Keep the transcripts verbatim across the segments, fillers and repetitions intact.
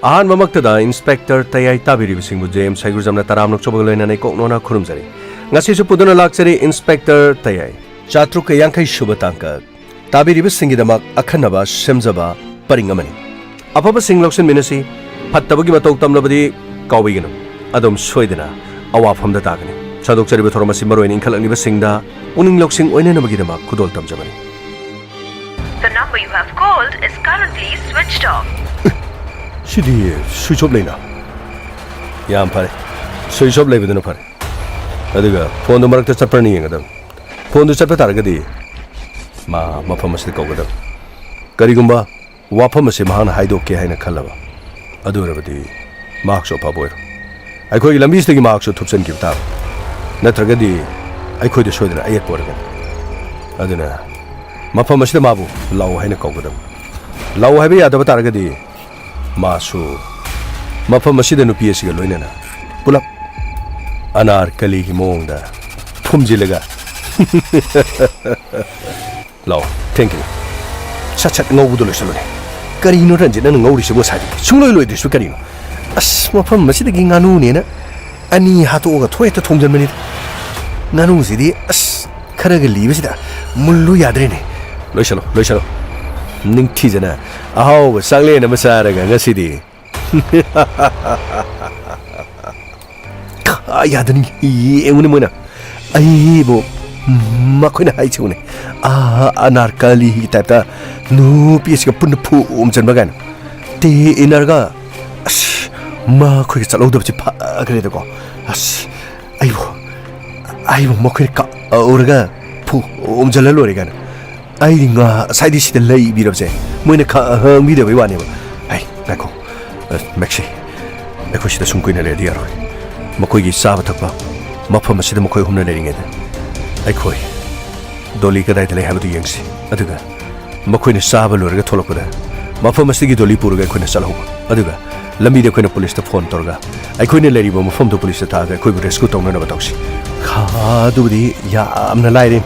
ꯑꯍꯥꯟꯕꯃꯛꯇꯗ inspector ꯇꯌꯥꯏ ꯇꯥꯕꯤꯔꯤꯕꯁꯤꯡꯕꯨ J M ꯁꯩꯒꯨꯖꯝꯅ ꯇꯔꯥꯝꯅ ꯑꯣꯛꯆꯕꯒ ꯂꯣꯏꯅꯅ ꯏꯀꯣꯛꯅꯣꯅ ꯈꯨꯔꯨꯝꯖꯔꯤ꯫ ꯉꯁꯤꯁꯨ ꯄꯨꯗꯨꯅ ꯂꯥꯛꯆꯔꯤ ꯏꯟꯁꯄꯦꯛꯇꯔ ꯇꯌꯥꯏ꯫ ꯆꯥꯇ꯭ꯔꯨꯛꯀ ꯌꯥꯡꯈꯩ ꯁꯨꯕ ꯇꯥꯡꯀꯛ꯫ ꯇꯥꯕꯤꯔꯤꯕꯁꯤꯡꯒꯤꯗꯃꯛ ꯑꯈꯟꯅꯕ ꯁꯦꯝꯖꯕ ꯄꯔꯤꯡ ꯑꯃꯅꯤ꯫ ꯑꯐꯕꯁꯤꯡ ꯂꯧꯁꯤꯟꯃꯤꯟꯅꯁꯤ, ꯐꯠꯇꯕꯒꯤ ꯃꯇꯧ ꯇꯝꯂꯕꯗꯤ ꯀꯥꯎꯕꯤꯒꯅꯨ꯫ ꯑꯗꯨꯝ ꯁꯣꯏꯗꯅ ꯑꯋꯥꯐꯝꯗ ꯇꯥꯒꯅꯤ꯫ ꯁꯟꯗꯣꯛꯆꯔꯤꯕ ꯊꯧꯔꯝ ꯑꯁꯤ ꯃꯔꯨꯑꯣꯏꯅ ꯏꯟꯈꯠꯂꯛꯂꯤꯕꯁꯤꯡꯗ ꯄꯨꯛꯅꯤꯡ ꯂꯧꯁꯤꯡ ꯑꯣꯏꯅꯅꯕꯒꯤꯗꯃꯛ ꯈꯨꯗꯣꯜ ꯇꯝꯖꯕꯅꯤ꯫ The number you have called is currently switched off. ꯁꯤꯗꯤ ꯁ꯭ꯋꯤꯆ ꯑꯣꯐ ꯂꯩꯅ꯫ ꯌꯥꯝ ꯐꯔꯦ, ꯁ꯭ꯋꯤꯆ ꯑꯣꯐ ꯂꯩꯕꯗꯨꯅ ꯐꯔꯦ꯫ ꯑꯗꯨꯒ ꯐꯣꯟꯗꯨ ꯃꯔꯛꯇ ꯆꯠꯄ꯭ꯔꯅ ꯌꯦꯡꯒꯗꯕꯅꯤ꯫ ꯐꯣꯟꯗꯨ ꯆꯠꯄ ꯇꯥꯔꯒꯗꯤ ꯃꯥ ꯃꯐꯝ ꯑꯁꯤꯗ ꯀꯧꯒꯗꯕꯅꯤ꯫ ꯀꯔꯤꯒꯨꯝꯕ ꯋꯥꯐꯝ ꯑꯁꯤ ꯃꯍꯥꯛꯅ ꯍꯥꯏꯗꯣꯛꯀꯦ ꯍꯥꯏꯅ ꯈꯜꯂꯕ, ꯑꯗꯨ ꯑꯣꯏꯔꯕꯗꯤ ꯃꯍꯥꯛꯁꯨ ꯑꯐꯕ ꯑꯣꯏꯔꯣꯏ꯫ ꯑꯩꯈꯣꯏꯒꯤ ꯂꯝꯕꯤꯁꯤꯗꯒꯤ ꯃꯍꯥꯛꯁꯨ ꯊꯨꯞꯆꯟꯈꯤꯕ ꯇꯥꯕ꯫ ꯅꯠꯇ꯭ꯔꯒꯗꯤ ꯑꯩꯈꯣꯏꯗ ꯁꯣꯏꯗꯅ ꯑꯌꯦꯠꯄ ꯑꯣꯏꯔꯒꯅꯤ꯫ ꯑꯗꯨꯅ ꯃꯐꯝ ꯑꯁꯤꯗ ꯃꯥꯕꯨ ꯂꯥꯛꯎ ꯍꯥꯏꯅ ꯀꯧꯒꯗꯕꯅꯤ꯫ ꯂꯥꯛꯎ ꯍꯥꯏꯕ ꯌꯥꯗꯕ ꯇꯥꯔꯒꯗꯤ ꯃꯥꯁꯨ ꯃꯐꯝ ꯑꯁꯤꯗ ꯅꯨꯄꯤ ꯑꯁꯤꯒ ꯂꯣꯏꯅꯅ ꯄꯨꯂꯞ ꯑꯅꯥꯔꯀꯂꯤꯒꯤ ꯃꯑꯣꯡꯗ ꯐꯨꯝꯖꯤꯜꯂꯒ ꯂꯥꯛꯑꯣ, ꯊꯦꯡꯀꯤꯅꯤ꯫ ꯁꯠ ꯁꯠ ꯉꯧꯕꯗꯣ ꯂꯣꯏꯁꯜꯂꯨꯅꯦ꯫ ꯀꯔꯤꯅꯣ ꯔꯟꯖꯤꯠ, ꯅꯪꯅ ꯉꯧꯔꯤꯁꯤꯕꯨ ꯉꯁꯥꯏꯗꯒꯤ? ꯁꯨꯡꯂꯣꯏ ꯂꯣꯏꯗ꯭ꯔꯤꯁꯤꯕꯨ ꯀꯔꯤꯅꯣ? ꯑꯁ, ꯃꯐꯝ ꯑꯁꯤꯗꯒꯤ ꯉꯥꯅꯨꯅꯦꯅ ꯑꯅꯤ ꯍꯥꯠꯇꯣꯛꯑꯒ ꯊꯣꯛ ꯍꯦꯛꯇ ꯊꯣꯡꯖꯟꯕꯅꯤꯗ꯫ ꯉꯥꯅꯨꯁꯤꯗꯤ ꯑꯁ, ꯈꯔꯒ ꯂꯤꯕꯁꯤꯗ ꯃꯨꯜꯂꯨ ꯌꯥꯗ꯭ꯔꯦꯅꯦ꯫ ꯂꯣꯏꯁꯜꯂꯣ, ꯂꯣꯏꯁꯜꯂꯣ꯫ ꯅꯤꯡꯊꯤꯖꯅ ꯑꯍꯥꯎꯕ ꯆꯥꯛꯂꯦꯟ ꯑꯃ ꯆꯥꯔꯒ ꯉꯁꯤꯗꯤ꯫ ꯀꯥ ꯌꯥꯗꯅꯤ, ꯌꯦꯡꯉꯨꯅꯦ ꯃꯣꯏꯅ꯫ ꯑꯩꯕꯨ ꯃꯈꯣꯏꯅ ꯍꯥꯏꯁꯤꯕꯨꯅꯦ, ꯑꯥ, ꯑꯅꯥꯔꯀꯂꯤꯒꯤ ꯇꯥꯏꯞꯇ ꯅꯨꯄꯤ ꯑꯁꯤꯒ ꯄꯨꯟꯅ ꯐꯨꯝꯖꯟꯕ ꯀꯥꯏꯅ꯫ ꯇꯦ ꯏꯟꯅꯔꯒ, ꯑꯁ, ꯃꯈꯣꯏꯒ ꯆꯠꯍꯧꯗꯕꯁꯤ ꯐꯈ꯭ꯔꯦꯗꯀꯣ꯫ ꯑꯁ, ꯑꯩꯕꯨ, ꯑꯩꯕꯨ ꯃꯈꯣꯏꯅ ꯀꯥꯎꯔꯒ ꯐꯨꯝꯖꯜꯂ ꯂꯣꯏꯔꯦ ꯀꯥꯏꯅ꯫ ꯑꯩꯗꯤ ꯉꯁꯥꯏꯗꯤ ꯁꯤꯗ ꯂꯩꯕꯤꯔꯕꯁꯦ ꯃꯣꯏꯅ ꯈꯪꯕꯤꯗꯕꯩ ꯋꯥꯅꯦꯕ꯫ ꯍꯩ, ꯉꯥꯏꯈꯣ꯫ ꯑ, ꯃꯦꯛꯁꯤ, ꯑꯩꯈꯣꯏ ꯁꯤꯗ ꯁꯨꯝ ꯀꯨꯏꯅ ꯂꯩꯔꯗꯤ ꯌꯥꯔꯣꯏ꯫ ꯃꯈꯣꯏꯒꯤ ꯆꯥꯕ ꯊꯛꯄ ꯃꯐꯝ ꯑꯁꯤꯗ ꯃꯈꯣꯏ ꯑꯍꯨꯝꯅ ꯂꯩꯔꯤꯉꯩꯗ ꯑꯩꯈꯣꯏ ꯗꯣꯂꯤ ꯀꯗꯥꯏꯗ ꯂꯩ ꯍꯥꯏꯕꯗꯨ ꯌꯦꯡꯁꯤ꯫ ꯑꯗꯨꯒ ꯃꯈꯣꯏꯅ ꯆꯥꯕ ꯂꯣꯏꯔꯒ ꯊꯣꯛꯂꯛꯄꯗ ꯃꯐꯝ ꯑꯁꯤꯒꯤ ꯗꯣꯂꯤ ꯄꯨꯔꯒ ꯑꯩꯈꯣꯏꯅ ꯆꯠꯍꯧꯕ꯫ ꯑꯗꯨꯒ ꯂꯝꯕꯤꯗ ꯑꯩꯈꯣꯏꯅ ꯄꯨꯂꯤꯁꯇ ꯐꯣꯟ ꯇꯧꯔꯒ ꯑꯩꯈꯣꯏꯅ ꯂꯩꯔꯤꯕ ꯃꯐꯝꯗꯨ ꯄꯨꯂꯤꯁꯇ ꯊꯥꯔꯒ ꯑꯩꯈꯣꯏꯕꯨ ꯔꯦꯁꯀ꯭ꯌꯨ ꯇꯧꯅꯅꯕ ꯇꯧꯁꯤ꯫ ꯈꯥ, ꯑꯗꯨꯕꯨꯗꯤ ꯌꯥꯝꯅ ꯂꯥꯏꯔꯦ꯫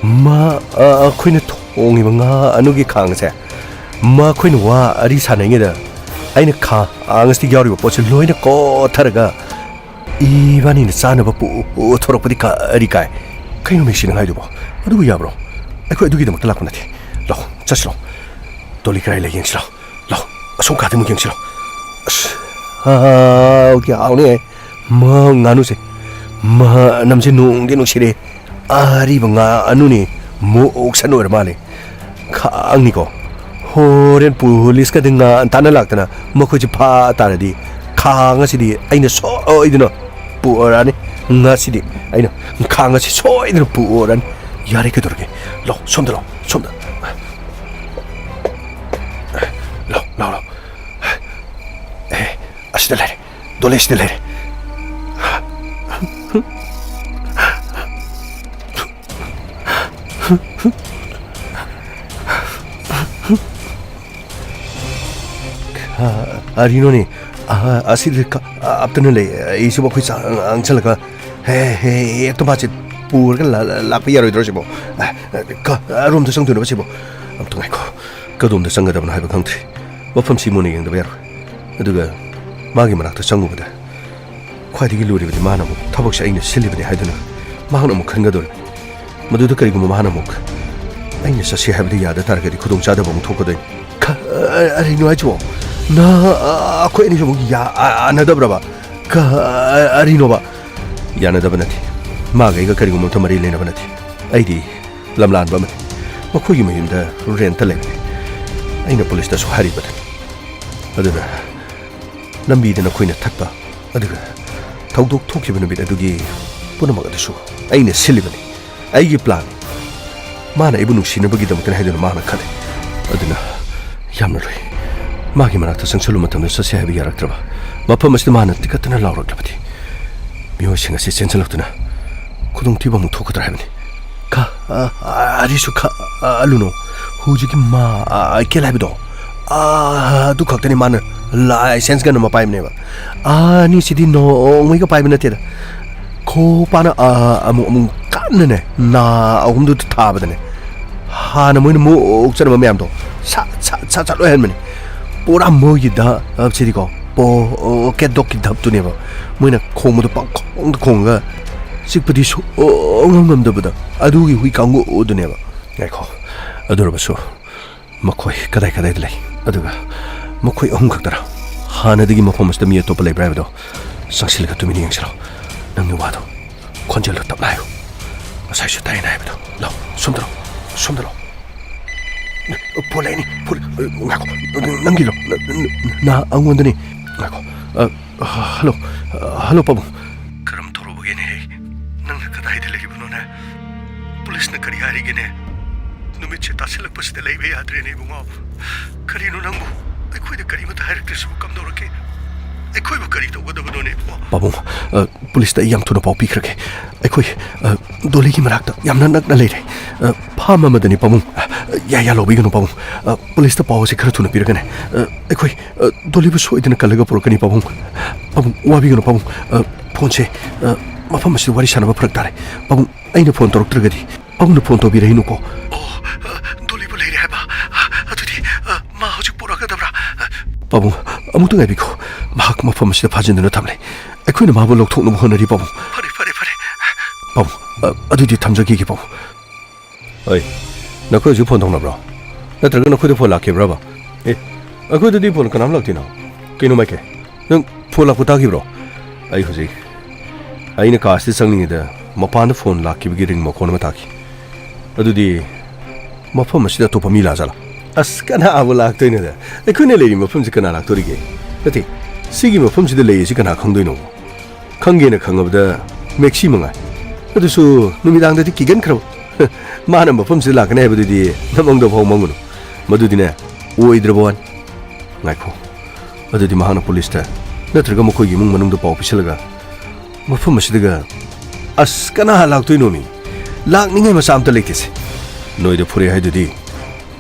ꯃ-, ꯑ, ꯑꯩꯈꯣꯏꯅ ꯊꯣꯡꯉꯤꯕ ꯉꯥ ꯑꯅꯨꯒꯤ ꯈꯥꯡꯁꯦ ꯃꯈꯣꯏꯅ ꯋꯥꯔꯤ ꯁꯥꯟꯅꯔꯤꯉꯩꯗ ꯑꯩꯅ ꯈꯥꯡ ꯑꯁꯤꯗ ꯌꯥꯎꯔꯤꯕ ꯄꯣꯠꯁꯦ ꯂꯣꯏꯅ ꯀꯣꯊꯔꯒ ꯏꯕꯥꯅꯤꯅ ꯆꯥꯅꯕ ꯄꯨꯊꯣꯔꯛꯄꯗꯤ ꯀꯔꯤ ꯀꯥꯏ? ꯀꯩꯅꯣ ꯃꯦꯁꯤ ꯅꯪ ꯍꯥꯏꯗꯨꯕꯣ? ꯑꯗꯨꯕꯨ ꯌꯥꯕ꯭ꯔꯣ? ꯑꯩꯈꯣꯏ ꯑꯗꯨꯒꯤꯗꯃꯛꯇ ꯂꯥꯛꯄ ꯅꯠꯇꯦ꯫ ꯂꯥꯛꯑꯣ, ꯆꯠꯁꯤ ꯂꯥꯛꯑꯣ꯫ ꯗꯣꯂꯤ ꯀꯔꯥꯏ ꯂꯩ ꯌꯦꯡꯁꯤ ꯂꯥꯛꯑꯣ꯫ ꯂꯥꯛꯑꯣ, ꯑꯁꯣꯝ ꯀꯥꯗ ꯑꯃꯨꯛ ꯌꯦꯡꯁꯤ ꯂꯥꯛꯑꯣ꯫ ꯑꯁ, ꯍꯥꯎꯗꯤ ꯍꯥꯎꯅꯤꯍꯦ꯫ ꯃꯥ ꯉꯥꯅꯨꯁꯦ꯫ ꯃꯅꯝꯁꯦ ꯅꯨꯡꯗꯤ ꯅꯨꯡꯁꯤꯔꯦ꯫ ꯑꯔꯤꯕ ꯉꯥꯅꯨꯅꯤ꯫ ꯃꯣꯛꯁꯟ ꯑꯣꯏꯔ ꯃꯥꯜꯂꯦ꯫ ꯈꯪꯅꯤꯀꯣ꯫ ꯍꯣꯔꯦꯟ ꯄꯨꯂꯤꯁꯀꯗꯤ ꯉꯟꯇꯥꯅ ꯂꯥꯛꯇꯅ ꯃꯈꯣꯏꯁꯦ ꯐꯥ ꯇꯥꯔꯗꯤ ꯈꯥꯡ ꯑꯁꯤꯗꯤ ꯑꯩꯅ ꯁꯣꯏꯗꯅ ꯄꯨꯔꯛꯑꯅꯤ꯫ ꯉꯁꯤꯗꯤ ꯑꯩꯅ ꯈꯥꯡ ꯑꯁꯤ ꯁꯣꯏꯗꯅ ꯄꯨꯔꯛꯑꯅꯤ꯫ ꯌꯥꯔꯦ, ꯀꯩꯗꯧꯔꯒꯦ? ꯂꯥꯛꯑꯣ, ꯁꯣꯝꯗ ꯂꯥꯛꯑꯣ, ꯁꯣꯝꯗ꯫ ꯂꯥꯛꯑꯣ, ꯂꯥꯛꯑꯣ, ꯂꯥꯛꯑꯣ꯫ ꯑꯦ, ꯑꯁꯤꯗ ꯂꯩꯔꯦ꯫ ꯗꯣꯂꯤ ꯑꯁꯤꯗ ꯂꯩꯔꯦ꯫ ꯑ, ꯑꯔꯤꯅꯣꯅꯤ꯫ ꯑ, ꯑꯁꯤꯗ ꯀ-, ꯑ, ꯑꯞꯇꯅ ꯂꯩ꯫ ꯑꯩꯁꯨ ꯃꯈꯣꯏ ꯆꯥ-, ꯉꯥꯡꯁꯜꯂꯒ, ꯍꯦ, ꯍꯦ, ꯍꯦꯛꯇ ꯃꯥꯁꯦ ꯄꯨꯔꯒ ꯂꯥ-, ꯂꯥ-, ꯂꯥꯛꯄ ꯌꯥꯔꯣꯏꯗ꯭ꯔꯣ ꯁꯤꯕꯣ? ꯑ, ꯀ-, ꯑꯔꯣꯝꯗ ꯆꯪꯗꯣꯏꯅꯣꯕ ꯁꯤꯕꯣ? ꯑꯝꯇ ꯉꯥꯏꯈꯣ꯫ ꯀꯗꯣꯝꯗ ꯆꯪꯒꯗꯕꯅꯣ ꯍꯥꯏꯕ ꯈꯪꯗ꯭ꯔꯤ꯫ ꯃꯐꯝꯁꯤ ꯃꯨꯟꯅ ꯌꯦꯡꯗꯕ ꯌꯥꯔꯣꯏ꯫ ꯑꯗꯨꯒ ꯃꯥꯒꯤ ꯃꯅꯥꯛꯇ ꯆꯪꯉꯨꯕꯗ ꯈ꯭ꯋꯥꯏꯗꯒꯤ ꯂꯨꯔꯤꯕꯗꯤ ꯃꯥꯅ ꯑꯃꯨꯛ ꯊꯕꯛꯁꯦ ꯑꯩꯅ ꯁꯤꯜꯂꯤꯕꯅꯤ ꯍꯥꯏꯗꯨꯅ ꯃꯍꯥꯛꯅ ꯑꯃꯨꯛ ꯈꯟꯒꯗꯣꯔꯤꯕꯅꯤ꯫ ꯃꯗꯨꯗ ꯀꯔꯤꯒꯨꯝꯕ ꯃꯥꯅ ꯑꯃꯨꯛ ꯑꯩꯅ ꯆꯠꯁꯤ ꯍꯥꯏꯕꯗ ꯌꯥꯗ ꯇꯥꯔꯒꯗꯤ ꯈꯨꯗꯣꯡꯆꯥꯗꯕ ꯑꯃꯨꯛ ꯊꯣꯛꯀꯗꯣꯏꯅꯤ꯫ ꯈ-, ꯑ-, ꯑꯔꯤꯅꯣ ꯍꯥꯏꯁꯤꯕꯣ? ꯅ-, ꯑ-, ꯑꯩꯈꯣꯏ ꯑꯅꯤꯁꯨ ꯑꯃꯨꯛ ꯌꯥ-, ꯑ-, ꯌꯥꯅꯗꯕ꯭ꯔꯕ? ꯈ-, ꯑ-, ꯑꯔꯤꯅꯣꯕ? ꯌꯥꯅꯗꯕ ꯅꯠꯇꯦ꯫ ꯃꯥꯒ ꯑꯩꯒ ꯀꯔꯤꯒꯨꯝꯕ ꯑꯃꯇ ꯃꯔꯤ ꯂꯩꯅꯕ ꯅꯠꯇꯦ꯫ ꯑꯩꯗꯤ ꯂꯝꯂꯥꯟꯕ ꯑꯃꯅꯤ꯫ ꯃꯈꯣꯏꯒꯤ ꯃꯌꯨꯝꯗ ꯔꯦꯟꯠꯇ ꯂꯩꯕꯅꯤ꯫ ꯑꯩꯅ ꯄꯨꯂꯤꯁꯇꯁꯨ ꯍꯥꯏꯔꯤꯕꯅꯤ꯫ ꯑꯗꯨꯅ ꯂꯝꯕꯤꯗ ꯅꯈꯣꯏꯅ ꯊꯛꯄ, ꯑꯗꯨꯒ ꯊꯧꯗꯣꯛ ꯊꯣꯛꯈꯤꯕ ꯅꯨꯃꯤꯠ ꯑꯗꯨꯒꯤ ꯄꯨꯝꯅꯃꯛ ꯑꯗꯨꯁꯨ ꯑꯩꯅ ꯁꯤꯜꯂꯤꯕꯅꯤ꯫ ꯑꯩꯒꯤ ꯄ꯭ꯂꯥꯟ꯫ ꯃꯥꯅ ꯑꯩꯕꯨ ꯅꯨꯡꯁꯤꯅꯕꯒꯤꯗꯃꯛꯇꯅꯤ ꯍꯥꯏꯗꯨꯅ ꯃꯥꯅ ꯈꯜꯂꯤ꯫ ꯑꯗꯨꯅ ꯌꯥꯝꯅ ꯂꯨꯏ꯫ ꯃꯥꯒꯤ ꯃꯅꯥꯛꯇ ꯆꯪꯁꯤꯜꯂꯨ ꯃꯇꯝꯗ ꯆꯠꯁꯤ ꯍꯥꯏꯕ ꯌꯥꯔꯛꯇ꯭ꯔꯕ, ꯃꯐꯝ ꯑꯁꯤꯗ ꯃꯥꯅ ꯇꯤꯀꯠꯇꯅ ꯂꯥꯎꯔꯛꯂꯕꯗꯤ ꯃꯤꯑꯣꯏꯁꯤꯡ ꯑꯁꯤ ꯆꯦꯟꯁꯤꯜꯂꯛꯇꯨꯅ ꯈꯨꯗꯣꯡꯊꯤꯕ ꯑꯃꯨꯛ ꯊꯣꯛꯀꯗ꯭ꯔꯥ ꯍꯥꯏꯕꯅꯤ꯫ ꯈ-, ꯑ-, ꯑ-, ꯑꯔꯤꯁꯨ ꯈ-, ꯑ-, ꯑꯂꯨꯅꯣ꯫ ꯍꯧꯖꯤꯛꯀꯤ ꯃꯥ-, ꯑ-, ꯑ-, ꯀꯦꯜ ꯍꯥꯏꯕꯗꯣ, ꯑ-, ꯑꯗꯨ ꯈꯛꯇꯅꯤ ꯃꯥꯅ ꯂꯥꯏꯁꯦꯟꯁ ꯒꯟ ꯑꯃ ꯄꯥꯏꯕꯅꯦꯕ꯫ ꯑꯅꯤꯁꯤꯗꯤ ꯅꯣꯡꯃꯩꯒ ꯄꯥꯏꯕ ꯅꯠꯇꯦꯗ꯫ ꯈꯣꯄꯥꯅ, ꯑ-, ꯑꯃꯨꯛ, ꯑꯃꯨꯛ ꯀꯟꯅꯅꯦ, ꯅꯥ ꯑꯍꯨꯝꯗꯨ ꯊꯥꯕꯗꯅꯦ, ꯍꯥꯟꯅ ꯃꯣꯏꯅ ꯃꯣꯛ ꯆꯠꯅꯕ ꯃꯌꯥꯝꯗꯣ ꯁꯠ, ꯁꯠ, ꯁꯠ, ꯁꯠ ꯂꯣꯏꯍꯟꯕꯅꯦ꯫ ꯄꯨꯔꯥ ꯃꯣꯏꯒꯤ ꯙꯞ ꯍꯥꯏꯕꯁꯤꯗꯤꯀꯣ, ꯄꯣ-, ꯑꯣ, ꯀꯦꯠ ꯗꯣꯛꯀꯤ ꯙꯞꯇꯨꯅꯦꯕ꯫ ꯃꯣꯏꯅ ꯈꯣꯡꯕꯗꯣ ꯄꯪꯈꯣꯡꯗ ꯈꯣꯡꯉꯒ ꯆꯤꯛꯄꯗꯤ ꯁꯨꯡꯉꯝ ꯉꯝꯗꯕꯗ, ꯑꯗꯨꯒꯤ ꯍꯨꯏ ꯀꯥꯡꯕꯨꯗꯨꯅꯦꯕ꯫ ꯉꯥꯏꯈꯣ, ꯑꯗꯨ ꯑꯣꯏꯔꯕꯁꯨ ꯃꯈꯣꯏ ꯀꯗꯥꯏ ꯀꯗꯥꯏꯗ ꯂꯩ? ꯑꯗꯨꯒ ꯃꯈꯣꯏ ꯑꯍꯨꯝ ꯈꯛꯇꯔ? ꯍꯥꯟꯅꯗꯒꯤ ꯃꯐꯝ ꯑꯁꯤꯗ ꯃꯤ ꯑꯇꯣꯞꯄ ꯂꯩꯕ꯭ꯔꯥ ꯍꯥꯏꯕꯗꯣ ꯆꯪꯁꯤꯜꯂꯒ ꯇꯨꯃꯤꯟꯅ ꯌꯦꯡꯁꯤꯜꯂꯣ꯫ ꯅꯪꯒꯤ ꯋꯥꯗꯣ ꯈꯣꯟꯖꯦꯜꯗꯣ ꯇꯞꯅ ꯍꯥꯏꯌꯨ꯫ ꯉꯁꯥꯏꯁꯨ ꯇꯥꯏꯅ ꯍꯥꯏꯕꯗꯣ꯫ ꯂꯥꯎ, ꯁꯣꯝꯗ ꯂꯥꯎ, ꯁꯣꯝꯗ ꯂꯥꯎ꯫ ꯐꯣꯟ ꯂꯩꯅꯤ, ꯐꯣꯟ, ꯉꯥꯏꯈꯣ, ꯅꯪꯒꯤꯔꯣ? ꯅ-, ꯅ-, ꯅ-, ꯑꯩꯉꯣꯟꯗꯅꯤ꯫ ꯉꯥꯏꯈꯣ꯫ ꯑ, ꯍꯜꯂꯣ, ꯍꯜꯂꯣ ꯄꯥꯕꯨꯡ꯫ ꯀꯔꯝ ꯇꯧꯔꯨꯕꯒꯦꯅꯦ? ꯅꯪꯅ ꯀꯗꯥꯏꯗ ꯂꯩꯔꯤꯕꯅꯣꯅꯦ? ꯄꯨꯂꯤꯁꯅ ꯀꯔꯤ ꯍꯥꯏꯔꯤꯒꯦꯅꯦ? ꯅꯨꯃꯤꯠꯁꯦ ꯇꯥꯁꯤꯜꯂꯛꯄꯁꯤꯗ ꯂꯩꯕ ꯌꯥꯗ꯭ꯔꯦꯅꯦ ꯏꯕꯨꯡꯉꯣ꯫ ꯀꯔꯤꯅꯣ ꯅꯪꯕꯨ? ꯑꯩꯈꯣꯏꯗ ꯀꯔꯤꯃꯇ ꯍꯥꯏꯔꯛꯇ꯭ꯔꯤꯁꯤꯕꯨ ꯀꯝꯗꯧꯔꯛꯀꯦ? ꯑꯩꯈꯣꯏꯕꯨ ꯀꯔꯤ ꯇꯧꯒꯗꯕꯅꯣꯅꯦ ꯏꯕꯨꯡꯉꯣ? ꯄꯥꯕꯨꯡ, ꯑ, ꯄꯨꯂꯤꯁꯇ ꯑꯩ ꯌꯥꯝ ꯊꯨꯅ ꯄꯥꯎ ꯄꯤꯈ꯭ꯔꯒꯦ꯫ ꯑꯩꯈꯣꯏ, ꯑ, ꯗꯣꯂꯤꯒꯤ ꯃꯅꯥꯛꯇ ꯌꯥꯝꯅ ꯅꯛꯅ ꯂꯩꯔꯦ꯫ ꯑ, ꯐꯥꯝ ꯑꯃꯗꯅꯤ ꯄꯥꯕꯨꯡ꯫ ꯑ, ꯌꯥ, ꯌꯥ ꯂꯧꯕꯤꯒꯅꯨ ꯄꯥꯕꯨꯡ꯫ ꯑ, ꯄꯨꯂꯤꯁꯇ ꯄꯥꯎ ꯑꯁꯤ ꯈꯔ ꯊꯨꯅ ꯄꯤꯔꯒꯅꯦ, ꯑ, ꯑꯩꯈꯣꯏ, ꯑ, ꯗꯣꯂꯤꯕꯨ ꯁꯣꯏꯗꯅ ꯀꯜꯂꯒ ꯄꯨꯔꯛꯀꯅꯤ ꯄꯥꯕꯨꯡ꯫ ꯄꯥꯕꯨꯡ, ꯋꯥꯕꯤꯒꯅꯨ ꯄꯥꯕꯨꯡ꯫ ꯑ, ꯐꯣꯟꯁꯦ, ꯑ, ꯃꯐꯝ ꯑꯁꯤꯗ ꯋꯥꯔꯤ ꯁꯥꯟꯅꯕ ꯐꯔꯛ ꯇꯥꯔꯦ꯫ ꯄꯥꯕꯨꯡ, ꯑꯩꯅ ꯐꯣꯟ ꯇꯧꯔꯛꯇ꯭ꯔꯒꯗꯤ ꯄꯥꯕꯨꯡꯅ ꯐꯣꯟ ꯇꯧꯕꯤꯔꯛꯏꯅꯨꯀꯣ꯫ ꯑꯣ, ꯑ, ꯗꯣꯂꯤꯕꯨ ꯂꯩꯔꯦ ꯍꯥꯏꯕ? ꯑ, ꯑꯗꯨꯗꯤ, ꯑ, ꯃꯥ ꯍꯧꯖꯤꯛ ꯄꯨꯔꯛꯀꯗꯕ꯭ꯔꯥ? ꯑ, ꯄꯥꯕꯨꯡ, ꯑꯃꯨꯛꯇ ꯉꯥꯏꯕꯤꯈꯣ꯫ ꯃꯍꯥꯛ ꯃꯐꯝ ꯑꯁꯤꯗ ꯐꯥꯖꯤꯟꯗꯨꯅ ꯊꯝꯂꯦ꯫ ꯑꯩꯈꯣꯏꯅ ꯃꯥꯕꯨ ꯂꯧꯊꯣꯛꯅꯕ ꯍꯣꯠꯅꯔꯤ, ꯄꯥꯕꯨꯡ꯫ ꯐꯔꯦ, ꯐꯔꯦ, ꯐꯔꯦ꯫ ꯄꯥꯕꯨꯡ, ꯑ, ꯑꯗꯨꯗꯤ ꯊꯝꯖꯈꯤꯒꯦ, ꯄꯥꯕꯨꯡ꯫ ꯑꯩ, ꯅꯈꯣꯏ ꯍꯧꯖꯤꯛ ꯐꯣꯟ ꯇꯧꯅꯕ꯭ꯔꯣ? ꯅꯠꯇ꯭ꯔꯒ ꯅꯈꯣꯏꯗ ꯐꯣꯟ ꯂꯥꯛꯈꯤꯕ꯭ꯔꯕ? ꯑꯦ, ꯑꯩꯈꯣꯏꯗꯗꯤ ꯐꯣꯟ ꯀꯅꯥꯝ ꯂꯥꯛꯇꯦꯅ꯫ ꯀꯩꯅꯣ, ꯃꯥꯏꯀꯦꯜ? ꯅꯪ ꯐꯣꯟ ꯂꯥꯛꯄ ꯇꯥꯈꯤꯕ꯭ꯔꯣ? ꯑꯩ ꯍꯧꯖꯤꯛ, ꯑꯩꯅ ꯀꯥꯁꯤꯗ ꯆꯪꯂꯤꯉꯩꯗ ꯃꯄꯥꯟꯗ ꯐꯣꯟ ꯂꯥꯛꯈꯤꯕꯒꯤ ꯔꯤꯡ ꯃꯈꯣꯟ ꯑꯃ ꯇꯥꯈꯤ꯫ ꯑꯗꯨꯗꯤ ꯃꯐꯝ ꯑꯁꯤꯗ ꯑꯇꯣꯞꯄ ꯃꯤ ꯂꯥꯛꯖꯥꯠꯂꯥ? ꯑꯁ, ꯀꯅꯥꯕꯨ ꯂꯥꯛꯇꯣꯏꯅꯣꯗ? ꯑꯩꯈꯣꯏꯅ ꯂꯩꯔꯤꯕ ꯃꯐꯝꯁꯤ ꯀꯅꯥ ꯂꯥꯛꯇꯣꯔꯤꯒꯦ? ꯅꯠꯇꯦ, ꯁꯤꯒꯤ ꯃꯐꯝꯁꯤꯗ ꯂꯩꯔꯤꯁꯤ ꯀꯅꯥ ꯈꯪꯗꯣꯏꯅꯣ? ꯈꯪꯒꯦꯅ ꯈꯪꯉꯕꯗ ꯃꯦꯛꯁꯤ ꯃꯉꯥꯏ꯫ ꯑꯗꯨꯁꯨ ꯅꯨꯃꯤꯗꯥꯡꯗꯗꯤ ꯀꯤꯒꯟꯈ꯭ꯔꯕ꯫ ꯃꯥꯅ ꯃꯐꯝꯁꯤꯗ ꯂꯥꯛꯀꯅꯤ ꯍꯥꯏꯕꯗꯨꯗꯤ ꯅꯃꯪꯗ ꯐꯥꯎ ꯃꯪꯉꯨꯅꯨ꯫ ꯃꯗꯨꯗꯤꯅꯦ, ꯑꯣꯏꯗ꯭ꯔꯕ ꯋꯥꯅꯤ꯫ ꯉꯥꯏꯈꯣ, ꯑꯗꯨꯗꯤ ꯃꯍꯥꯛꯅ ꯄꯨꯂꯤꯁꯇ ꯅꯠꯇ꯭ꯔꯒ ꯃꯈꯣꯏꯒꯤ ꯏꯃꯨꯡ ꯃꯅꯨꯡꯗ ꯄꯥꯎ ꯄꯤꯁꯜꯂꯒ ꯃꯐꯝ ꯑꯁꯤꯗꯒ, ꯑꯁ, ꯀꯅꯥ ꯂꯥꯛꯇꯣꯏꯅꯣꯃꯤ? ꯂꯥꯛꯅꯤꯡꯉꯥꯏ ꯃꯆꯥ ꯑꯝꯇ ꯂꯩꯇꯦꯁꯦ꯫ ꯅꯣꯏꯗ ꯐꯨꯔꯦ ꯍꯥꯏꯗꯨꯗꯤ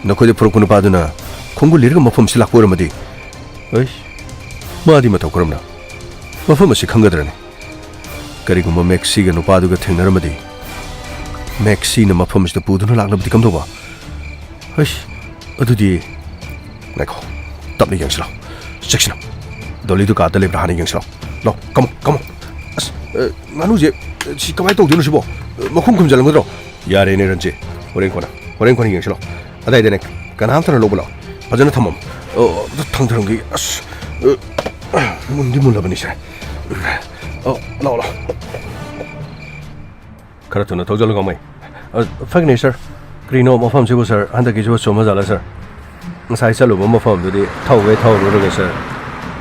ꯅꯈꯣꯏꯗ ꯐꯨꯔꯛꯄ ꯅꯨꯄꯥꯗꯨꯅ ꯈꯣꯡꯒꯨꯜ ꯂꯤꯔꯒ ꯃꯐꯝꯁꯤ ꯂꯥꯛꯄ ꯑꯣꯏꯔꯝꯃꯗꯤ? ꯑꯩꯁ, ꯃꯥꯗꯤ ꯃꯇꯧ ꯀꯔꯝꯅ ꯃꯐꯝ ꯑꯁꯤ ꯈꯪꯒꯗ꯭ꯔꯅꯤ? ꯀꯔꯤꯒꯨꯝꯕ ꯃꯦꯛꯁꯤꯒ ꯅꯨꯄꯥꯗꯨꯒ ꯊꯦꯡꯅꯔꯝꯃꯗꯤ, ꯃꯦꯛꯁꯤꯅ ꯃꯐꯝ ꯑꯁꯤꯗ ꯄꯨꯗꯨꯅ ꯂꯥꯛꯂꯕꯗꯤ ꯀꯝꯗꯧꯕ? ꯑꯩꯁ, ꯑꯗꯨꯗꯤ, ꯉꯥꯏꯈꯣ, ꯇꯞꯅ ꯌꯦꯡꯁꯤꯜꯂꯣ꯫ ꯆꯦꯛꯁꯤꯟꯅ꯫ ꯗꯣꯂꯤꯗꯨ ꯀꯥꯗ ꯂꯩꯕ꯭ꯔꯥ ꯍꯥꯟꯅ ꯌꯦꯡꯁꯤꯜꯂꯣ꯫ ꯂꯥꯎ, come on, come on꯫ ꯑꯁ, ꯑ, ꯉꯥꯅꯨꯁꯦ, ꯑ, ꯁꯤ ꯀꯃꯥꯏꯅ ꯇꯧꯗꯣꯏꯅꯣ ꯁꯤꯕꯣ? ꯑ, ꯃꯈꯨꯝ ꯈꯨꯝꯖꯤꯜꯂꯝꯒꯗ꯭ꯔꯣ? ꯌꯥꯔꯦꯅꯦ ꯔꯟꯖꯤꯠ꯫ ꯍꯣꯔꯦꯟ ꯀꯣꯟꯅ, ꯍꯣꯔꯦꯟ ꯀꯣꯟꯅ ꯌꯦꯡꯁꯤꯜꯂꯣ꯫ ꯑꯗꯥꯏꯗꯅꯦ, ꯀꯅꯥꯝꯇꯅ ꯂꯧꯕ ꯂꯥꯛꯑꯣ꯫ ꯐꯖꯅ ꯊꯝꯃꯝꯃꯣ꯫ ꯑ, ꯑꯝꯇ ꯊꯥꯡꯊꯔꯝꯒꯦ꯫ ꯑꯁ, ꯑ, ꯃꯨꯟꯗꯤ ꯃꯨꯜꯂꯕꯅꯤꯁꯦ꯫ ꯑ, ꯂꯥꯛꯑꯣ, ꯂꯥꯛꯑꯣ꯫ ꯈꯔ ꯊꯨꯅ ꯊꯧꯖꯜꯂꯨ, ꯀꯃꯩ꯫ ꯑ, ꯐꯒꯅꯤ, ꯁꯥꯔ꯫ ꯀꯔꯤꯅꯣ ꯃꯐꯝꯁꯤꯕꯨ, ꯁꯥꯔ? ꯍꯟꯗꯛꯀꯤꯁꯤꯕꯨ ꯆꯨꯝꯃꯖꯥꯠꯂ, ꯁꯥꯔ? ꯉꯁꯥꯏ ꯆꯠꯂꯨꯕ ꯃꯐꯝꯗꯨꯗꯤ ꯊꯧꯒꯩ ꯊꯧꯔꯨꯔꯒ, ꯁꯥꯔ,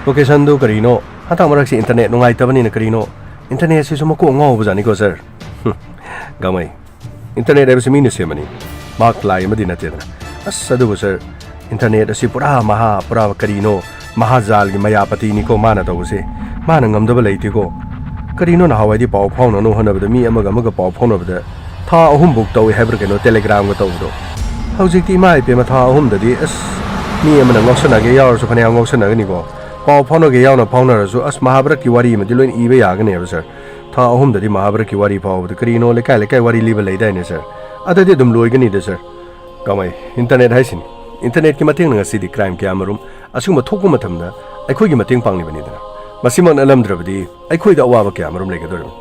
ꯂꯣꯀꯦꯁꯟꯗꯨ ꯀꯔꯤꯅꯣ? ꯍꯟꯗꯛ ꯃꯔꯛꯁꯤ ꯏꯟꯇꯔꯅꯦꯠ ꯅꯨꯡꯉꯥꯏꯇꯕꯅꯤꯅ ꯀꯔꯤꯅꯣ? ꯏꯟꯇꯔꯅꯦꯠꯁꯤꯁꯨ ꯃꯀꯣꯛ ꯉꯥꯎꯕꯖꯥꯠꯅꯤꯀꯣ, ꯁꯥꯔ꯫ ꯍꯨꯝ, ꯒꯥꯡꯃꯩ, ꯏꯟꯇꯔꯅꯦꯠ ꯍꯥꯏꯕꯁꯤ ꯃꯤꯅ ꯁꯦꯝꯕꯅꯤ, ꯃꯍꯥꯛ ꯂꯥꯏ ꯑꯃꯗꯤ ꯅꯠꯇꯦꯗꯅ꯫ ꯑꯁ, ꯑꯗꯨꯕꯨ, ꯁꯥꯔ, ꯏꯟꯇꯔꯅꯦꯠ ꯑꯁꯤ ꯄꯨꯔꯥ ꯃꯍꯥ, ꯄꯨꯔꯥ ꯀꯔꯤꯅꯣ? ꯃꯍꯥꯖꯥꯜꯒꯤ ꯃꯌꯥꯄꯇꯤꯅꯤꯀꯣ ꯃꯥꯅ ꯇꯧꯕꯁꯦ꯫ ꯃꯥꯅ ꯉꯝꯗꯕ ꯂꯩꯇꯦꯀꯣ꯫ ꯀꯔꯤꯅꯣ, ꯅꯍꯥꯟꯋꯥꯏꯗꯤ ꯄꯥꯎ ꯐꯥꯎꯅꯅꯕ ꯍꯣꯠꯅꯕꯗ ꯃꯤ ꯑꯃꯒ ꯑꯃꯒ ꯄꯥꯎ ꯐꯥꯎꯅꯕꯗ ꯊꯥ ꯑꯍꯨꯝꯐꯧ ꯇꯧꯏ ꯍꯥꯏꯕ꯭ꯔꯥ ꯀꯩꯅꯣ, ꯇꯦꯂꯤꯒ꯭ꯔꯥꯝꯒ ꯇꯧꯕꯗꯣ꯫ ꯍꯧꯖꯤꯛꯇꯤ ꯏꯃꯥ ꯏꯄꯦꯝꯃ, ꯊꯥ ꯑꯍꯨꯝꯗꯗꯤ ꯑꯁ, ꯃꯤ ꯑꯃꯅ ꯉꯥꯎꯁꯟꯅꯒꯦ ꯌꯥꯎꯔꯁꯨ ꯐꯅꯌꯥꯝ ꯉꯥꯎꯁꯟꯅꯒꯅꯤꯀꯣ꯫ ꯄꯥꯎ ꯐꯥꯎꯅꯒꯦ ꯌꯥꯎꯅ ꯐꯥꯎꯅꯔꯁꯨ, ꯑꯁ, ꯃꯍꯥꯚꯥꯔꯠꯀꯤ ꯋꯥꯔꯤ ꯑꯃꯗꯤ ꯂꯣꯏꯅ ꯏꯕ ꯌꯥꯒꯅꯦꯕ, ꯁꯥꯔ꯫ ꯊꯥ ꯑꯍꯨꯝꯗꯗꯤ ꯃꯍꯥꯚꯥꯔꯠꯀꯤ ꯋꯥꯔꯤ ꯐꯥꯎꯕꯗ ꯀꯔꯤꯅꯣ, ꯂꯩꯀꯥꯏ ꯂꯩꯀꯥꯏ ꯋꯥꯔꯤ ꯂꯤꯕ ꯂꯩꯗꯥꯏꯅꯦ, ꯁꯥꯔ? ꯑꯗꯨꯗꯤ ꯑꯗꯨꯝ ꯂꯣꯏꯒꯅꯤꯗ, ꯁꯥꯔ꯫ ꯀꯃꯩ, ꯏꯟꯇꯔꯅꯦꯠ ꯍꯥꯏꯁꯤꯅꯤ꯫ ꯏꯟꯇꯔꯅꯦꯠꯀꯤ ꯃꯇꯦꯡꯅ ꯉꯁꯤꯗꯤ ꯀ꯭ꯔꯥꯏꯝ ꯀꯌꯥꯃꯔꯨꯝ ꯑꯁꯤꯒꯨꯝꯕ ꯊꯣꯛꯄ ꯃꯇꯝꯗ ꯑꯩꯈꯣꯏꯒꯤ ꯃꯇꯦꯡ ꯄꯥꯡꯂꯤꯕꯅꯤꯗꯅ꯫ ꯃꯁꯤꯃꯛ ꯅꯠꯂꯝꯗ꯭ꯔꯕꯗꯤ ꯑꯩꯈꯣꯏꯗ ꯑꯋꯥꯕ ꯀꯌꯥꯃꯔꯨꯝ ꯂꯩꯒꯗꯧꯔꯤꯕꯅꯤ꯫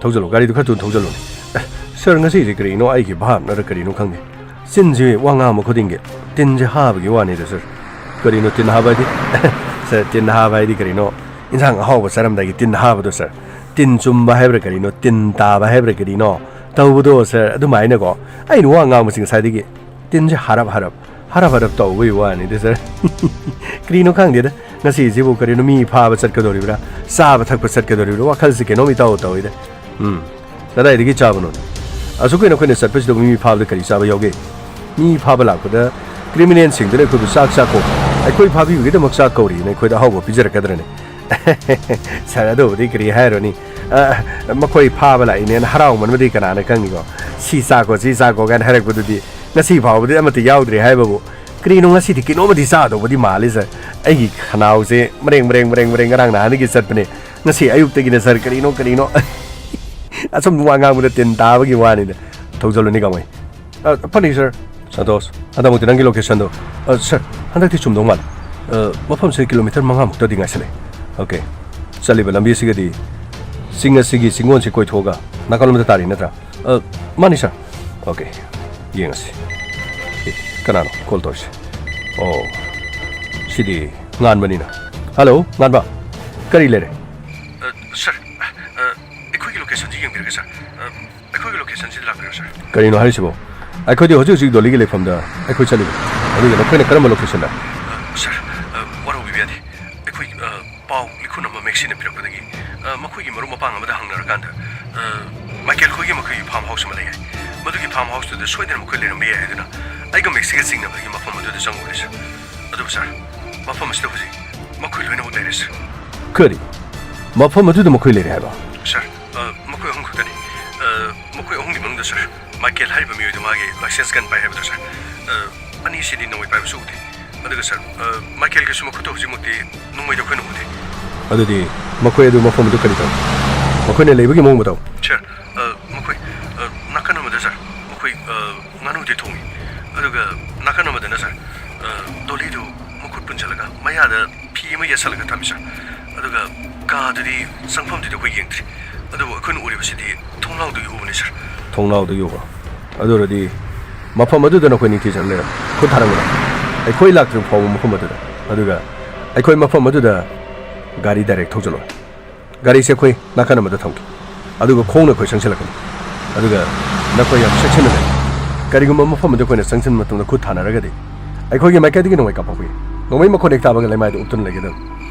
ꯊꯧꯖꯜꯂꯨ, ꯒꯥꯔꯤꯗꯨ ꯈꯔ ꯊꯨꯅ ꯊꯧꯖꯜꯂꯨꯅꯦ꯫ ꯑꯦ, ꯁꯥꯔ, ꯉꯁꯤꯁꯦ ꯀꯔꯤꯅꯣ ꯑꯩꯒꯤ ꯚꯥꯞꯅꯔ ꯀꯔꯤꯅꯣ ꯈꯪꯗꯦ, ꯆꯤꯟꯁꯤ ꯋꯥ ꯉꯥꯡꯕ ꯈꯨꯗꯤꯡꯒꯤ ꯇꯤꯟꯁꯦ ꯍꯥꯕꯒꯤ ꯋꯥꯅꯤꯗ, ꯁꯥꯔ꯫ ꯀꯔꯤꯅꯣ ꯇꯤꯟ ꯍꯥꯕ ꯍꯥꯏꯗꯤ? ꯁꯥꯔ, ꯇꯤꯟ ꯍꯥꯕ ꯍꯥꯏꯗꯤ ꯀꯔꯤꯅꯣ? ꯏꯟꯁꯥꯡ ꯑꯍꯥꯎꯕ ꯆꯥꯔꯝꯗꯥꯏꯒꯤ ꯇꯤꯟ ꯍꯥꯕꯗꯣ, ꯁꯥꯔ꯫ ꯇꯤꯟ ꯆꯨꯝꯕ ꯍꯥꯏꯕ꯭ꯔꯥ ꯀꯔꯤꯅꯣ, ꯇꯤꯟ ꯇꯥꯕ ꯍꯥꯏꯕ꯭ꯔꯥ ꯀꯔꯤꯅꯣ ꯇꯧꯕꯗꯣ, ꯁꯥꯔ, ꯑꯗꯨꯃꯥꯏꯅꯀꯣ꯫ ꯑꯩꯅ ꯋꯥ ꯉꯥꯡꯕꯁꯤ ꯉꯁꯥꯏꯗꯒꯤ ꯇꯤꯟꯁꯦ ꯍꯥꯔꯞ ꯍꯥꯔꯞ, ꯍꯥꯔꯞ ꯍꯥꯔꯞ ꯇꯧꯕꯒꯤ ꯋꯥꯅꯤꯗ, ꯁꯥꯔ꯫ ꯀꯔꯤꯅꯣ ꯈꯪꯗꯦꯗ, ꯉꯁꯤꯁꯤꯕꯨ ꯀꯔꯤꯅꯣ, ꯃꯤ ꯐꯥꯕ ꯆꯠꯀꯗꯧꯔꯤꯕ꯭ꯔꯥ, ꯆꯥꯕ ꯊꯛꯄ ꯆꯠꯀꯗꯧꯔꯤꯕ꯭ꯔꯥ, ꯋꯥꯈꯜꯁꯤ ꯀꯩꯅꯣꯝ ꯏꯇꯧ ꯇꯧꯏꯗ꯫ ꯎꯝ, ꯀꯗꯥꯏꯗꯒꯤ ꯆꯥꯕꯅꯣ? ꯑꯁꯨꯛ ꯀꯨꯏꯅ ꯑꯩꯈꯣꯏꯅ ꯆꯠꯄꯁꯤꯗꯕꯨ ꯃꯤ ꯐꯥꯕꯗ ꯀꯔꯤ ꯆꯥꯕ ꯌꯥꯎꯒꯦ? ꯃꯤ ꯐꯥꯕ ꯂꯥꯛꯄꯗ ꯀ꯭ꯔꯤꯃꯤꯅꯦꯜꯁꯤꯡꯗꯨꯅ ꯑꯩꯈꯣꯏꯕꯨ ꯆꯥꯛ ꯆꯥꯛꯈꯣ, ꯑꯩꯈꯣꯏ ꯐꯥꯕꯤꯕꯒꯤꯗꯃꯛ ꯆꯥꯛ ꯀꯧꯔꯤꯅ ꯑꯩꯈꯣꯏꯗ ꯑꯍꯥꯎꯕ ꯄꯤꯖꯔꯛꯀꯗ꯭ꯔꯅꯦ? ꯁꯥꯔ, ꯑꯗꯨꯕꯨꯗꯤ ꯀꯔꯤ ꯍꯥꯏꯔꯨꯅꯤ? ꯑ, ꯃꯈꯣꯏ ꯐꯥꯕ ꯂꯥꯛꯏꯅꯦꯅ ꯍꯔꯥꯎꯃꯟꯕꯗꯤ ꯀꯅꯥꯅ ꯈꯪꯅꯤꯀꯣ? "ꯁꯤ ꯆꯥꯈꯣ, ꯁꯤ ꯆꯥꯈꯣ" ꯀꯥꯏꯅ ꯍꯥꯏꯔꯛꯄꯗꯨꯗꯤ ꯉꯁꯤ ꯐꯥꯎꯕꯗꯤ ꯑꯃꯠꯇ ꯌꯥꯎꯗ꯭ꯔꯤ ꯍꯥꯏꯕꯕꯨ꯫ ꯀꯔꯤꯅꯣ, ꯉꯁꯤꯗꯤ ꯀꯩꯅꯣꯝꯃꯗꯤ ꯆꯥꯗꯧꯕꯗꯤ ꯃꯥꯜꯂꯤ, ꯁꯥꯔ꯫ ꯑꯩꯒꯤ ꯈꯅꯥꯎꯁꯦ ꯃꯔꯦꯡ, ꯃꯔꯦꯡ, ꯃꯔꯦꯡ, ꯃꯔꯦꯡ ꯉꯔꯥꯡ ꯅꯍꯥꯟꯗꯒꯤ ꯆꯠꯄꯅꯦ꯫ ꯉꯁꯤ ꯑꯌꯨꯛꯇꯒꯤꯅ, ꯁꯥꯔ, ꯀꯔꯤꯅꯣ, ꯀꯔꯤꯅꯣ꯫ ꯑꯁꯨꯝ ꯋꯥ ꯉꯥꯡꯕꯗ ꯇꯤꯟ ꯇꯥꯕꯒꯤ ꯋꯥꯅꯤꯗ꯫ ꯊꯧꯖꯜꯂꯨꯅꯤ, ꯀꯃꯩ꯫ ꯑ, ꯐꯅꯤ, ꯁꯥꯔ꯫ ꯁꯟꯇꯣꯁ, ꯍꯟꯗꯛꯃꯨꯛꯇꯤ ꯅꯪꯒꯤ ꯂꯣꯀꯦꯁꯟꯗꯣ꯫ ꯑ, ꯁꯥꯔ, ꯍꯟꯗꯛꯇꯤ ꯆꯨꯝꯗꯧ ꯃꯥꯜꯂꯦ꯫ ꯑ, ꯃꯐꯝꯁꯦ ꯀꯤꯂꯣꯃꯤꯇꯔ ꯃꯉꯥꯃꯨꯛꯇꯗꯤ ꯉꯥꯏꯁꯜꯂꯦ꯫ ꯑꯣꯀꯦ꯫ ꯆꯠꯂꯤꯕ ꯂꯝꯕꯤ ꯑꯁꯤꯒꯗꯤ ꯆꯤꯡ ꯑꯁꯤꯒꯤ ꯆꯤꯡꯒꯣꯟꯁꯤ ꯀꯣꯏꯊꯣꯛꯑꯒ ꯅꯥꯀꯜꯂꯣꯝꯗ ꯇꯥꯔꯤ ꯅꯠꯇ꯭ꯔꯥ? ꯑ, ꯃꯥꯅꯤ, ꯁꯥꯔ꯫ ꯑꯣꯀꯦ꯫ ꯌꯦꯡꯉꯁꯤ꯫ ꯑꯦ, ꯀꯅꯥꯅꯣ ꯀꯣꯜ ꯇꯧꯔꯤꯁꯦ? ꯑꯣ, ꯁꯤꯗꯤ ꯉꯥꯟꯕꯅꯤꯅ꯫ ꯍꯜꯂꯣ, ꯉꯥꯟꯕ꯫ ꯀꯔꯤ ꯂꯩꯔꯦ? ꯑ, ꯁꯥꯔ, ꯑ, ꯑꯩꯈꯣꯏꯒꯤ ꯂꯣꯀꯦꯁꯟꯁꯤ ꯌꯦꯡꯕꯤꯔꯒꯦ, ꯁꯥꯔ꯫ ꯑ, ꯑꯩꯈꯣꯏꯒꯤ ꯂꯣꯀꯦꯁꯟꯁꯤꯗ ꯂꯥꯛꯄꯤꯔꯣ, ꯁꯥꯔ꯫ ꯀꯔꯤꯅꯣ ꯍꯥꯏꯔꯤꯁꯤꯕꯣ? ꯑꯩꯈꯣꯏꯗꯤ ꯍꯧꯖꯤꯛ ꯍꯧꯖꯤꯛ ꯗꯣꯂꯤꯒꯤ ꯂꯩꯐꯝꯗ ꯑꯩꯈꯣꯏ ꯆꯠꯂꯤꯕ꯫ ꯑꯗꯨꯒ ꯅꯈꯣꯏꯅ ꯀꯔꯝꯕ ꯂꯣꯀꯦꯁꯟꯗ? ꯑ, ꯁꯥꯔ, ꯑ, ꯋꯥꯔꯧꯕꯤꯕ ꯌꯥꯗꯦ꯫ ꯑꯩꯈꯣꯏ, ꯑ, ꯄꯥꯎ ꯂꯤꯈꯨꯟ ꯑꯃ ꯃꯦꯛꯁꯤꯅ ꯄꯤꯔꯛꯄꯗꯒꯤ, ꯑ, ꯃꯈꯣꯏꯒꯤ ꯃꯔꯨꯞ ꯃꯄꯥꯡ ꯑꯃꯗ ꯍꯪꯅꯔꯀꯥꯟꯗ, ꯑ, ꯃꯥꯏꯀꯦꯜ ꯈꯣꯏꯒꯤ ꯃꯈꯣꯏꯒꯤ ꯐꯥꯔꯝ ꯍꯥꯎꯁ ꯑꯃ ꯂꯩ ꯍꯥꯏ꯫ ꯃꯗꯨꯒꯤ ꯐꯥꯔꯝ ꯍꯥꯎꯁꯇꯨꯗ ꯁꯣꯏꯗꯅ ꯃꯈꯣꯏ ꯂꯩꯔꯝꯕ ꯌꯥꯏ ꯍꯥꯏꯗꯨꯅ ꯑꯩꯒ ꯃꯦꯛꯁꯤꯒ ꯆꯤꯡꯅꯕꯗꯒꯤ ꯃꯐꯝ ꯑꯗꯨꯗ ꯆꯪꯉꯨꯕꯅꯤ, ꯁꯥꯔ꯫ ꯑꯗꯨꯕꯨ, ꯁꯥꯔ, ꯃꯐꯝ ꯑꯁꯤꯗ ꯍꯧꯖꯤꯛ ꯃꯈꯣꯏ ꯂꯣꯏꯅꯃꯛ ꯂꯩꯔꯦ, ꯁꯥꯔ꯫ ꯀꯔꯤ? ꯃꯐꯝ ꯑꯗꯨꯗ ꯃꯈꯣꯏ ꯂꯩꯔꯦ ꯍꯥꯏꯕ? ꯁꯥꯔ, ꯑ, ꯃꯈꯣꯏ ꯑꯍꯨꯝ ꯈꯛꯇꯅꯤ꯫ ꯑ, ꯃꯈꯣꯏ ꯑꯍꯨꯝꯒꯤ ꯃꯅꯨꯡꯗ, ꯁꯥꯔ, ꯃꯥꯏꯀꯦꯜ ꯍꯥꯏꯔꯤꯕ ꯃꯤꯑꯣꯏꯗꯨ ꯃꯥꯒꯤ ꯂꯥꯏꯁꯦꯟꯁ ꯒꯟ ꯄꯥꯏ ꯍꯥꯏꯕꯗꯣ, ꯁꯥꯔ꯫ ꯑ, ꯑꯅꯤꯁꯤꯗꯤ ꯅꯣꯡꯃꯩ ꯄꯥꯏꯕꯁꯨ ꯎꯗꯦ꯫ ꯑꯗꯨꯒ, ꯁꯥꯔ, ꯑ, ꯃꯥꯏꯀꯦꯜꯒꯤꯁꯨ ꯃꯈꯨꯠꯇ ꯍꯧꯖꯤꯛꯃꯛꯇꯤ ꯅꯣꯡꯃꯩꯗꯣ ꯑꯩꯈꯣꯏꯅ ꯎꯗꯦ꯫ ꯑꯗꯨꯗꯤ ꯃꯈꯣꯏ ꯑꯗꯨ ꯃꯐꯝ ꯑꯗꯨ ꯀꯔꯤ ꯇꯧ? ꯃꯈꯣꯏꯅ ꯂꯩꯕꯒꯤ ꯃꯑꯣꯡ ꯃꯇꯧ? ꯁꯥꯔ, ꯑ, ꯃꯈꯣꯏ, ꯑ, ꯅꯥꯀꯟ ꯑꯃꯗ, ꯁꯥꯔ, ꯃꯈꯣꯏ, ꯑ, ꯉꯥꯅꯨꯗꯤ ꯊꯣꯡꯉꯤ꯫ ꯑꯗꯨꯒ ꯅꯥꯀꯟ ꯑꯃꯗꯅ, ꯁꯥꯔ, ꯑ, ꯗꯣꯂꯤꯗꯨ ꯃꯈꯨꯠ ꯄꯨꯟꯁꯤꯜꯂꯒ ꯃꯌꯥꯗ ꯐꯤ ꯑꯃ ꯌꯦꯠꯁꯜꯂꯒ ꯊꯝꯃꯤ, ꯁꯥꯔ꯫ ꯑꯗꯨꯒ ꯀꯥꯗꯨꯗꯤ, ꯆꯪꯐꯝꯗꯨꯗꯤ ꯑꯩꯈꯣꯏ ꯌꯦꯡꯗ꯭ꯔꯤ꯫ ꯑꯗꯨꯕꯨ ꯑꯩꯈꯣꯏꯅ ꯎꯔꯤꯕꯁꯤꯗꯤ ꯊꯣꯡꯅꯥꯎꯗꯒꯤ ꯎꯕꯅꯤ, ꯁꯥꯔ꯫ ꯊꯣꯡꯅꯥꯎꯗꯒꯤ ꯎꯕ? ꯑꯗꯨ ꯑꯣꯏꯔꯗꯤ ꯃꯐꯝ ꯑꯗꯨꯗ ꯅꯈꯣꯏ ꯅꯤꯡꯊꯤꯖꯅ ꯂꯩꯔꯝꯃꯨ꯫ ꯈꯨꯠ ꯊꯥꯔꯝꯒꯅꯨ꯫ ꯑꯩꯈꯣꯏ ꯂꯥꯛꯇ꯭ꯔꯤꯕ ꯐꯥꯎꯕ ꯃꯐꯝ ꯑꯗꯨꯗ꯫ ꯑꯗꯨꯒ ꯑꯩꯈꯣꯏ ꯃꯐꯝ ꯑꯗꯨꯗ ꯒꯥꯔꯤ ꯗꯥꯏꯔꯦꯛ ꯊꯧꯖꯤꯜꯂꯣꯏ꯫ ꯒꯥꯔꯤꯁꯦ ꯑꯩꯈꯣꯏ ꯅꯥꯀꯟ ꯑꯃꯗ ꯊꯝꯒꯦ꯫ ꯑꯗꯨꯒ ꯈꯣꯡꯅ ꯑꯩꯈꯣꯏ ꯆꯪꯁꯤꯜꯂꯛꯀꯅꯤ꯫ ꯑꯗꯨꯒ ꯅꯈꯣꯏ ꯌꯥꯝ ꯆꯦꯛꯁꯤꯟꯅ ꯂꯩ꯫ ꯀꯔꯤꯒꯨꯝꯕ ꯃꯐꯝ ꯑꯗꯨ ꯑꯩꯈꯣꯏꯅ ꯆꯪꯁꯤꯟꯕ ꯃꯇꯝꯗ ꯈꯨꯠ ꯊꯥꯅꯔꯒꯗꯤ, ꯑꯩꯈꯣꯏꯒꯤ ꯃꯥꯏꯀꯩꯗꯒꯤ ꯅꯣꯡꯃꯩ ꯀꯥꯞꯄꯛꯄꯒꯤ ꯅꯣꯡꯃꯩ ꯃꯈꯣꯟ ꯍꯦꯛ ꯇꯥꯕꯒ ꯂꯩꯃꯥꯏꯗ ꯎꯞꯇꯨꯅ ꯂꯩꯒꯗꯕꯅꯤ꯫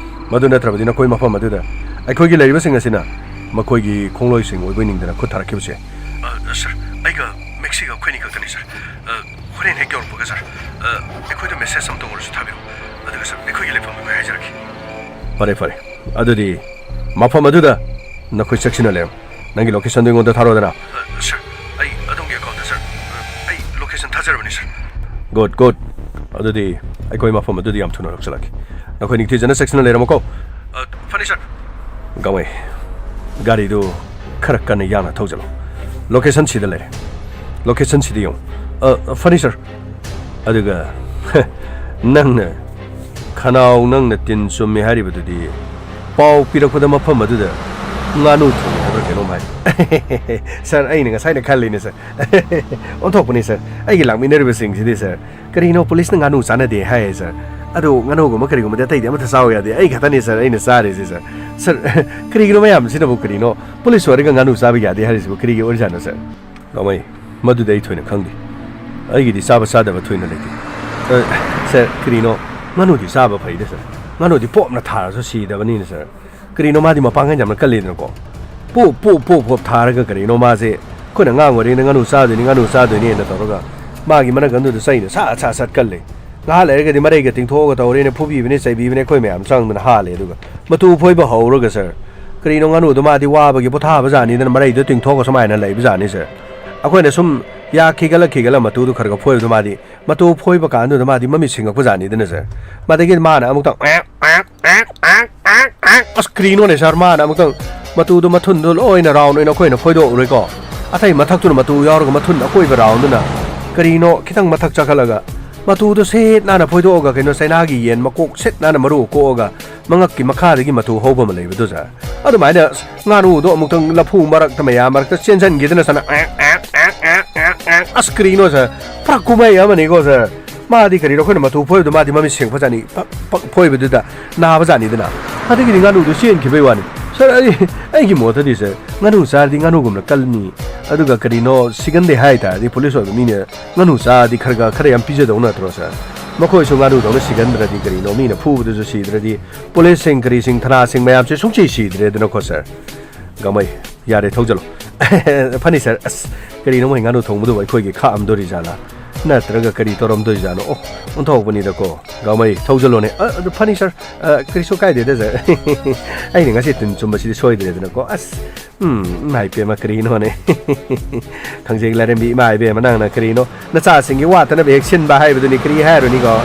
ꯃꯗꯨ ꯅꯠꯇ꯭ꯔꯕꯗꯤ ꯅꯈꯣꯏ ꯃꯐꯝ ꯑꯗꯨꯗ ꯑꯩꯈꯣꯏꯒꯤ ꯂꯩꯔꯤꯕꯁꯤꯡ ꯑꯁꯤꯅ ꯃꯈꯣꯏꯒꯤ ꯈꯣꯡꯂꯣꯏꯁꯤꯡ ꯑꯣꯏꯕꯣꯏ ꯅꯤꯡꯗꯅ ꯈꯨꯠ ꯊꯥꯔꯛꯈꯤꯕꯁꯦ꯫ ꯑ, ꯁꯥꯔ, ꯑꯩꯒ ꯃꯦꯛꯁꯤꯒ ꯑꯩꯈꯣꯏꯅꯤ ꯈꯛꯇꯅꯤ, ꯁꯥꯔ꯫ ꯑ, ꯍꯣꯔꯦꯟ ꯍꯦꯛ ꯌꯧꯔꯛꯄꯒ, ꯁꯥꯔ, ꯑ, ꯑꯩꯈꯣꯏꯗ ꯃꯦꯁꯦꯖ ꯑꯃꯇ ꯑꯣꯏꯔꯁꯨ ꯊꯥꯕꯤꯔꯛꯎ꯫ ꯑꯗꯨꯒ, ꯁꯥꯔ, ꯑꯩꯈꯣꯏꯒꯤ ꯂꯩꯐꯝꯗꯨ ꯑꯩ ꯍꯥꯏꯖꯔꯛꯀꯦ꯫ ꯐꯔꯦ, ꯐꯔꯦ꯫ ꯑꯗꯨꯗꯤ ꯃꯐꯝ ꯑꯗꯨꯗ ꯅꯈꯣꯏ ꯆꯦꯛꯁꯤꯟꯅ ꯂꯩꯔꯝꯃꯨ꯫ ꯅꯪꯒꯤ ꯂꯣꯀꯦꯁꯟꯗꯨ ꯑꯩꯉꯣꯟꯗ ꯊꯥꯔꯛꯑꯣꯗꯅ꯫ ꯑ, ꯁꯥꯔ, ꯑꯩ ꯑꯗꯣꯝꯒꯤ ꯑꯦꯀꯥꯎꯟꯗ, ꯁꯥꯔ, ꯑ, ꯑꯩ ꯂꯣꯀꯦꯁꯟ ꯊꯥꯖꯔꯕꯅꯤ, ꯁꯥꯔ꯫ Good, good. ꯑꯗꯨꯗꯤ ꯑꯩꯈꯣꯏ ꯃꯐꯝ ꯑꯗꯨꯗ ꯌꯥꯝ ꯊꯨꯅ ꯌꯧꯁꯤꯜꯂꯛꯀꯦ꯫ ꯅꯈꯣꯏ ꯅꯤꯡꯊꯤꯖꯅ ꯆꯦꯛꯁꯤꯟꯅ ꯂꯩꯔꯝꯃꯨꯀꯣ꯫ ꯑ, ꯐꯅꯤ, ꯁꯥꯔ꯫ ꯒꯥꯡꯃꯩ, ꯒꯥꯔꯤꯗꯨ ꯈꯔ ꯀꯟꯅ ꯌꯥꯡꯅ ꯊꯧꯖꯤꯜꯂꯨ꯫ ꯂꯣꯀꯦꯁꯟ ꯁꯤꯗ ꯂꯩꯔꯦ꯫ ꯂꯣꯀꯦꯁꯟ ꯁꯤꯗ ꯌꯦꯡꯉꯨ꯫ ꯑ, ꯐꯅꯤ, ꯁꯥꯔ꯫ ꯑꯗꯨꯒ ꯅꯪꯅ ꯈꯅꯥꯎ ꯅꯪꯅ ꯇꯤꯟ ꯆꯨꯝꯃꯤ ꯍꯥꯏꯔꯤꯕꯗꯨꯗꯤ ꯄꯥꯎ ꯄꯤꯔꯛꯄꯗ ꯃꯐꯝ ꯑꯗꯨꯗ ꯉꯥꯅꯨ ꯊꯣꯡꯉꯦ ꯍꯥꯏꯕ꯭ꯔꯥ ꯀꯩꯅꯣꯝ ꯍꯥꯏ꯫ ꯁꯥꯔ, ꯑꯩꯅ ꯉꯁꯥꯏꯅ ꯈꯜꯂꯤꯅꯦ ꯁꯥꯔ꯫ ꯑꯣꯟꯊꯣꯛꯄꯅꯤ ꯁꯥꯔ, ꯑꯩꯒꯤ ꯂꯥꯛꯃꯤꯟꯅꯔꯤꯕꯁꯤꯡꯁꯤꯗꯤ ꯁꯥꯔ꯫ ꯀꯔꯤꯅꯣ ꯄꯨꯂꯤꯁꯅ ꯉꯥꯅꯨ ꯆꯥꯅꯗꯦ ꯍꯥꯏꯌꯦ ꯁꯥꯔ꯫ ꯑꯗꯣ ꯉꯥꯅꯨꯒꯨꯝꯕ ꯀꯔꯤꯒꯨꯝꯕꯗꯤ ꯑꯇꯩꯗꯤ ꯑꯃꯠꯇ ꯆꯥꯎ ꯌꯥꯗꯦ, ꯑꯩ ꯈꯛꯇꯅꯤ ꯁꯥꯔ ꯑꯩꯅ ꯆꯥꯔꯤꯁꯦ ꯁꯥꯔ꯫ ꯁꯥꯔ, ꯀꯔꯤꯒꯤꯅꯣ ꯃꯌꯥꯝꯁꯤꯅꯕꯨ ꯀꯔꯤꯅꯣ ꯄꯨꯂꯤꯁ ꯑꯣꯏꯔꯒ ꯉꯥꯅꯨ ꯆꯥꯕ ꯌꯥꯗꯦ ꯍꯥꯏꯔꯤꯁꯤꯕꯨ ꯀꯔꯤꯒꯤ ꯑꯣꯏꯔꯤꯖꯥꯠꯅꯣ ꯁꯥꯔ? ꯀꯃꯥꯏ? ꯃꯗꯨꯗꯤ ꯑꯩ ꯊꯣꯏꯅ ꯈꯪꯗꯦ꯫ ꯑꯩꯒꯤꯗꯤ ꯆꯥꯕ ꯆꯥꯗꯕ ꯊꯣꯏꯅ ꯂꯩꯇꯦ꯫ ꯑ, ꯁꯥꯔ, ꯀꯔꯤꯅꯣ? ꯉꯥꯅꯨꯗꯤ ꯆꯥꯕ ꯐꯩꯗ ꯁꯥꯔ꯫ ꯉꯥꯅꯨꯗꯤ ꯄꯣꯞꯅ ꯊꯥꯔꯁꯨ ꯁꯤꯗꯕꯅꯤꯅ ꯁꯥꯔ꯫ ꯀꯔꯤꯅꯣ, ꯃꯥꯗꯤ ꯃꯄꯥꯡꯒꯜ ꯌꯥꯝꯅ ꯀꯜꯂꯤꯗꯅꯀꯣ꯫ ꯄꯣꯞ ꯄꯣꯞ ꯄꯣꯞ ꯄꯣꯞ ꯊꯥꯔꯒ ꯀꯔꯤꯅꯣ ꯃꯥꯁꯦ, ꯑꯩꯈꯣꯏꯅ ꯑꯉꯥꯡ ꯑꯣꯏꯔꯤꯉꯩꯗ ꯉꯥꯅꯨ ꯆꯥꯗꯣꯏꯅꯤ, ꯉꯥꯅꯨ ꯆꯥꯗꯣꯏꯅꯤꯅ ꯇꯧꯔꯒ ꯃꯥꯒꯤ ꯃꯅꯒꯟꯗꯨꯗ ꯆꯩꯅ ꯁꯠ ꯁꯠ ꯁꯠ ꯀꯜꯂꯦ꯫ ꯉꯥꯏꯍꯥꯛ ꯂꯩꯔꯒꯗꯤ ꯃꯔꯩꯒ ꯇꯤꯡꯊꯣꯛꯑꯒ ꯇꯧꯔꯦꯅ ꯐꯨꯕꯤꯕꯅꯦ, ꯆꯩꯕꯤꯕꯅꯦ, ꯑꯩꯈꯣꯏ ꯃꯌꯥꯝ ꯆꯪꯗꯅ ꯍꯥꯜꯂꯦ꯫ ꯑꯗꯨꯒ ꯃꯇꯨ ꯐꯣꯏꯕ ꯍꯧꯔꯒ ꯁꯥꯔ, ꯀꯔꯤꯅꯣ, ꯉꯥꯅꯨꯗꯣ ꯃꯥꯗꯤ ꯋꯥꯕꯒꯤ ꯄꯣꯊꯥꯕ ꯖꯥꯠꯅꯤꯗꯅ ꯃꯔꯩꯗꯣ ꯇꯤꯡꯊꯣꯛꯑꯒ ꯁꯨꯃꯥꯏꯅ ꯂꯩꯕ ꯖꯥꯠꯅꯤ ꯁꯥꯔ꯫ ꯑꯩꯈꯣꯏꯅ ꯁꯨꯝ ꯌꯥ ꯈꯤꯒꯠꯂ ꯈꯤꯒꯠꯂ ꯃꯇꯨꯗꯣ ꯈꯔ ꯈꯔ ꯐꯣꯏꯕꯗꯣ ꯃꯥꯗꯤ ꯃꯇꯨ ꯐꯣꯏꯕ ꯀꯥꯟꯗꯨꯗ ꯃꯥꯗꯤ ꯃꯃꯤꯠ ꯁꯤꯡꯉꯛꯄ ꯖꯥꯠꯅꯤꯗꯅ ꯁꯥꯔ꯫ ꯃꯗꯒꯤ ꯃꯥꯅ ꯑꯃꯨꯛꯇꯪ ꯑꯁ, ꯀꯔꯤꯅꯣꯅꯦ ꯁꯥꯔ, ꯃꯥꯅ ꯑꯃꯨꯛꯇꯪ ꯃꯇꯨꯗꯣ, ꯃꯊꯨꯟꯗꯣ ꯂꯣꯏꯅ ꯔꯥꯎꯟ ꯑꯣꯏꯅ ꯑꯩꯈꯣꯏꯅ ꯐꯣꯏꯗꯣꯛꯎꯔꯦꯀꯣ꯫ ꯑꯇꯩ ꯃꯊꯛꯇꯨꯅ ꯃꯇꯨ ꯌꯥꯎꯔꯒ ꯃꯊꯨꯟ ꯑꯀꯣꯏꯕ ꯔꯥꯎꯟꯗꯨꯅ ꯀꯔꯤꯅꯣ ꯈꯤꯇꯪ ꯃꯊꯛ ꯆꯥꯈꯠꯂꯒ ꯃꯇꯨꯗꯣ ꯁꯦꯠ ꯅꯥꯟꯅ ꯐꯣꯏꯗꯣꯛꯑꯒ, ꯀꯩꯅꯣ, ꯆꯩꯅꯥꯒꯤ ꯌꯦꯟ ꯃꯀꯣꯛ ꯁꯦꯠ ꯅꯥꯟꯅ ꯃꯔꯨ ꯀꯣꯛꯑꯒ ꯃꯉꯛꯀꯤ ꯃꯈꯥꯗꯒꯤ ꯃꯇꯨ ꯍꯧꯕ ꯑꯃ ꯂꯩꯕꯗꯨ ꯁꯥꯔ꯫ ꯑꯗꯨꯃꯥꯏꯅ ꯉꯥꯅꯨꯗꯣ ꯑꯃꯨꯛꯇꯪ ꯂꯐꯨ ꯃꯔꯛꯇ, ꯃꯌꯥꯝ ꯃꯔꯛꯇ ꯆꯦꯟꯁꯤꯟꯈꯤꯗꯅ ꯁꯥꯔ, ꯑꯁ, ꯀꯔꯤꯅꯣ ꯁꯥꯔ, ꯄꯨꯔꯥ ꯀꯨꯝꯍꯩ ꯑꯃꯅꯤꯀꯣ ꯁꯥꯔ꯫ ꯃꯥꯗꯤ ꯀꯔꯤꯅꯣ, ꯑꯩꯈꯣꯏꯅ ꯃꯇꯨ ꯐꯣꯏꯕꯗꯣ ꯃꯥꯗꯤ ꯃꯃꯤꯠ ꯁꯦꯡꯕꯖꯥꯠꯅꯤ, ꯄꯛ ꯄꯛ ꯐꯣꯏꯕꯗꯨꯗ ꯅꯥꯕꯖꯥꯠꯅꯤꯗꯅ꯫ ꯑꯗꯒꯤꯗꯤ ꯉꯥꯅꯨꯗꯣ ꯆꯦꯟꯈꯤꯕꯩ ꯋꯥꯅꯤ꯫ ꯁꯥꯔ, ꯑꯩ, ꯑꯩꯒꯤ ꯃꯣꯠꯇꯗꯤ ꯁꯥꯔ, ꯉꯥꯅꯨ ꯆꯥꯔꯗꯤ ꯉꯥꯅꯨꯒꯨꯝꯅ ꯀꯜꯂꯤ, ꯑꯗꯨꯒ ꯀꯔꯤꯅꯣ, ꯁꯤꯒꯟꯗꯦ ꯍꯥꯏ ꯇꯥꯔꯗꯤ ꯄꯨꯂꯤꯁ ꯑꯣꯏꯕ ꯃꯤꯅ ꯉꯥꯅꯨ ꯆꯥꯔꯗꯤ ꯈꯔ ꯈꯔ ꯈꯔ ꯌꯥꯝ ꯄꯤꯖꯗꯧ ꯅꯠꯇ꯭ꯔꯣ ꯁꯥꯔ? ꯃꯈꯣꯏꯁꯨ ꯉꯥꯅꯨꯗꯧꯅ ꯁꯤꯒꯟꯗ꯭ꯔꯗꯤ ꯀꯔꯤꯅꯣ, ꯃꯤꯅ ꯐꯨꯕꯗꯁꯨ ꯁꯤꯗ꯭ꯔꯗꯤ, ꯄꯨꯂꯤꯁꯁꯤꯡ ꯀꯔꯤꯁꯤꯡ ꯊꯅꯥꯁꯤꯡ ꯃꯌꯥꯝꯁꯦ ꯁꯨꯡꯁꯤ ꯁꯤꯗ꯭ꯔꯦꯗꯅꯀꯣ ꯁꯥꯔ꯫ ꯒꯥꯡꯃꯩ, ꯌꯥꯔꯦ, ꯊꯧꯖꯜꯂꯣ꯫ ꯐꯅꯤ ꯁꯥꯔ, ꯑꯁ, ꯀꯔꯤꯅꯣ ꯃꯣꯏ ꯉꯥꯅꯨ ꯊꯣꯡꯕꯗꯨꯕꯨ ꯑꯩꯈꯣꯏꯒꯤ ꯈꯥꯛꯑꯝꯗꯣꯔꯤꯖꯥꯠꯂꯥ? ꯅꯠꯇ꯭ꯔꯒ ꯀꯔꯤ ꯇꯧꯔꯝꯗꯣꯏꯖꯥꯠꯅꯣ? ꯑꯣ, ꯑꯣꯟꯊꯣꯛꯄꯅꯤꯗꯀꯣ꯫ ꯒꯥꯡꯃꯩ, ꯊꯧꯖꯜꯂꯣꯅꯦ꯫ ꯑ, ꯑꯗꯨ ꯐꯅꯤ ꯁꯥꯔ, ꯑ, ꯀꯔꯤꯁꯨ ꯀꯥꯏꯗꯦꯗ ꯁꯥꯔ꯫ ꯑꯩꯅ ꯉꯁꯤ ꯇꯤꯟ ꯆꯨꯝꯕꯁꯤꯗꯤ ꯁꯣꯏꯗ꯭ꯔꯦꯗꯅꯀꯣ꯫ ꯑꯁ, ꯎꯝ, ꯏꯃꯥ ꯏꯄꯦꯝꯃ, ꯀꯔꯤꯅꯣꯅꯦ? ꯈꯪꯖꯩ ꯂꯥꯏꯔꯦꯝꯕꯤ, ꯏꯃꯥ ꯏꯕꯦꯝꯃ, ꯅꯪꯅ ꯀꯔꯤꯅꯣ? ꯅꯆꯥꯁꯤꯡꯒꯤ ꯋꯥꯠꯇꯅꯕ ꯍꯦꯛ ꯁꯤꯟꯕ ꯍꯥꯏꯕꯗꯨꯅꯤ, ꯀꯔꯤ ꯍꯥꯏꯔꯨꯅꯤꯀꯣ?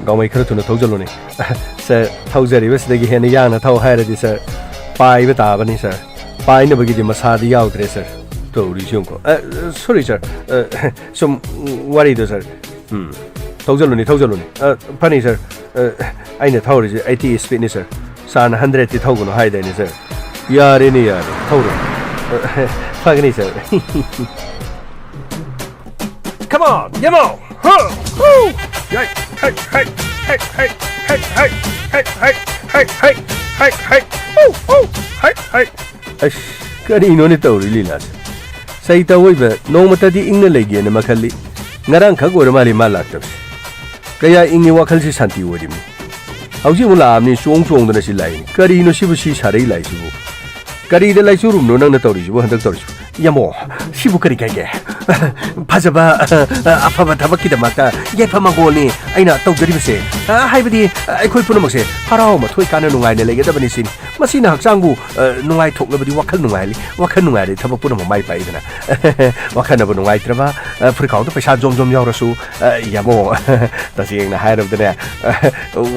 ꯒꯥꯡꯃꯩ, ꯈꯔ ꯊꯨꯅ ꯊꯧꯖꯜꯂꯨꯅꯦ꯫ ꯁꯥꯔ, ꯊꯧꯖꯔꯤꯕꯁꯤꯗꯒꯤ ꯍꯦꯟꯅ ꯌꯥꯡꯅ ꯊꯧ ꯍꯥꯏꯔꯗꯤ ꯁꯥꯔ, ꯄꯥꯏꯕ ꯇꯥꯕꯅꯤ ꯁꯥꯔ꯫ ꯄꯥꯏꯅꯕꯒꯤꯗꯤ ꯃꯁꯥꯗꯤ ꯌꯥꯎꯗ꯭ꯔꯦ ꯁꯥꯔ꯫ ꯇꯧꯔꯤꯁꯤ ꯌꯦꯡꯉꯨꯀꯣ꯫ ꯑ, ꯁꯣꯔꯤ ꯁꯥꯔ, ꯑ, ꯁꯨꯝ ꯋꯥꯔꯤꯗꯣ ꯁꯥꯔ꯫ ꯎꯝ꯫ ꯊꯧꯖꯜꯂꯨꯅꯦ, ꯊꯧꯖꯜꯂꯨꯅꯦ꯫ ꯑ, ꯐꯅꯤ, ꯁꯥꯔ꯫ ꯑ, ꯑꯩꯅ ꯊꯧꯔꯤꯁꯦ eighty speedꯅꯤ, ꯁꯥꯔ꯫ ꯁꯥꯔꯅ hundredꯇꯤ ꯊꯧꯒꯅꯨ ꯍꯥꯏꯗꯥꯏꯅꯦ, ꯁꯥꯔ? ꯌꯥꯔꯦꯅꯦ, ꯌꯥꯔꯦ, ꯊꯧꯔꯣ꯫ ꯑ, ꯐꯒꯅꯤ, ꯁꯥꯔ꯫ Come on, ꯌꯦꯃꯥꯎ! ꯍ! ꯍꯨ! ꯌꯥꯏ! ꯍꯩ! ꯍꯩ! ꯍꯨ! ꯍꯨ! ꯍꯩ! ꯍꯩ! ꯑꯁ, ꯀꯔꯤꯅꯣꯅꯦ ꯇꯧꯔꯤ ꯂꯤꯂꯥꯁꯦ? ꯁꯩꯇ ꯑꯣꯏꯕ ꯅꯣꯡꯃꯇꯗꯤ ꯏꯪꯅ ꯂꯩꯒꯦꯅ ꯃꯈꯜꯂꯤ꯫ ꯉꯔꯥꯡꯈꯛ ꯑꯣꯏꯔ ꯃꯥꯜꯂꯤ ꯃꯥ ꯂꯥꯛꯇꯕꯁꯦ꯫ ꯀꯌꯥ ꯏꯪꯉꯤ, ꯋꯥꯈꯜꯁꯤ ꯁꯥꯟꯇꯤ ꯑꯣꯏꯔꯤꯕꯅꯤ꯫ ꯍꯧꯖꯤꯛ ꯑꯃꯨꯛ ꯂꯥꯛꯑꯕꯅꯤ, ꯆꯣꯡ ꯆꯣꯡꯗꯅ ꯁꯤ ꯂꯥꯛꯏꯅꯤ꯫ ꯀꯔꯤꯅꯣ ꯁꯤꯕꯨ, ꯁꯤ ꯁꯥꯔꯩ ꯂꯥꯛꯏꯁꯤꯕꯨ? ꯀꯔꯤꯗ ꯂꯥꯏꯆꯨꯔꯨꯝꯅꯣ ꯅꯪꯅ ꯇꯧꯔꯤꯁꯤꯕꯨ, ꯍꯟꯗꯛ ꯇꯧꯔꯤꯁꯤꯕꯨ? ꯌꯥꯃꯣ, ꯁꯤꯕꯨ ꯀꯔꯤ ꯀꯥꯏꯒꯦ? ꯐꯖꯕ, ꯑꯐꯕ ꯊꯕꯛꯀꯤꯗꯃꯛꯇ ꯌꯥꯏꯐ ꯃꯪꯒꯣꯜꯅꯤ ꯑꯩꯅ ꯇꯧꯖꯔꯤꯕꯁꯦ꯫ ꯍꯥꯏꯕꯗꯤ, ꯑꯩꯈꯣꯏ ꯄꯨꯝꯅꯃꯛꯁꯦ ꯍꯔꯥꯎ ꯃꯊꯣꯏ ꯀꯥꯅ ꯅꯨꯡꯉꯥꯏꯅ ꯂꯩꯒꯗꯕꯅꯤ ꯁꯤꯅꯤ꯫ ꯃꯁꯤꯅ ꯍꯛꯆꯥꯡꯕꯨ, ꯑ, ꯅꯨꯡꯉꯥꯏꯊꯣꯛꯂꯕꯗꯤ ꯋꯥꯈꯜ ꯅꯨꯡꯉꯥꯏꯍꯜꯂꯤ꯫ ꯋꯥꯈꯜ ꯅꯨꯡꯉꯥꯏꯔꯗꯤ ꯊꯕꯛ ꯄꯨꯝꯅꯃꯛ ꯃꯥꯏ ꯄꯥꯛꯏꯗꯅ꯫ ꯋꯥꯈꯜꯅꯕꯨ ꯅꯨꯡꯉꯥꯏꯇ꯭ꯔꯕ, ꯑ, ꯐꯨꯔꯤꯠꯈꯥꯎꯗ ꯄꯩꯁꯥ ꯖꯣꯝ ꯖꯣꯝ ꯌꯥꯎꯔꯁꯨ, ꯑ, ꯌꯥꯝꯃꯣ, ꯇꯁꯦꯡꯅ ꯍꯥꯏꯔꯕꯗꯅꯦ,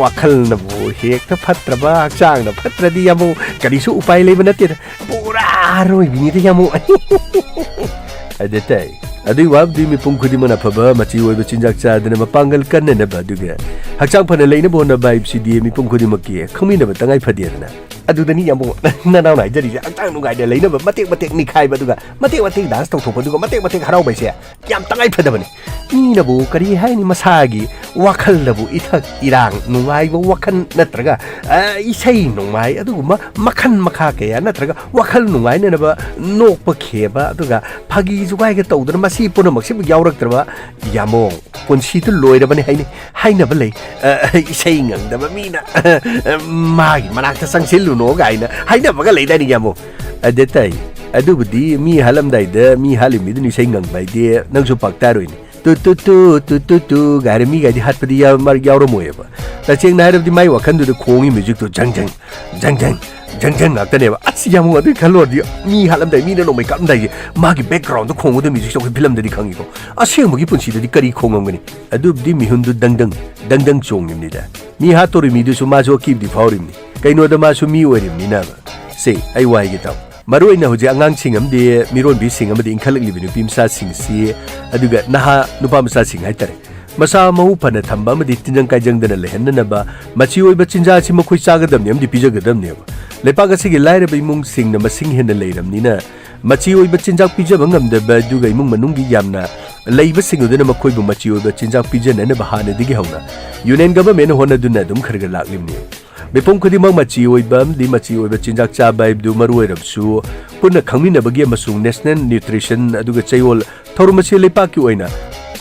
ꯋꯥꯈꯜꯅꯕꯨ ꯍꯦꯛꯇ ꯐꯠꯇ꯭ꯔꯕ, ꯍꯛꯆꯥꯡꯅ ꯐꯠꯇ꯭ꯔꯗꯤ ꯌꯥꯝꯃꯣ, ꯀꯔꯤꯁꯨ ꯎꯄꯥꯏ ꯂꯩꯕ ꯅꯠꯇꯦꯗ꯫ ꯄꯨꯔꯥ ꯑꯔꯣꯏꯕꯤꯅꯤꯗ ꯌꯥꯝꯃꯣ꯫ ꯑꯗꯨ ꯇꯥꯏ꯫ ꯑꯗꯨꯏ ꯋꯥꯕꯨꯗꯤ ꯃꯤꯄꯨꯝ ꯈꯨꯗꯤꯡꯃꯛꯅ ꯑꯐꯕ ꯃꯆꯤ ꯑꯣꯏꯕ ꯆꯤꯟꯖꯥꯛ ꯆꯥꯗꯅ ꯃꯄꯥꯡꯒꯜ ꯀꯟꯅꯅꯕ ꯑꯗꯨꯒ ꯍꯛꯆꯥꯡ ꯐꯅ ꯂꯩꯅꯕ ꯍꯣꯠꯅꯕ ꯍꯥꯏꯕꯁꯤꯗꯤ ꯃꯤꯄꯨꯝ ꯈꯨꯗꯤꯡꯃꯛꯀꯤ ꯈꯪꯃꯤꯟꯅꯕ ꯇꯉꯥꯏ ꯐꯗꯦꯗꯅ꯫ ꯑꯗꯨꯗꯅꯤ ꯌꯥꯝꯕꯨꯡ ꯅꯅꯥꯎꯅ ꯍꯥꯏꯖꯔꯤꯁꯦ, ꯍꯛꯆꯥꯡ ꯅꯨꯡꯉꯥꯏꯅ ꯂꯩꯅꯕ ꯃꯇꯦꯛ ꯃꯇꯦꯛ ꯅꯤꯛꯈꯥꯏꯕ, ꯑꯗꯨꯒ ꯃꯇꯦꯛ ꯃꯇꯦꯛ dance ꯇꯧꯊꯣꯛꯄ, ꯑꯗꯨꯒ ꯃꯇꯦꯛ ꯃꯇꯦꯛ ꯍꯔꯥꯎꯕ ꯍꯥꯏꯁꯦ ꯌꯥꯝ ꯇꯉꯥꯏ ꯐꯗꯕꯅꯤ꯫ ꯃꯤꯅꯕꯨ ꯀꯔꯤ ꯍꯥꯏꯅꯤ, ꯃꯁꯥꯒꯤ ꯋꯥꯈꯜꯗꯕꯨ ꯏꯊꯛ ꯏꯔꯥꯡ ꯅꯨꯡꯉꯥꯏꯕ ꯋꯥꯈꯜ ꯅꯠꯇ꯭ꯔꯒ, ꯑ, ꯏꯁꯩ ꯅꯣꯡꯃꯥꯏ ꯑꯗꯨꯒꯨꯝꯕ ꯃꯈꯜ ꯃꯈꯥ ꯀꯌꯥ ꯅꯠꯇ꯭ꯔꯒ ꯋꯥꯈꯜ ꯅꯨꯡꯉꯥꯏꯅꯅꯕ ꯅꯣꯛꯄ ꯈꯦꯕ ꯑꯗꯨꯒ ꯐꯥꯒꯤ ꯖꯨꯒꯥꯏꯒ ꯇꯧꯗꯅ ꯃꯁꯤ ꯄꯨꯝꯅꯃꯛꯁꯤꯕꯨ ꯌꯥꯎꯔꯛꯇ꯭ꯔꯕ ꯌꯥꯃꯣꯡ ꯄꯨꯟꯁꯤꯗꯨ ꯂꯣꯏꯔꯕꯅꯤ ꯍꯥꯏꯅꯩ꯫ ꯍꯥꯏꯅꯕ ꯂꯩ, ꯑ, ꯏꯁꯩ ꯉꯪꯗꯕ ꯃꯤꯅ, ꯑ, ꯃꯥꯒꯤ ꯃꯅꯥꯛꯇ ꯆꯪꯁꯤꯜꯂꯨꯅꯣ ꯀꯥꯏꯅ ꯍꯥꯏꯅꯕꯒ ꯂꯩꯗꯥꯏꯅꯦ ꯌꯥꯃꯣꯡ? ꯑꯗ ꯇꯥꯏ꯫ ꯑꯗꯨꯕꯨꯗꯤ ꯃꯤ ꯍꯥꯠꯂꯝꯗꯥꯏꯗ ꯃꯤ ꯍꯥꯠꯂꯤ ꯃꯤꯗꯨꯅ ꯏꯁꯩ ꯉꯪꯕ ꯍꯥꯏꯗꯤ ꯅꯪꯁꯨ ꯄꯥꯛ ꯇꯥꯔꯣꯏꯅꯦ꯫ ꯇꯨ ꯇꯨ ꯇꯨ, ꯇꯨ ꯇꯨ ꯇꯨ ꯒꯥꯏꯅ ꯃꯤꯒꯥꯏꯗꯤ ꯍꯥꯠꯄꯗꯤ ꯌꯥꯎ-, ꯃꯔ-, ꯌꯥꯎꯔꯝꯃꯣꯏꯕ꯫ ꯇꯁꯦꯡꯅ ꯍꯥꯏꯔꯕꯗꯤ ꯃꯥꯏ ꯋꯥꯈꯜꯗꯨꯗ ꯈꯣꯡꯉꯤ musicꯇꯨ ꯖꯪ ꯖꯪ, ꯖꯪ ꯖꯪ, ꯖꯪ ꯖꯪ ꯉꯥꯛꯇꯅꯦꯕ꯫ ꯑꯁ, ꯌꯥꯝ ꯑꯗꯨꯒꯤ ꯈꯜꯂꯨꯔꯗꯤ ꯃꯤ ꯍꯥꯠꯂꯝꯗꯥꯏ, ꯃꯤꯅ ꯅꯣꯡꯃꯩ ꯀꯥꯞꯂꯝꯗꯥꯏꯒꯤ ꯃꯥꯒꯤ backgroundꯗ ꯈꯣꯡꯒꯗꯕ musicꯁꯦ ꯑꯩꯈꯣꯏ filmꯗꯗꯤ ꯈꯪꯉꯤꯀꯣ꯫ ꯑꯁꯦꯡꯕꯒꯤ ꯄꯨꯟꯁꯤꯗꯗꯤ ꯀꯔꯤ ꯈꯣꯡꯉꯝꯒꯅꯤ? ꯑꯗꯨꯕꯨꯗꯤ ꯃꯤꯍꯨꯟꯗꯨ ꯗꯪ ꯗꯪ, ꯗꯪ ꯗꯪ ꯆꯣꯡꯉꯤꯕꯅꯤꯗ꯫ ꯃꯤ ꯍꯥꯠꯇꯣꯔꯤ ꯃꯤꯗꯨꯁꯨ ꯃꯥꯁꯨ ꯑꯀꯤꯕꯗꯤ ꯐꯥꯎꯔꯤꯕꯅꯤ꯫ ꯀꯩꯅꯣꯗ ꯃꯥꯁꯨ ꯃꯤ ꯑꯣꯏꯔꯤꯕꯅꯤꯅ꯫ ꯁꯦ, ꯑꯩ ꯋꯥ ꯍꯥꯏꯒꯦ ꯇꯥꯎ꯫ ꯃꯔꯨ ꯑꯣꯏꯅ ꯍꯧꯖꯤꯛ ꯑꯉꯥꯡꯁꯤꯡ ꯑꯃꯗꯤ ꯃꯤꯔꯣꯟꯕꯤꯁꯤꯡ ꯑꯃꯗꯤ ꯏꯟꯈꯠꯂꯛꯂꯤꯕ ꯅꯨꯄꯤ ꯃꯆꯥꯁꯤꯡꯁꯤ, ꯑꯗꯨꯒ ꯅꯍꯥ ꯅꯨꯄꯥ ꯃꯆꯥꯁꯤꯡ ꯍꯥꯏꯇꯥꯔꯦ, ꯃꯁꯥ ꯃꯎ ꯐꯅ ꯊꯝꯕ ꯑꯃꯗꯤ ꯇꯤꯟꯖꯪ ꯀꯥꯏꯖꯪꯗꯅ ꯂꯩꯍꯟꯅꯅꯕ ꯃꯆꯤ ꯑꯣꯏꯕ ꯆꯤꯟꯖꯥꯛ ꯑꯁꯤ ꯃꯈꯣꯏ ꯆꯥꯒꯗꯕꯅꯤ ꯑꯃꯗꯤ ꯄꯤꯖꯒꯗꯕꯅꯦꯕ꯫ ꯂꯩꯄꯥꯛ ꯑꯁꯤꯒꯤ ꯂꯥꯏꯔꯕ ꯏꯃꯨꯡꯁꯤꯡꯅ ꯃꯁꯤꯡ ꯍꯦꯟꯅ ꯂꯩꯔꯕꯅꯤꯅ, ꯃꯆꯤ ꯑꯣꯏꯕ ꯆꯤꯟꯖꯥꯛ ꯄꯤꯖꯕ ꯉꯝꯗꯕ ꯑꯗꯨꯒ ꯏꯃꯨꯡ ꯃꯅꯨꯡꯒꯤ ꯌꯥꯝꯅ ꯂꯩꯕꯁꯤꯡ ꯑꯗꯨꯅ ꯃꯈꯣꯏꯕꯨ ꯃꯆꯤ ꯑꯣꯏꯕ ꯆꯤꯟꯖꯥꯛ ꯄꯤꯖꯅꯅꯕ ꯍꯥꯟꯅꯗꯒꯤ ꯍꯧꯅ ꯌꯨꯅꯤꯌꯟ ꯒꯚꯔꯟꯃꯦꯟꯅ ꯍꯣꯠꯅꯗꯨꯅ ꯑꯗꯨꯝ ꯈꯔ ꯈꯔ ꯂꯥꯛꯂꯤꯕꯅꯤ꯫ ꯃꯤꯄꯨꯝ ꯈꯨꯗꯤꯡꯃꯛ ꯃꯆꯤ ꯑꯣꯏꯕ ꯑꯃꯗꯤ ꯃꯆꯤ ꯑꯣꯏꯕ ꯆꯤꯟꯖꯥꯛ ꯆꯥꯕ ꯍꯥꯏꯕꯗꯨ ꯃꯔꯨ ꯑꯣꯏꯔꯕꯁꯨ ꯄꯨꯟꯅ ꯈꯪꯃꯤꯟꯅꯕꯒꯤ ꯑꯃꯁꯨꯡ ꯅꯦꯁꯅꯦꯜ ꯅ꯭ꯌꯨꯇ꯭ꯔꯤꯁꯟ ꯑꯗꯨꯒ ꯆꯌꯣꯜ ꯊꯧꯔꯝ ꯑꯁꯤ ꯂꯩꯄꯥꯛꯀꯤ ꯑꯣꯏꯅ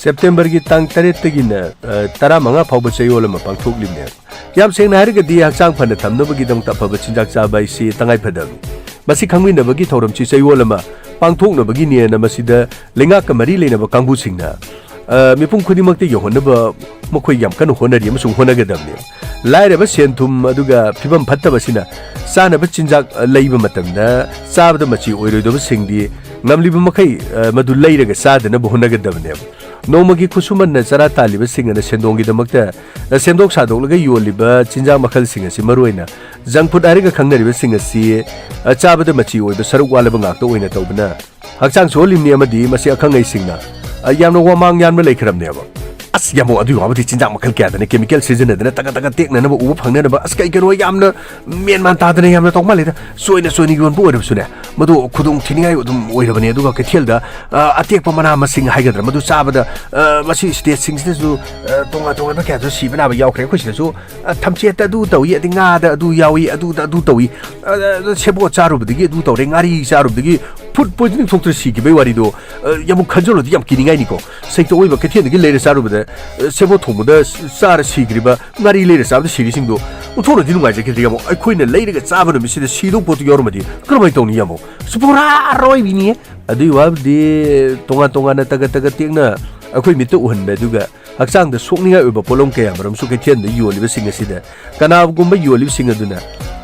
ꯁꯦꯞꯇꯦꯝꯕꯔꯒꯤ ꯇꯥꯡ ꯇꯔꯦꯠꯇꯒꯤꯅ, ꯑ, ꯇꯔꯥꯃꯉꯥ ꯐꯥꯎꯕ ꯆꯌꯣꯜ ꯑꯃ ꯄꯥꯡꯊꯣꯛꯂꯤꯕꯅꯦ꯫ ꯌꯥꯝ ꯁꯦꯡꯅ ꯍꯥꯏꯔꯒꯗꯤ, ꯍꯛꯆꯥꯡ ꯐꯅ ꯊꯝꯅꯕꯒꯤꯗꯃꯛꯇ ꯑꯐꯕ ꯆꯤꯟꯖꯥꯛ ꯆꯥꯕ ꯍꯥꯏꯁꯤ ꯇꯉꯥꯏ ꯐꯗꯕꯅꯤ꯫ ꯃꯁꯤ ꯈꯪꯃꯤꯟꯅꯕꯒꯤ ꯊꯧꯔꯝꯁꯤ ꯆꯌꯣꯜ ꯑꯃ ꯄꯥꯡꯊꯣꯛꯅꯕꯒꯤꯅꯦꯅ ꯃꯁꯤꯗ ꯂꯩꯉꯥꯛꯀ ꯃꯔꯤ ꯂꯩꯅꯕ ꯀꯥꯡꯕꯨꯁꯤꯡꯅ, ꯑ, ꯃꯤꯄꯨꯝ ꯈꯨꯗꯤꯡꯃꯛꯇ ꯌꯧꯍꯟꯅꯕ ꯃꯈꯣꯏ ꯌꯥꯝ ꯀꯟꯅ ꯍꯣꯠꯅꯔꯤ ꯑꯃꯁꯨꯡ ꯍꯣꯠꯅꯒꯗꯕꯅꯤ꯫ ꯂꯥꯏꯔꯕ, ꯁꯦꯟ ꯊꯨꯝ ꯑꯗꯨꯒ ꯐꯤꯕꯝ ꯐꯠꯇꯕꯁꯤꯅ ꯆꯥꯅꯕ ꯆꯤꯟꯖꯥꯛ, ꯑ, ꯂꯩꯕ ꯃꯇꯝꯗ ꯆꯥꯕꯗ ꯃꯆꯤ ꯑꯣꯏꯔꯣꯏꯗꯕꯁꯤꯡꯗꯤ ꯉꯝꯂꯤꯕ ꯃꯈꯩ, ꯑ, ꯃꯗꯨ ꯂꯩꯔꯒ ꯆꯥꯗꯅꯕ ꯍꯣꯠꯅꯒꯗꯕꯅꯦꯕ꯫ ꯅꯣꯡꯃꯒꯤ ꯈꯨꯠꯁꯨꯃꯟꯅ ꯆꯔꯥ ꯇꯥꯜꯂꯤꯕꯁꯤꯡ ꯑꯗꯨꯅ ꯁꯦꯟꯗꯣꯡꯒꯤꯗꯃꯛꯇ, ꯑ, ꯁꯦꯝꯗꯣꯛ ꯁꯥꯗꯣꯛꯂꯒ ꯌꯣꯜꯂꯤꯕ ꯆꯤꯟꯖꯥꯛ ꯃꯈꯜꯁꯤꯡ ꯑꯁꯤ, ꯃꯔꯨꯑꯣꯏꯅ ꯖꯪ ꯐꯨꯗ ꯍꯥꯏꯔꯒ ꯈꯪꯅꯔꯤꯕꯁꯤꯡ ꯑꯁꯤ, ꯑ, ꯆꯥꯕꯗ ꯃꯆꯤ ꯑꯣꯏꯕ ꯁꯔꯨꯛ ꯋꯥꯠꯂꯕ ꯉꯥꯛꯇ ꯑꯣꯏꯅ ꯇꯧꯕꯅ ꯍꯛꯆꯥꯡ ꯁꯣꯛꯍꯜꯂꯤꯕꯅꯤ ꯑꯃꯗꯤ ꯃꯁꯤ ꯑꯈꯪ ꯑꯍꯩꯁꯤꯡꯅ, ꯑ, ꯌꯥꯝꯅ ꯋꯥꯃꯥꯡ ꯌꯥꯟꯕ ꯂꯩꯈ꯭ꯔꯕꯅꯦꯕ꯫ ꯑꯁ, ꯌꯥꯝꯃꯣ, ꯑꯗꯨꯒꯤ ꯋꯥꯕꯨꯗꯤ ꯆꯤꯟꯖꯥꯛ ꯃꯈꯜ ꯀꯌꯥꯗꯅ ꯀꯦꯃꯤꯀꯦꯜ ꯁꯤꯖꯤꯟꯅꯗꯅ ꯇꯒꯠ ꯇꯒꯠ ꯇꯦꯛꯅꯅꯕ ꯎꯕ ꯐꯪꯅꯅꯕ, ꯑꯁ, ꯀꯩ ꯀꯩꯅꯣ ꯌꯥꯝꯅ ꯃꯦꯟ ꯃꯥꯟ ꯇꯥꯗꯅ ꯌꯥꯝꯅ ꯇꯧ ꯃꯥꯜꯂꯦꯗ꯫ ꯆꯣꯏꯅ ꯆꯣꯏꯅ ꯌꯣꯟꯕ ꯑꯣꯏꯔꯕꯁꯨꯅꯦ, ꯃꯗꯨ ꯈꯨꯗꯣꯡ ꯊꯤꯅꯤꯡꯉꯥꯏ ꯑꯗꯨꯝ ꯑꯣꯏꯔꯕꯅꯦ꯫ ꯑꯗꯨꯒ ꯀꯩꯊꯦꯜꯗ, ꯑ, ꯑꯇꯦꯛꯄ ꯃꯅꯥ ꯃꯁꯤꯡ ꯍꯥꯏꯒꯗ꯭ꯔꯥ, ꯃꯗꯨ ꯆꯥꯕꯗ, ꯑ, ꯃꯁꯤ ꯁ꯭ꯇꯦꯠꯁꯤꯡꯁꯤꯗꯁꯨ, ꯑ, ꯇꯣꯉꯥꯟ ꯇꯣꯉꯥꯟꯕ ꯀꯌꯥꯗꯁꯨ ꯁꯤꯕ ꯅꯥꯕ ꯌꯥꯎꯈ꯭ꯔꯦ꯫ ꯑꯩꯈꯣꯏ ꯁꯤꯗꯁꯨ, ꯑ, ꯊꯝꯆꯦꯠꯇ ꯑꯗꯨ ꯇꯧꯏ, ꯑꯗꯩ ꯉꯥꯗ ꯑꯗꯨ ꯌꯥꯎꯏ, ꯑꯗꯨꯗ ꯑꯗꯨ ꯇꯧꯏ, ꯑ, ꯑ, ꯁꯦꯕꯣꯠ ꯆꯥꯔꯨꯕꯗꯒꯤ ꯑꯗꯨ ꯇꯧꯔꯦ, ꯉꯥꯔꯤ ꯆꯥꯔꯨꯕꯗꯒꯤ ꯐꯨꯗ ꯄꯣꯏꯖꯅꯤꯡ ꯊꯣꯛꯇꯅ ꯁꯤꯈꯤꯕꯒꯤ ꯋꯥꯔꯤꯗꯣ, ꯑ, ꯌꯥꯝ ꯈꯟꯖꯜꯂꯨꯔꯗꯤ ꯌꯥꯝ ꯀꯤꯅꯤꯡꯉꯥꯏꯅꯤꯀꯣ꯫ ꯁꯦꯡꯇꯣꯛ ꯑꯣꯏꯕ ꯀꯩꯊꯦꯜꯗꯒꯤ ꯂꯩꯔ ꯆꯥꯔꯨꯕꯗ, ꯑ, ꯁꯦꯕꯣꯠ ꯊꯣꯡꯕꯗ ꯆꯥꯔ ꯁꯤꯈ꯭ꯔꯤꯕ, ꯉꯥꯔꯤ ꯂꯩꯔ ꯆꯥꯕꯗ ꯁꯤꯔꯤꯁꯤꯡꯗꯣ ꯑꯣꯟꯊꯣꯛꯅꯗꯤ ꯅꯨꯡꯉꯥꯏꯖꯈꯤꯗ꯭ꯔꯦ, ꯌꯥꯝꯃꯣ꯫ ꯑꯩꯈꯣꯏꯅ ꯂꯩꯔꯒ ꯆꯥꯕ ꯅꯨꯃꯤꯠꯁꯤꯗ ꯁꯤꯗꯧ ꯄꯣꯠꯇꯨ ꯌꯥꯎꯔꯝꯃꯗꯤ ꯀꯔꯝꯍꯥꯏꯅ ꯇꯧꯅꯤ, ꯌꯥꯝꯃꯣ? ꯁꯤ ꯄꯨꯔꯥ ꯑꯔꯣꯏꯕꯤꯅꯤꯌꯦ꯫ ꯑꯗꯨꯒꯤ ꯋꯥꯕꯨꯗꯤ ꯇꯣꯉꯥꯟ ꯇꯣꯉꯥꯟꯅ ꯇꯒꯠ ꯇꯒꯠ ꯇꯦꯛꯅ ꯑꯩꯈꯣꯏ ꯃꯤꯠꯇ ꯎꯍꯟꯕ, ꯑꯗꯨꯒ ꯍꯛꯆꯥꯡꯗ ꯁꯣꯛꯅꯤꯡꯉꯥꯏ ꯑꯣꯏꯕ ꯄꯣꯠꯂꯝ ꯀꯌꯥ ꯃꯔꯨꯝꯁꯨ ꯀꯩꯊꯦꯜꯗ ꯌꯣꯜꯂꯤꯕꯁꯤꯡ ꯑꯁꯤꯗ ꯀꯅꯥꯒꯨꯝꯕ ꯌꯣꯜꯂꯤꯕꯁꯤꯡ ꯑꯗꯨꯅ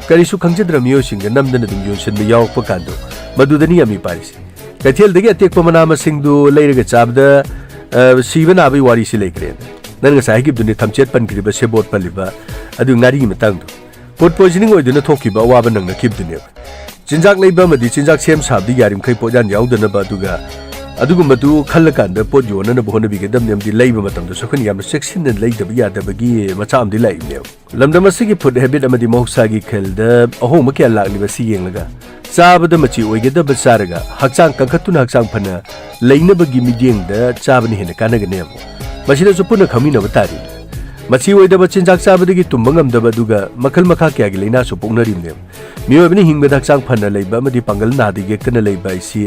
ꯀꯔꯤꯁꯨ ꯈꯪꯖꯗ꯭ꯔꯕ ꯃꯤꯑꯣꯏꯁꯤꯡꯗ ꯅꯝꯗꯅ ꯑꯗꯨꯝ ꯌꯣꯟꯁꯤꯟꯕ ꯌꯥꯎꯔꯛꯄ ꯀꯥꯟꯗꯣ, ꯃꯗꯨꯗꯅꯤ ꯌꯥꯝꯃꯤ ꯄꯥꯔꯤꯁꯦ꯫ ꯀꯩꯊꯦꯜꯗꯒꯤ ꯑꯇꯦꯛꯄ ꯃꯅꯥ ꯃꯁꯤꯡꯗꯨ ꯂꯩꯔꯒ ꯆꯥꯕꯗ, ꯑ, ꯁꯤꯕ ꯅꯥꯕꯒꯤ ꯋꯥꯔꯤꯁꯤ ꯂꯩꯈ꯭ꯔꯦꯅ꯫ ꯅꯪ ꯉꯁꯥꯏ ꯍꯥꯏꯈꯤꯕꯗꯨꯅꯤ, ꯊꯝꯆꯦꯠ ꯄꯟꯈ꯭ꯔꯤꯕ, ꯁꯦꯕꯣꯠ ꯄꯜꯂꯤꯕ, ꯑꯗꯨ ꯉꯥꯔꯤꯒꯤ ꯃꯇꯥꯡꯗꯣ꯫ ꯐꯨꯗ ꯄꯣꯏꯖꯅꯤꯡ ꯑꯣꯏꯗꯨꯅ ꯊꯣꯛꯈꯤꯕ ꯑꯋꯥꯕ ꯅꯪꯅꯈꯤꯕꯗꯨꯅꯦꯕ꯫ ꯆꯤꯟꯖꯥꯛ ꯂꯩꯕ ꯑꯃꯗꯤ ꯆꯤꯟꯖꯥꯛ ꯁꯦꯝ ꯁꯥꯕꯗ ꯌꯥꯔꯤꯃꯈꯩ ꯄꯣꯠꯌꯥꯟ ꯌꯥꯎꯗꯅꯕ, ꯑꯗꯨꯒ ꯑꯗꯨꯒꯨꯝꯕꯗꯨ ꯈꯜꯂꯀꯥꯟꯗ ꯄꯣꯠ ꯌꯣꯟꯅꯅꯕ ꯍꯣꯠꯅꯕꯤꯒꯗꯕꯅꯤ, ꯑꯃꯗꯤ ꯂꯩꯕ ꯃꯇꯝꯗꯁꯨ ꯑꯩꯈꯣꯏꯅ ꯌꯥꯝꯅ ꯆꯦꯛꯁꯤꯟꯅ ꯂꯩꯗꯕ ꯌꯥꯗꯕꯒꯤ ꯃꯆꯥꯛ ꯑꯃꯗꯤ ꯂꯥꯛꯏꯕꯅꯦꯕ꯫ ꯂꯝꯗꯝ ꯑꯁꯤꯒꯤ ꯐꯨꯗ ꯍꯦꯕꯤꯠ ꯑꯃꯗꯤ ꯃꯍꯧꯁꯥꯒꯤ ꯈꯜꯗ ꯑꯍꯣꯡꯕ ꯀꯌꯥ ꯂꯥꯛꯂꯤꯕ ꯑꯁꯤ ꯌꯦꯡꯂꯒ, ꯆꯥꯕꯗ ꯃꯆꯤ ꯑꯣꯏꯒꯗꯕ ꯆꯥꯔꯒ, ꯍꯛꯆꯥꯡ ꯀꯟꯈꯠꯇꯨꯅ ꯍꯛꯆꯥꯡ ꯐꯅ ꯂꯩꯅꯕꯒꯤ ꯃꯤꯠꯌꯦꯡꯗ ꯆꯥꯕꯅ ꯍꯦꯟꯅ ꯀꯥꯟꯅꯒꯅꯦꯕ꯫ ꯃꯁꯤꯗꯁꯨ ꯄꯨꯟꯅ ꯈꯪꯃꯤꯟꯅꯕ ꯇꯥꯔꯤ꯫ ꯃꯆꯤ ꯑꯣꯏꯗꯕ ꯆꯤꯟꯖꯥꯛ ꯆꯥꯕꯗꯒꯤ ꯇꯨꯝꯕ ꯉꯝꯗꯕ, ꯑꯗꯨꯒ ꯃꯈꯜ ꯃꯈꯥ ꯀꯌꯥꯒꯤ ꯂꯥꯏꯅꯥꯁꯨ ꯄꯣꯛꯅꯔꯤꯕꯅꯦꯕ꯫ ꯃꯤꯑꯣꯏꯕꯅ ꯍꯤꯡꯕꯗ ꯍꯛꯆꯥꯡ ꯐꯅ ꯂꯩꯕ ꯑꯃꯗꯤ ꯄꯥꯡꯒꯜ ꯅꯥꯗ ꯌꯦꯛꯇꯅ ꯂꯩꯕ ꯍꯥꯏꯁꯤ,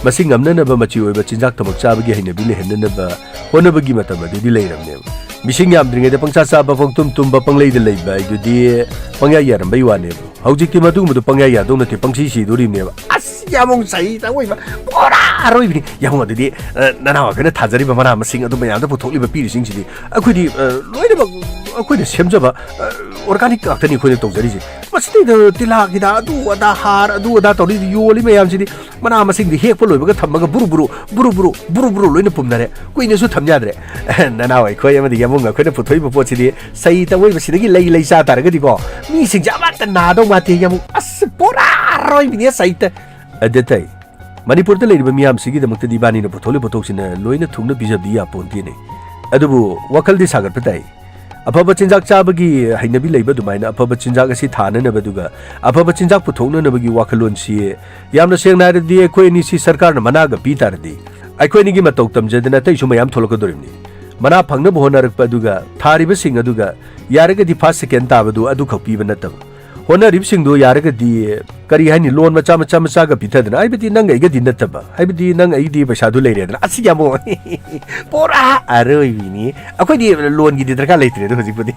ꯃꯁꯤ ꯉꯝꯅꯅꯕ ꯃꯆꯤ ꯑꯣꯏꯕ ꯆꯤꯟꯖꯥꯛ ꯊꯃꯛ ꯆꯥꯕꯒꯤ ꯍꯩꯅꯕꯤ ꯂꯩꯍꯟꯅꯅꯕ ꯍꯣꯠꯅꯕꯒꯤ ꯃꯇꯝ ꯑꯗꯨꯗꯤ ꯂꯩꯔꯕꯅꯦꯕ꯫ ꯃꯤꯁꯤꯡ ꯌꯥꯝꯗ꯭ꯔꯤꯉꯩꯗ ꯄꯪꯆꯥ ꯆꯥꯕ, ꯄꯪꯇꯨꯝ ꯇꯨꯝꯕ, ꯄꯪꯂꯩꯗ ꯂꯩꯕ ꯍꯥꯏꯗꯨꯗꯤ ꯄꯪꯌꯥ ꯌꯥꯔꯝꯕꯩ ꯋꯥꯅꯦꯕ꯫ ꯍꯧꯖꯤꯛꯇꯤ ꯃꯗꯨꯒꯨꯝꯕꯗꯨ ꯄꯪꯌꯥ ꯌꯥꯗꯧ ꯅꯠꯇꯦ, ꯄꯪꯁꯤ ꯁꯤꯗꯣꯔꯤꯕꯅꯦꯕ꯫ ꯑꯁ, ꯌꯥꯃꯣꯡ ꯆꯍꯤ ꯑꯣꯏꯕ ꯄꯨꯔꯥ ꯑꯔꯣꯏꯕꯤꯅꯤ꯫ ꯌꯥꯃꯣꯡ ꯑꯗꯨꯗꯤ, ꯑ, ꯅꯅꯥꯎ ꯑꯩꯈꯣꯏꯅ ꯊꯥꯖꯔꯤꯕ ꯃꯅꯥ ꯃꯁꯤꯡ ꯑꯗꯨ ꯃꯌꯥꯝꯗ ꯄꯨꯊꯣꯛꯂꯤꯕ ꯄꯤꯔꯤꯁꯤꯡꯁꯤꯗꯤ ꯑꯩꯈꯣꯏꯗꯤ, ꯑ, ꯂꯣꯏꯅꯃꯛ ꯑꯩꯈꯣꯏꯅ ꯁꯦꯝꯖꯕ, ꯑ, organic ꯉꯥꯛꯇꯅꯤ ꯑꯩꯈꯣꯏꯅ ꯇꯧꯖꯔꯤꯁꯦ꯫ ꯃꯁꯤꯗꯩꯗ ꯇꯤꯜꯍꯥꯠ ꯍꯤꯗꯥꯛ, ꯑꯗꯨ ꯑꯗꯥ, ꯍꯥꯔ, ꯑꯗꯨ ꯑꯗꯥ ꯇꯧꯔꯤ ꯌꯣꯜꯂꯤ ꯃꯌꯥꯝꯁꯤꯗꯤ, ꯃꯅꯥ ꯃꯁꯤꯡꯗꯤ ꯍꯦꯛꯄ ꯂꯣꯏꯕꯒ ꯊꯝꯃꯒ ꯕꯨꯔꯨ ꯕꯨꯔꯨ, ꯕꯨꯔꯨ ꯕꯨꯔꯨ, ꯕꯨꯔꯨ ꯕꯨꯔꯨ ꯂꯣꯏꯅ ꯄꯨꯝꯅꯔꯦ꯫ ꯀꯨꯏꯅꯁꯨ ꯊꯝ ꯌꯥꯗ꯭ꯔꯦ꯫ ꯅꯅꯥꯎ ꯑꯩꯈꯣꯏ ꯑꯃꯗꯤ ꯌꯥꯃꯣꯡ ꯑꯩꯈꯣꯏꯅ ꯄꯨꯊꯣꯛꯏꯕ ꯄꯣꯠꯁꯤꯗꯤ ꯆꯍꯤ ꯇꯧꯕ ꯁꯤꯗꯒꯤ ꯂꯩ ꯂꯩ ꯆꯥ ꯇꯥꯔꯒꯗꯤꯀꯣ, ꯃꯤꯁꯤꯡꯁꯦ ꯑꯃꯠꯇ ꯅꯥꯗꯧ ꯃꯥꯟꯗꯦ ꯌꯥꯃꯣꯡ꯫ ꯑꯁ, ꯄꯨꯔꯥ ꯑꯔꯣꯏꯕꯤꯅꯦ ꯆꯍꯤꯇ꯫ ꯑꯗꯨ ꯇꯩ, ꯃꯅꯤꯄꯨꯔꯗ ꯂꯩꯔꯤꯕ ꯃꯤꯌꯥꯝꯁꯤꯒꯤꯗꯃꯛꯇꯗꯤ ꯏꯕꯥꯅꯤꯅ ꯄꯨꯊꯣꯛꯂꯤ ꯄꯣꯠꯊꯣꯛꯁꯤꯅ ꯂꯣꯏꯅ ꯊꯨꯡꯅ ꯄꯤꯖꯕꯗꯤ ꯌꯥꯄꯣꯟꯇꯦꯅꯦ꯫ ꯑꯗꯨꯕꯨ ꯋꯥꯈꯜꯗꯤ ꯁꯥꯒꯠꯄ ꯇꯥꯏ꯫ ꯑꯐꯕ ꯆꯤꯟꯖꯥꯛ ꯆꯥꯕꯒꯤ ꯍꯩꯅꯕꯤ ꯂꯩꯕ ꯑꯗꯨꯃꯥꯏꯅ ꯑꯐꯕ ꯆꯤꯟꯖꯥꯛ ꯑꯁꯤ ꯊꯥꯅꯅꯕ, ꯑꯗꯨꯒ ꯑꯐꯕ ꯆꯤꯟꯖꯥꯛ ꯄꯨꯊꯣꯛꯅꯅꯕꯒꯤ ꯋꯥꯈꯜꯂꯣꯟꯁꯤ, ꯌꯥꯝꯅ ꯁꯦꯡꯅ ꯍꯥꯏꯔꯗꯤ, ꯑꯩꯈꯣꯏ ꯑꯅꯤꯁꯤ ꯁꯔꯀꯥꯔꯅ ꯃꯅꯥꯒ ꯄꯤ ꯇꯥꯔꯗꯤ, ꯑꯩꯈꯣꯏ ꯑꯅꯤꯒꯤ ꯃꯇꯧ ꯇꯝꯖꯗꯅ ꯑꯇꯩꯁꯨ ꯃꯌꯥꯝ ꯊꯣꯛꯂꯛꯀꯗꯧꯔꯤꯕꯅꯤ꯫ ꯃꯅꯥ ꯐꯪꯅꯕ ꯍꯣꯠꯅꯔꯛꯄ, ꯑꯗꯨꯒ ꯊꯥꯔꯤꯕꯁꯤꯡ ꯑꯗꯨꯒ ꯌꯥꯔꯒꯗꯤ ꯐꯥꯔꯁ ꯁꯦꯀꯦꯟ ꯇꯥꯕꯗꯨ ꯑꯗꯨꯈꯛ ꯄꯤꯕ ꯅꯠꯇꯕ, ꯍꯣꯠꯅꯔꯤꯕꯁꯤꯡꯗꯨ ꯌꯥꯔꯒꯗꯤ, ꯀꯔꯤ ꯍꯥꯏꯅꯤ, ꯂꯣꯟ ꯃꯆꯥ ꯃꯆꯥ ꯃꯆꯥꯒ ꯄꯤꯊꯗꯅ, ꯍꯥꯏꯕꯗꯤ ꯅꯪ ꯑꯩꯒꯗꯤ ꯅꯠꯇꯕ, ꯍꯥꯏꯕꯗꯤ ꯅꯪ ꯑꯩꯗꯤ ꯄꯩꯁꯥꯗꯨ ꯂꯩꯔꯦꯗꯅ, ꯑꯁꯤ ꯌꯥꯝ ꯄꯨꯔꯥ ꯑꯔꯣꯏꯕꯤꯅꯤ꯫ ꯑꯩꯈꯣꯏꯗꯤ ꯂꯣꯟꯒꯤꯗꯤ ꯗꯔꯀꯥꯔ ꯂꯩꯇ꯭ꯔꯦꯗ ꯍꯧꯖꯤꯛꯄꯨꯗꯤ꯫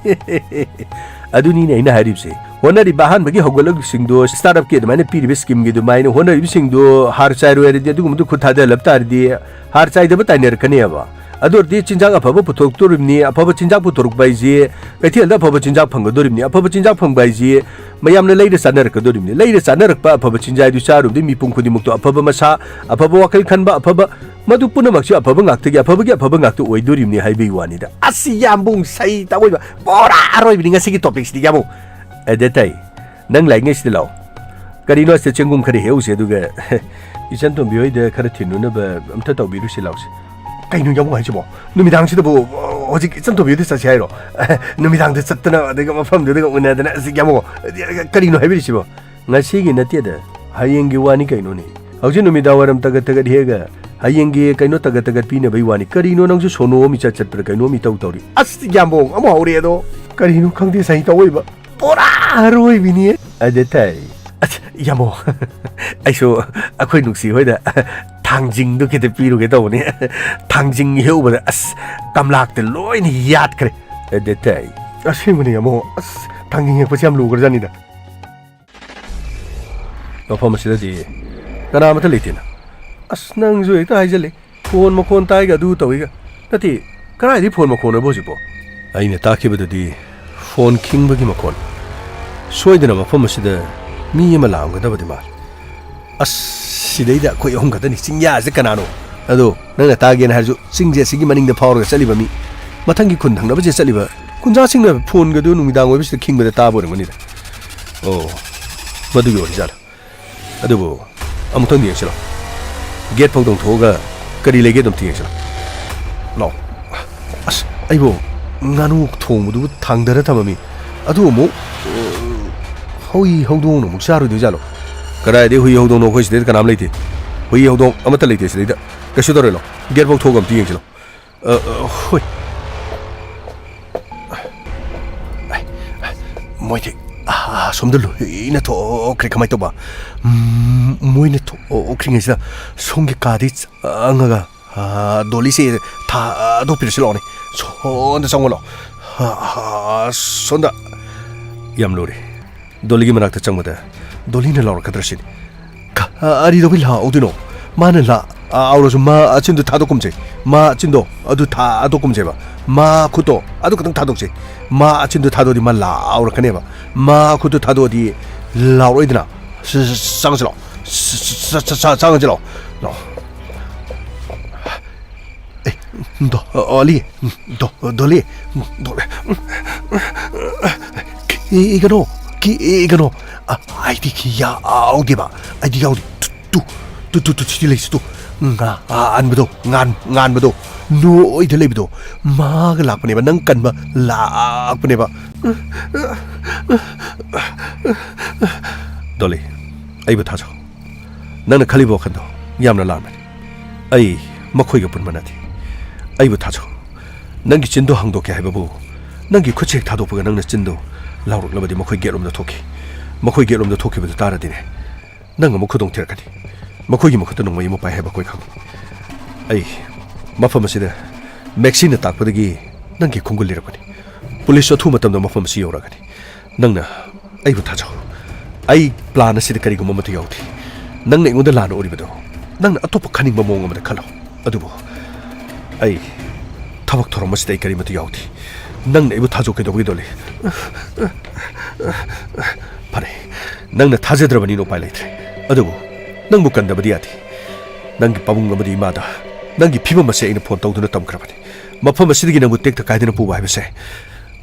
ꯑꯗꯨꯅꯤꯅꯦ ꯑꯩꯅ ꯍꯥꯏꯔꯤꯕꯁꯦ꯫ ꯍꯣꯠꯅꯔꯤꯕ ꯑꯍꯥꯟꯕꯒꯤ ꯍꯧꯒꯠꯂꯛꯄꯁꯤꯡꯗꯣ, startup ꯀꯤ ꯑꯗꯨꯃꯥꯏꯅ ꯄꯤꯔꯤꯕ scheme ꯒꯤ ꯑꯗꯨꯃꯥꯏꯅ ꯍꯣꯠꯅꯔꯤꯕꯁꯤꯡꯗꯣ ꯍꯥꯔ ꯆꯥꯏꯔꯣꯏ ꯍꯥꯏꯔꯗꯤ, ꯑꯗꯨꯒꯨꯝꯕꯗꯨ ꯈꯨꯠ ꯊꯥꯗꯍꯜꯂꯕ ꯇꯥꯔꯗꯤ, ꯍꯥꯔ ꯆꯥꯏꯗꯕ ꯇꯥꯏꯅꯔꯛꯀꯅꯦꯕ꯫ ꯑꯗꯨ ꯑꯣꯏꯔꯗꯤ ꯆꯤꯟꯖꯥꯛ ꯑꯐꯕ ꯄꯨꯊꯣꯛꯇꯣꯔꯤꯕꯅꯤ꯫ ꯑꯐꯕ ꯆꯤꯟꯖꯥꯛ ꯄꯨꯊꯣꯔꯛꯄ ꯍꯥꯏꯁꯤ ꯀꯩꯊꯦꯜꯗ ꯑꯐꯕ ꯆꯤꯟꯖꯥꯛ ꯐꯪꯒꯗꯣꯔꯤꯕꯅꯤ꯫ ꯑꯐꯕ ꯆꯤꯟꯖꯥꯛ ꯐꯪꯕ ꯍꯥꯏꯁꯤ ꯃꯌꯥꯝꯅ ꯂꯩꯔ ꯆꯥꯅꯔꯛꯀꯗꯣꯔꯤꯕꯅꯤ꯫ ꯂꯩꯔ ꯆꯥꯅꯔꯛꯄ ꯑꯐꯕ ꯆꯤꯟꯖꯥꯛ ꯑꯗꯨ ꯆꯥꯔꯨꯕꯗꯤ ꯃꯤꯄꯨꯝ ꯈꯨꯗꯤꯡꯃꯛꯇꯣ ꯑꯐꯕ ꯃꯁꯥ, ꯑꯐꯕ ꯋꯥꯈꯜ ꯈꯟꯕ, ꯑꯐꯕ, ꯃꯗꯨ ꯄꯨꯝꯅꯃꯛꯁꯤ ꯑꯐꯕ ꯉꯥꯛꯇꯒꯤ, ꯑꯐꯕꯒꯤ ꯑꯐꯕ ꯉꯥꯛꯇ ꯑꯣꯏꯗꯣꯔꯤꯕꯅꯤ ꯍꯥꯏꯕꯒꯤ ꯋꯥꯅꯤꯗ꯫ ꯑꯁꯤ ꯌꯥꯝꯕꯨꯡ ꯁꯩ ꯇꯧꯏꯕ ꯄꯨꯔꯥ ꯑꯔꯣꯏꯕꯅꯤ ꯉꯁꯤꯒꯤ topic ꯁꯤꯗꯤ ꯌꯥꯝꯕꯨꯡ꯫ ꯑꯗ ꯇꯩ, ꯅꯪ ꯂꯥꯛꯏꯉꯩꯁꯤꯗ ꯂꯥꯛꯑꯣ꯫ ꯀꯔꯤꯅꯣ ꯑꯁꯤꯗ ꯆꯦꯡꯒꯨꯝ ꯈꯔ ꯍꯦꯛꯎꯁꯦ, ꯑꯗꯨꯒ ꯏꯆꯟ ꯇꯣꯝꯕꯤ ꯍꯣꯏꯗ ꯈꯔ ꯊꯤꯟꯅꯨꯅꯕ ꯑꯝꯇ ꯇꯧꯕꯤꯔꯨꯁꯤ ꯂꯥꯎꯁꯦ꯫ ꯀꯩꯅꯣ ꯌꯥꯝ ꯍꯥꯏꯁꯤꯕꯣ? ꯅꯨꯃꯤꯗꯥꯡꯁꯤꯗꯕꯨ, ꯑ, ꯍꯧꯖꯤꯛ ꯏꯆꯟ ꯇꯣꯝꯕꯤ ꯍꯣꯏꯗ ꯆꯠꯁꯦ ꯍꯥꯏꯔꯣ? ꯅꯨꯃꯤꯗꯥꯡꯗ ꯆꯠꯇꯅ ꯑꯗꯨꯒ ꯃꯐꯝꯗꯨꯗꯒ ꯎꯅꯗꯅ, ꯑꯁ, ꯌꯥꯝꯕꯣ, ꯀꯔꯤꯅꯣ ꯍꯥꯏꯕꯤꯔꯤꯁꯤꯕꯣ? ꯉꯁꯤꯒꯤ ꯅꯠꯇꯦꯗ, ꯍꯌꯦꯡꯒꯤ ꯋꯥꯅꯤ ꯀꯩꯅꯣꯅꯦ꯫ ꯍꯧꯖꯤꯛ ꯅꯨꯃꯤꯗꯥꯡ ꯋꯥꯏꯔꯝ ꯇꯒꯠ ꯇꯒꯠ ꯍꯦꯛꯑꯒ ꯍꯌꯦꯡꯒꯤ ꯀꯩꯅꯣ ꯇꯒꯠ ꯇꯒꯠ ꯄꯤꯅꯕꯩ ꯋꯥꯅꯤ꯫ ꯀꯔꯤꯅꯣ ꯅꯪꯁꯨ ꯁꯣꯅꯣ ꯑꯃ ꯏꯆꯠ ꯆꯠꯄ꯭ꯔꯥ ꯀꯩꯅꯣꯝ ꯏꯇꯧ ꯇꯧꯔꯤ꯫ ꯑꯁ, ꯌꯥꯝꯕꯣ, ꯑꯃꯨꯛ ꯍꯧꯔꯛꯑꯦ ꯑꯗꯣ꯫ ꯀꯔꯤꯅꯣ ꯈꯪꯗꯦ ꯁꯍꯤ ꯇꯧꯏꯕ꯫ ꯄꯨꯔꯥ ꯑꯔꯣꯏꯕꯤꯅꯤ꯫ ꯑꯗ ꯇꯥꯏ꯫ ꯑꯁ, ꯌꯥꯝꯕꯣ, ꯑꯩꯁꯨ ꯑꯩꯈꯣꯏ ꯅꯨꯡꯁꯤ ꯍꯣꯏꯗ ꯊꯥꯡꯖꯤꯡꯗꯣ ꯈꯤꯇ ꯄꯤꯔꯨꯒꯦ ꯇꯧꯕꯅꯤ꯫ ꯊꯥꯡꯖꯤꯡ ꯍꯦꯛꯎꯕꯗ, ꯑꯁ, ꯀꯝꯂꯥꯛꯇ ꯂꯣꯏꯅ ꯌꯥꯠꯈ꯭ꯔꯦ꯫ ꯑꯗ ꯇꯥꯏ꯫ ꯑꯁꯦꯡꯕꯅꯤ, ꯌꯥꯝꯕꯣ꯫ ꯑꯁ, ꯊꯥꯡꯖꯤꯡ ꯍꯦꯛꯄꯁꯦ ꯌꯥꯝ ꯂꯨꯈ꯭ꯔꯖꯥꯠꯅꯤꯗ꯫ ꯃꯐꯝ ꯑꯁꯤꯗꯗꯤ ꯀꯅꯥꯃꯠꯇ ꯂꯩꯇꯦꯅ꯫ ꯑꯁ, ꯅꯪꯁꯨ ꯍꯦꯛꯇ ꯍꯥꯏꯖꯜꯂꯦ꯫ ꯐꯣꯟ ꯃꯈꯣꯟ ꯇꯥꯏꯒ ꯑꯗꯨ ꯇꯧꯏꯒ꯫ ꯅꯠꯇꯦ, ꯀꯗꯥꯏꯗꯩ ꯐꯣꯟ ꯃꯈꯣꯟꯅꯣꯕ ꯍꯧꯖꯤꯛꯄꯣ? ꯑꯩꯅ ꯇꯥꯈꯤꯕꯗꯗꯤ ꯐꯣꯟ ꯈꯤꯡꯕꯒꯤ ꯃꯈꯣꯟ꯫ ꯁꯣꯏꯗꯅ ꯃꯐꯝ ꯑꯁꯤꯗ ꯃꯤ ꯑꯃ ꯂꯥꯛꯑꯝꯒꯗꯕꯗꯤ ꯃꯥꯜꯂꯤ꯫ ꯑꯁ, ꯁꯤꯗꯩꯗ ꯑꯩꯈꯣꯏ ꯑꯍꯨꯝ ꯈꯛꯇꯅꯤ꯫ ꯆꯤꯡꯌꯥꯁꯤꯗ ꯀꯅꯥꯅꯣ? ꯑꯗꯣ ꯅꯪꯅ ꯇꯥꯒꯦꯅ ꯍꯥꯏꯔꯁꯨ, ꯆꯤꯡꯁꯦ ꯑꯁꯤꯒꯤ ꯃꯅꯤꯡꯗ ꯐꯥꯎꯔꯒ ꯆꯠꯂꯤꯕ ꯃꯤ, ꯃꯊꯪꯒꯤ ꯈꯨꯟ ꯊꯪꯅꯕꯁꯦ ꯆꯠꯂꯤꯕ ꯈꯨꯟꯖꯥꯁꯤꯡꯅ ꯐꯣꯟꯒꯗꯨ ꯅꯨꯃꯤꯗꯥꯡ ꯑꯣꯏꯕꯁꯤꯗ ꯈꯤꯡꯕꯗ ꯇꯥꯕ ꯑꯣꯏꯔꯝꯒꯅꯤꯗ꯫ ꯑꯣ, ꯃꯗꯨꯒꯤ ꯑꯣꯏꯔꯖꯥꯠꯂꯥ? ꯑꯗꯨꯕꯨ ꯑꯃꯨꯛꯇꯪꯗꯤ ꯌꯦꯡꯁꯤꯂꯣ꯫ ꯒꯦꯠ ꯐꯥꯎꯗꯪ ꯊꯣꯛꯑꯒ ꯀꯔꯤ ꯂꯩꯒꯦꯗꯣ ꯑꯝꯇ ꯌꯦꯡꯁꯤꯂꯣ꯫ ꯂꯥꯛꯑꯣ꯫ ꯑꯁ, ꯑꯩꯕꯨ ꯉꯥꯅꯨ ꯊꯣꯡꯕꯗꯨꯕꯨ ꯊꯥꯡꯗꯔ ꯊꯝꯃꯝꯃꯤ꯫ ꯑꯗꯨ ꯑꯃꯨꯛ, ꯑ, ꯍꯨꯏ ꯍꯧꯗꯣꯡꯅ ꯑꯃꯨꯛ ꯆꯥꯔꯣꯏꯗꯣꯏꯖꯥꯠꯂꯣ? ꯀꯗꯥꯏꯗꯩ ꯍꯨꯏ ꯍꯧꯗꯣꯡꯅꯣ? ꯑꯩꯈꯣꯏ ꯁꯤꯗꯩꯗ ꯀꯅꯥꯝ ꯂꯩꯇꯦ꯫ ꯍꯨꯏ ꯍꯧꯗꯣꯡ ꯑꯃꯠꯇ ꯂꯩꯇꯦ ꯁꯤꯗꯩꯗ꯫ ꯀꯩꯁꯨ ꯇꯧꯔꯣꯏ, ꯂꯥꯛꯑꯣ꯫ ꯒꯦꯠ ꯐꯥꯎ ꯊꯣꯛꯑꯒ ꯑꯝꯇ ꯌꯦꯡꯁꯤꯂꯣ꯫ ꯑ, ꯑ, ꯍꯣꯏ꯫ ꯑꯩ, ꯑꯩ, ꯃꯣꯏꯗꯤ, ꯑ, ꯁꯣꯝꯗ ꯂꯣꯏꯅ ꯊꯣꯛꯈ꯭ꯔꯦ꯫ ꯀꯃꯥꯏ ꯇꯧꯕ? ꯎꯝ, ꯃꯣꯏꯅ ꯊꯣꯛꯈ꯭ꯔꯤꯉꯩꯁꯤꯗ ꯁꯣꯝꯒꯤ ꯀꯥꯗꯤ ꯆꯪꯉꯒ, ꯑ, ꯗꯣꯂꯤꯁꯦ ꯊꯥꯗꯣꯛꯄꯤꯔꯁꯤ ꯂꯥꯛꯑꯣꯅꯦ꯫ ꯁꯣꯝꯗ ꯆꯪꯉꯣ ꯂꯥꯛꯑꯣ꯫ ꯑ, ꯑ, ꯁꯣꯝꯗ꯫ ꯌꯥꯝ ꯂꯨꯔꯦ꯫ ꯗꯣꯂꯤꯒꯤ ꯃꯅꯥꯛꯇ ꯆꯪꯕꯗ ꯗꯣꯂꯤꯅ ꯂꯥꯎꯔꯛꯀꯗ꯭ꯔꯥ ꯁꯤꯅꯤ꯫ ꯀꯔꯤꯗꯧꯕꯩ ꯂꯥꯎꯗꯣꯏꯅꯣ? ꯃꯥꯅ ꯂꯥꯎꯔꯁꯨ ꯃꯥ ꯑꯆꯤꯟꯗꯣ ꯊꯥꯗꯣꯛꯀꯨꯝꯁꯦ꯫ ꯃꯥ ꯑꯆꯤꯟꯗꯣ ꯑꯗꯨ ꯊꯥꯗꯣꯛꯀꯨꯝꯁꯦꯕ꯫ ꯃꯥ ꯈꯨꯠꯇꯣ ꯑꯗꯨ ꯈꯛꯇꯪ ꯊꯥꯗꯣꯛꯁꯦ꯫ ꯃꯥ ꯑꯆꯤꯟꯗꯣ ꯊꯥꯗꯣꯛꯑꯗꯤ ꯃꯥ ꯂꯥꯎꯔꯛꯀꯅꯦꯕ꯫ ꯃꯥ ꯈꯨꯠꯇꯣ ꯊꯥꯗꯣꯛꯑꯗꯤ ꯂꯥꯎꯔꯛꯑꯣꯏꯗꯅ꯫ ꯆ-, ꯆ-, ꯆꯪꯉꯁꯤ ꯂꯥꯛꯑꯣ꯫ ꯆ-, ꯆ-, ꯆ-, ꯆ-, ꯆꯪꯉꯁꯤ ꯂꯥꯛꯑꯣ꯫ ꯂꯥꯛꯑꯣ꯫ ꯑꯦ, ꯗꯣꯂꯤ, ꯗꯣ-, ꯗꯣꯂꯤ, ꯗꯣꯂꯤ꯫ ꯀꯤꯒꯅꯣ, ꯀꯤꯒꯅꯣ꯫ ꯑ, ꯑꯩꯗꯤ ꯀꯤ ꯌꯥꯎꯗꯦꯕ, ꯑꯩꯗꯤ ꯌꯥꯎꯗꯦ꯫ ꯇꯨ, ꯇꯨ, ꯇꯨ ꯇꯨ ꯇꯨ ꯁꯤꯗꯤ ꯂꯩꯁꯤ ꯇꯨ꯫ ꯉꯥꯟꯕꯗꯣ, ꯉꯥꯟ ꯉꯥꯟꯕꯗꯣ ꯅꯣꯏꯗ ꯂꯩꯕꯗꯣ꯫ ꯃꯥꯒ ꯂꯥꯛꯄꯅꯦꯕ, ꯅꯪ ꯀꯟꯕ ꯂꯥꯛꯄꯅꯦꯕ꯫ ꯗꯣꯂꯤ, ꯑꯩꯕꯨ ꯊꯥꯖꯧ꯫ ꯅꯪꯅ ꯈꯜꯂꯤꯕ ꯋꯥꯈꯜꯗꯣ ꯌꯥꯝꯅ ꯂꯥꯟꯕꯅꯤ꯫ ꯑꯩ ꯃꯈꯣꯏꯒ ꯄꯨꯟꯕ ꯅꯠꯇꯦ꯫ ꯑꯩꯕꯨ ꯊꯥꯖꯧ꯫ ꯅꯪꯒꯤ ꯆꯤꯟꯗꯣ ꯍꯥꯡꯗꯣꯛꯀꯦ ꯍꯥꯏꯕꯕꯨ, ꯅꯪꯒꯤ ꯈꯨꯠꯁꯦ ꯍꯦꯛ ꯊꯥꯗꯣꯛꯄꯒ ꯅꯪꯅ ꯆꯤꯟꯗꯣ ꯂꯥꯎꯔꯛꯂꯕꯗꯤ ꯃꯈꯣꯏ ꯒꯦꯠꯂꯣꯝꯗ ꯊꯣꯛꯈꯤ꯫ ꯃꯈꯣꯏ ꯒꯦꯠꯂꯣꯝꯗ ꯊꯣꯛꯈꯤꯕꯗꯨ ꯇꯥꯔꯗꯤꯅꯦ, ꯅꯪ ꯑꯃꯨꯛ ꯈꯨꯗꯣꯡ ꯊꯤꯔꯛꯀꯅꯤ꯫ ꯃꯈꯣꯏꯒꯤ ꯃꯈꯨꯠꯇ ꯅꯣꯡꯃꯩ ꯑꯃ ꯄꯥꯏ ꯍꯥꯏꯕ ꯑꯩꯈꯣꯏ ꯈꯪꯏ꯫ ꯑꯩ ꯃꯐꯝ ꯑꯁꯤꯗ ꯃꯦꯛꯁꯤꯅ ꯇꯥꯛꯄꯗꯒꯤ ꯅꯪꯒꯤ ꯈꯣꯡꯒꯨꯜ ꯂꯤꯔꯛꯄꯅꯤ꯫ ꯄꯨꯂꯤꯁꯁꯨ ꯑꯊꯨꯕ ꯃꯇꯝꯗ ꯃꯐꯝ ꯑꯁꯤ ꯌꯧꯔꯛꯑꯒꯅꯤ꯫ ꯅꯪꯅ ꯑꯩꯕꯨ ꯊꯥꯖꯧ꯫ ꯑꯩ ꯄ꯭ꯂꯥꯟ ꯑꯁꯤꯗ ꯀꯔꯤꯒꯨꯝꯕ ꯑꯃꯠꯇ ꯌꯥꯎꯗꯦ꯫ ꯅꯪꯅ ꯑꯩꯉꯣꯟꯗ ꯂꯥꯟꯅ ꯎꯔꯤꯕꯗꯣ, ꯅꯪꯅ ꯑꯇꯣꯞꯄ ꯈꯟꯅꯤꯡꯕ ꯃꯑꯣꯡ ꯑꯃꯗ ꯈꯜꯂꯣ꯫ ꯑꯗꯨꯕꯨ ꯑꯩ ꯊꯕꯛ ꯊꯧꯔꯝ ꯑꯁꯤꯗ ꯑꯩ ꯀꯔꯤꯃꯠꯇ ꯌꯥꯎꯗꯦ꯫ ꯅꯪꯅ ꯑꯩꯕꯨ ꯊꯥꯖꯧ ꯀꯩꯗꯧꯕꯒꯤ, ꯗꯣꯂꯤ? ꯐꯔꯦ, ꯅꯪꯅ ꯊꯥꯖꯗ꯭ꯔꯕꯅꯤꯅ ꯎꯄꯥꯏ ꯂꯩꯇ꯭ꯔꯦ꯫ ꯑꯗꯨꯕꯨ ꯅꯪꯕꯨ ꯀꯟꯗꯕꯗꯤ ꯌꯥꯗꯦ꯫ ꯅꯪꯒꯤ ꯄꯥꯕꯨꯡ ꯑꯃꯗꯤ ꯏꯃꯥꯗ ꯅꯪꯒꯤ ꯐꯤꯕꯝ ꯑꯁꯤ ꯑꯩꯅ ꯐꯣꯟ ꯇꯧꯗꯨꯅ ꯇꯝꯈ꯭ꯔꯕꯅꯤ꯫ ꯃꯐꯝ ꯑꯁꯤꯗꯒꯤ ꯅꯪꯕꯨ ꯇꯦꯛꯇ ꯀꯥꯏꯗꯅ ꯄꯨꯕ ꯍꯥꯏꯕꯁꯦ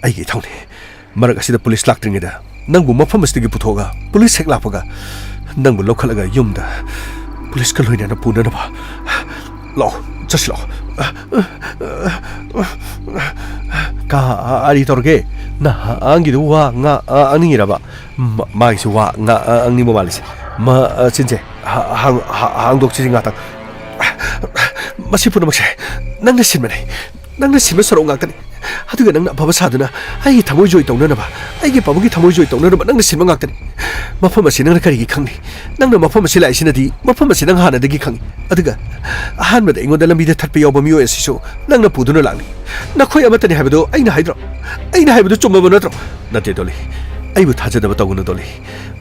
ꯑꯩꯒꯤ ꯏꯊꯧꯅꯤ꯫ ꯃꯔꯛ ꯑꯁꯤꯗ ꯄꯨꯂꯤꯁ ꯂꯥꯛꯇ꯭ꯔꯤꯉꯩꯗ ꯅꯪꯕꯨ ꯃꯐꯝ ꯑꯁꯤꯗꯒꯤ ꯄꯨꯊꯣꯛꯑꯒ, ꯄꯨꯂꯤꯁ ꯍꯦꯛ ꯂꯥꯛꯄꯒ ꯅꯪꯕꯨ ꯂꯧꯈꯠꯂꯒ ꯌꯨꯝꯗ ꯄꯨꯂꯤꯁꯀ ꯂꯣꯏꯅꯅ ꯄꯨꯅꯅꯕ꯫ ꯂꯥꯛꯑꯣ, ꯆꯠꯁꯤ ꯂꯥꯛꯑꯣ꯫ ꯀꯔꯤ ꯇꯧꯔꯒꯦ? ꯅꯍꯥꯟꯒꯤꯗꯨ ꯋꯥ ꯉꯥꯡꯅꯤꯡꯉꯤꯔꯕ? ꯃꯥꯒꯤꯁꯨ ꯋꯥ ꯉꯥꯡꯅꯤꯡꯕ ꯃꯥꯜꯂꯤꯁꯦ꯫ ꯃꯆꯤꯟꯁꯦ ꯍꯥꯡꯗꯣꯛꯁꯤꯁꯦ ꯉꯥꯛꯇꯪ꯫ ꯃꯁꯤ ꯄꯨꯝꯅꯃꯛꯁꯦ ꯅꯪꯅ ꯁꯤꯟꯕꯅꯦ꯫ ꯅꯪꯅ ꯁꯤꯟꯕ ꯁꯣꯔꯣꯛ ꯉꯥꯛꯇꯅꯤ꯫ ꯑꯗꯨꯒ ꯅꯪꯅ ꯑꯐꯕ ꯁꯥꯗꯨꯅ ꯑꯩꯒꯤ ꯊꯃꯣꯏ ꯖꯣꯏ ꯇꯧꯅꯅꯕ, ꯑꯩꯒꯤ ꯄꯥꯕꯨꯡꯒꯤ ꯊꯃꯣꯏ ꯖꯣꯏ ꯇꯧꯅꯅꯕ ꯅꯪꯅ ꯁꯤꯟꯕ ꯉꯥꯛꯇꯅꯤ꯫ ꯃꯐꯝ ꯑꯁꯤ ꯅꯪꯅ ꯀꯔꯤꯒꯤ ꯈꯪꯂꯤ? ꯅꯪꯅ ꯃꯐꯝ ꯑꯁꯤ ꯂꯥꯛꯏꯁꯤꯅꯗꯤ ꯃꯐꯝ ꯑꯁꯤ ꯅꯪ ꯍꯥꯟꯅꯗꯒꯤ ꯈꯪꯏ꯫ ꯑꯗꯨꯒ ꯑꯍꯥꯟꯕꯗ ꯑꯩꯉꯣꯟꯗ ꯂꯝꯕꯤꯗ ꯊꯠꯄ ꯌꯥꯎꯕ ꯃꯤꯑꯣꯏ ꯑꯁꯤꯁꯨ ꯅꯪꯅ ꯄꯨꯗꯨꯅ ꯂꯥꯛꯂꯤ꯫ ꯅꯈꯣꯏ ꯑꯃꯠꯇꯅꯤ ꯍꯥꯏꯕꯗꯨ ꯑꯩꯅ ꯍꯥꯏꯗ꯭ꯔꯣ? ꯑꯩꯅ ꯍꯥꯏꯕꯗꯨ ꯆꯨꯝꯃꯕ ꯅꯠꯇ꯭ꯔꯣ? ꯅꯠꯇꯦ, ꯗꯣꯂꯤ꯫ ꯑꯩꯕꯨ ꯊꯥꯖꯗꯕ ꯇꯧꯒꯅꯨ, ꯗꯣꯂꯤ꯫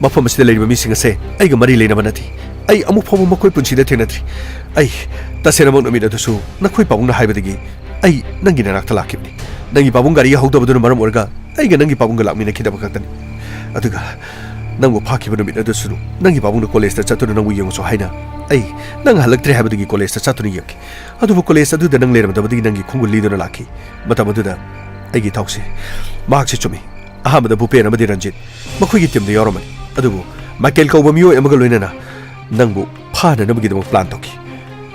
ꯃꯐꯝ ꯑꯁꯤꯗ ꯂꯩꯔꯤꯕ ꯃꯤꯁꯤꯡ ꯑꯁꯦ ꯑꯩꯒ ꯃꯔꯤ ꯂꯩꯅꯕ ꯅꯠꯇꯦ꯫ ꯑꯩ ꯑꯃꯨꯛ ꯐꯥꯎꯕ ꯃꯈꯣꯏ ꯄꯨꯟꯁꯤꯗ ꯊꯦꯡꯅꯗ꯭ꯔꯤ꯫ ꯑꯩ ꯇꯁꯦꯡꯅꯃꯛ ꯅꯨꯃꯤꯠ ꯑꯗꯨꯁꯨ ꯅꯈꯣꯏ ꯄꯥꯕꯨꯡꯅ ꯍꯥꯏꯕꯗꯒꯤ ꯑꯩ ꯅꯪꯒꯤ ꯅꯅꯥꯛꯇ ꯂꯥꯛꯈꯤꯕꯅꯤ꯫ ꯅꯪꯒꯤ ꯄꯥꯕꯨꯡ ꯒꯥꯔꯤ ꯌꯧꯍꯧꯗꯕꯗꯨꯅ ꯃꯔꯝ ꯑꯣꯏꯔꯒ ꯑꯩꯒ ꯅꯪꯒꯤ ꯄꯥꯕꯨꯡꯒ ꯂꯥꯛꯃꯤꯟꯅꯈꯤꯗꯕ ꯈꯛꯇꯅꯤ꯫ ꯑꯗꯨꯒ ꯅꯪꯕꯨ ꯐꯥꯈꯤꯕ ꯅꯨꯃꯤꯠ ꯑꯗꯨꯁꯨ ꯅꯪꯒꯤ ꯄꯥꯕꯨꯡꯅ ꯀꯣꯂꯦꯖꯇ ꯆꯠꯇꯨꯅ ꯅꯪꯕꯨ ꯌꯦꯡꯉꯨꯁꯨ ꯍꯥꯏꯅ ꯑꯩ ꯅꯪ ꯍꯜꯂꯛꯇ꯭ꯔꯦ ꯍꯥꯏꯕꯗꯨꯒꯤ ꯀꯣꯂꯦꯖꯇ ꯆꯠꯇꯨꯅ ꯌꯦꯡꯈꯤ꯫ ꯑꯗꯨꯕꯨ ꯀꯣꯂꯦꯖ ꯑꯗꯨꯗ ꯅꯪ ꯂꯩꯔꯝꯗꯕꯗꯒꯤ ꯅꯪꯒꯤ ꯈꯣꯡꯒꯨꯜ ꯂꯤꯗꯨꯅ ꯂꯥꯛꯈꯤ꯫ ꯃꯇꯝ ꯑꯗꯨꯗ ꯑꯩꯒꯤ ꯏꯇꯥꯎꯁꯦ, ꯃꯍꯥꯛꯁꯦ ꯆꯨꯝꯃꯤ꯫ ꯑꯍꯥꯟꯕꯗ ꯚꯨꯄꯦꯟ ꯑꯃꯗꯤ ꯔꯟꯖꯤꯠ ꯃꯈꯣꯏꯒꯤ ꯇꯤꯝꯗ ꯌꯥꯎꯔꯝꯕꯅꯤ꯫ ꯑꯗꯨꯕꯨ ꯃꯥꯏꯀꯦꯜ ꯀꯧꯕ ꯃꯤꯑꯣꯏ ꯑꯃꯒ ꯂꯣꯏꯅꯅ ꯅꯪꯕꯨ ꯐꯥꯅꯅꯕꯒꯤꯗꯃꯛ ꯄ꯭ꯂꯥꯟ ꯇꯧꯈꯤ꯫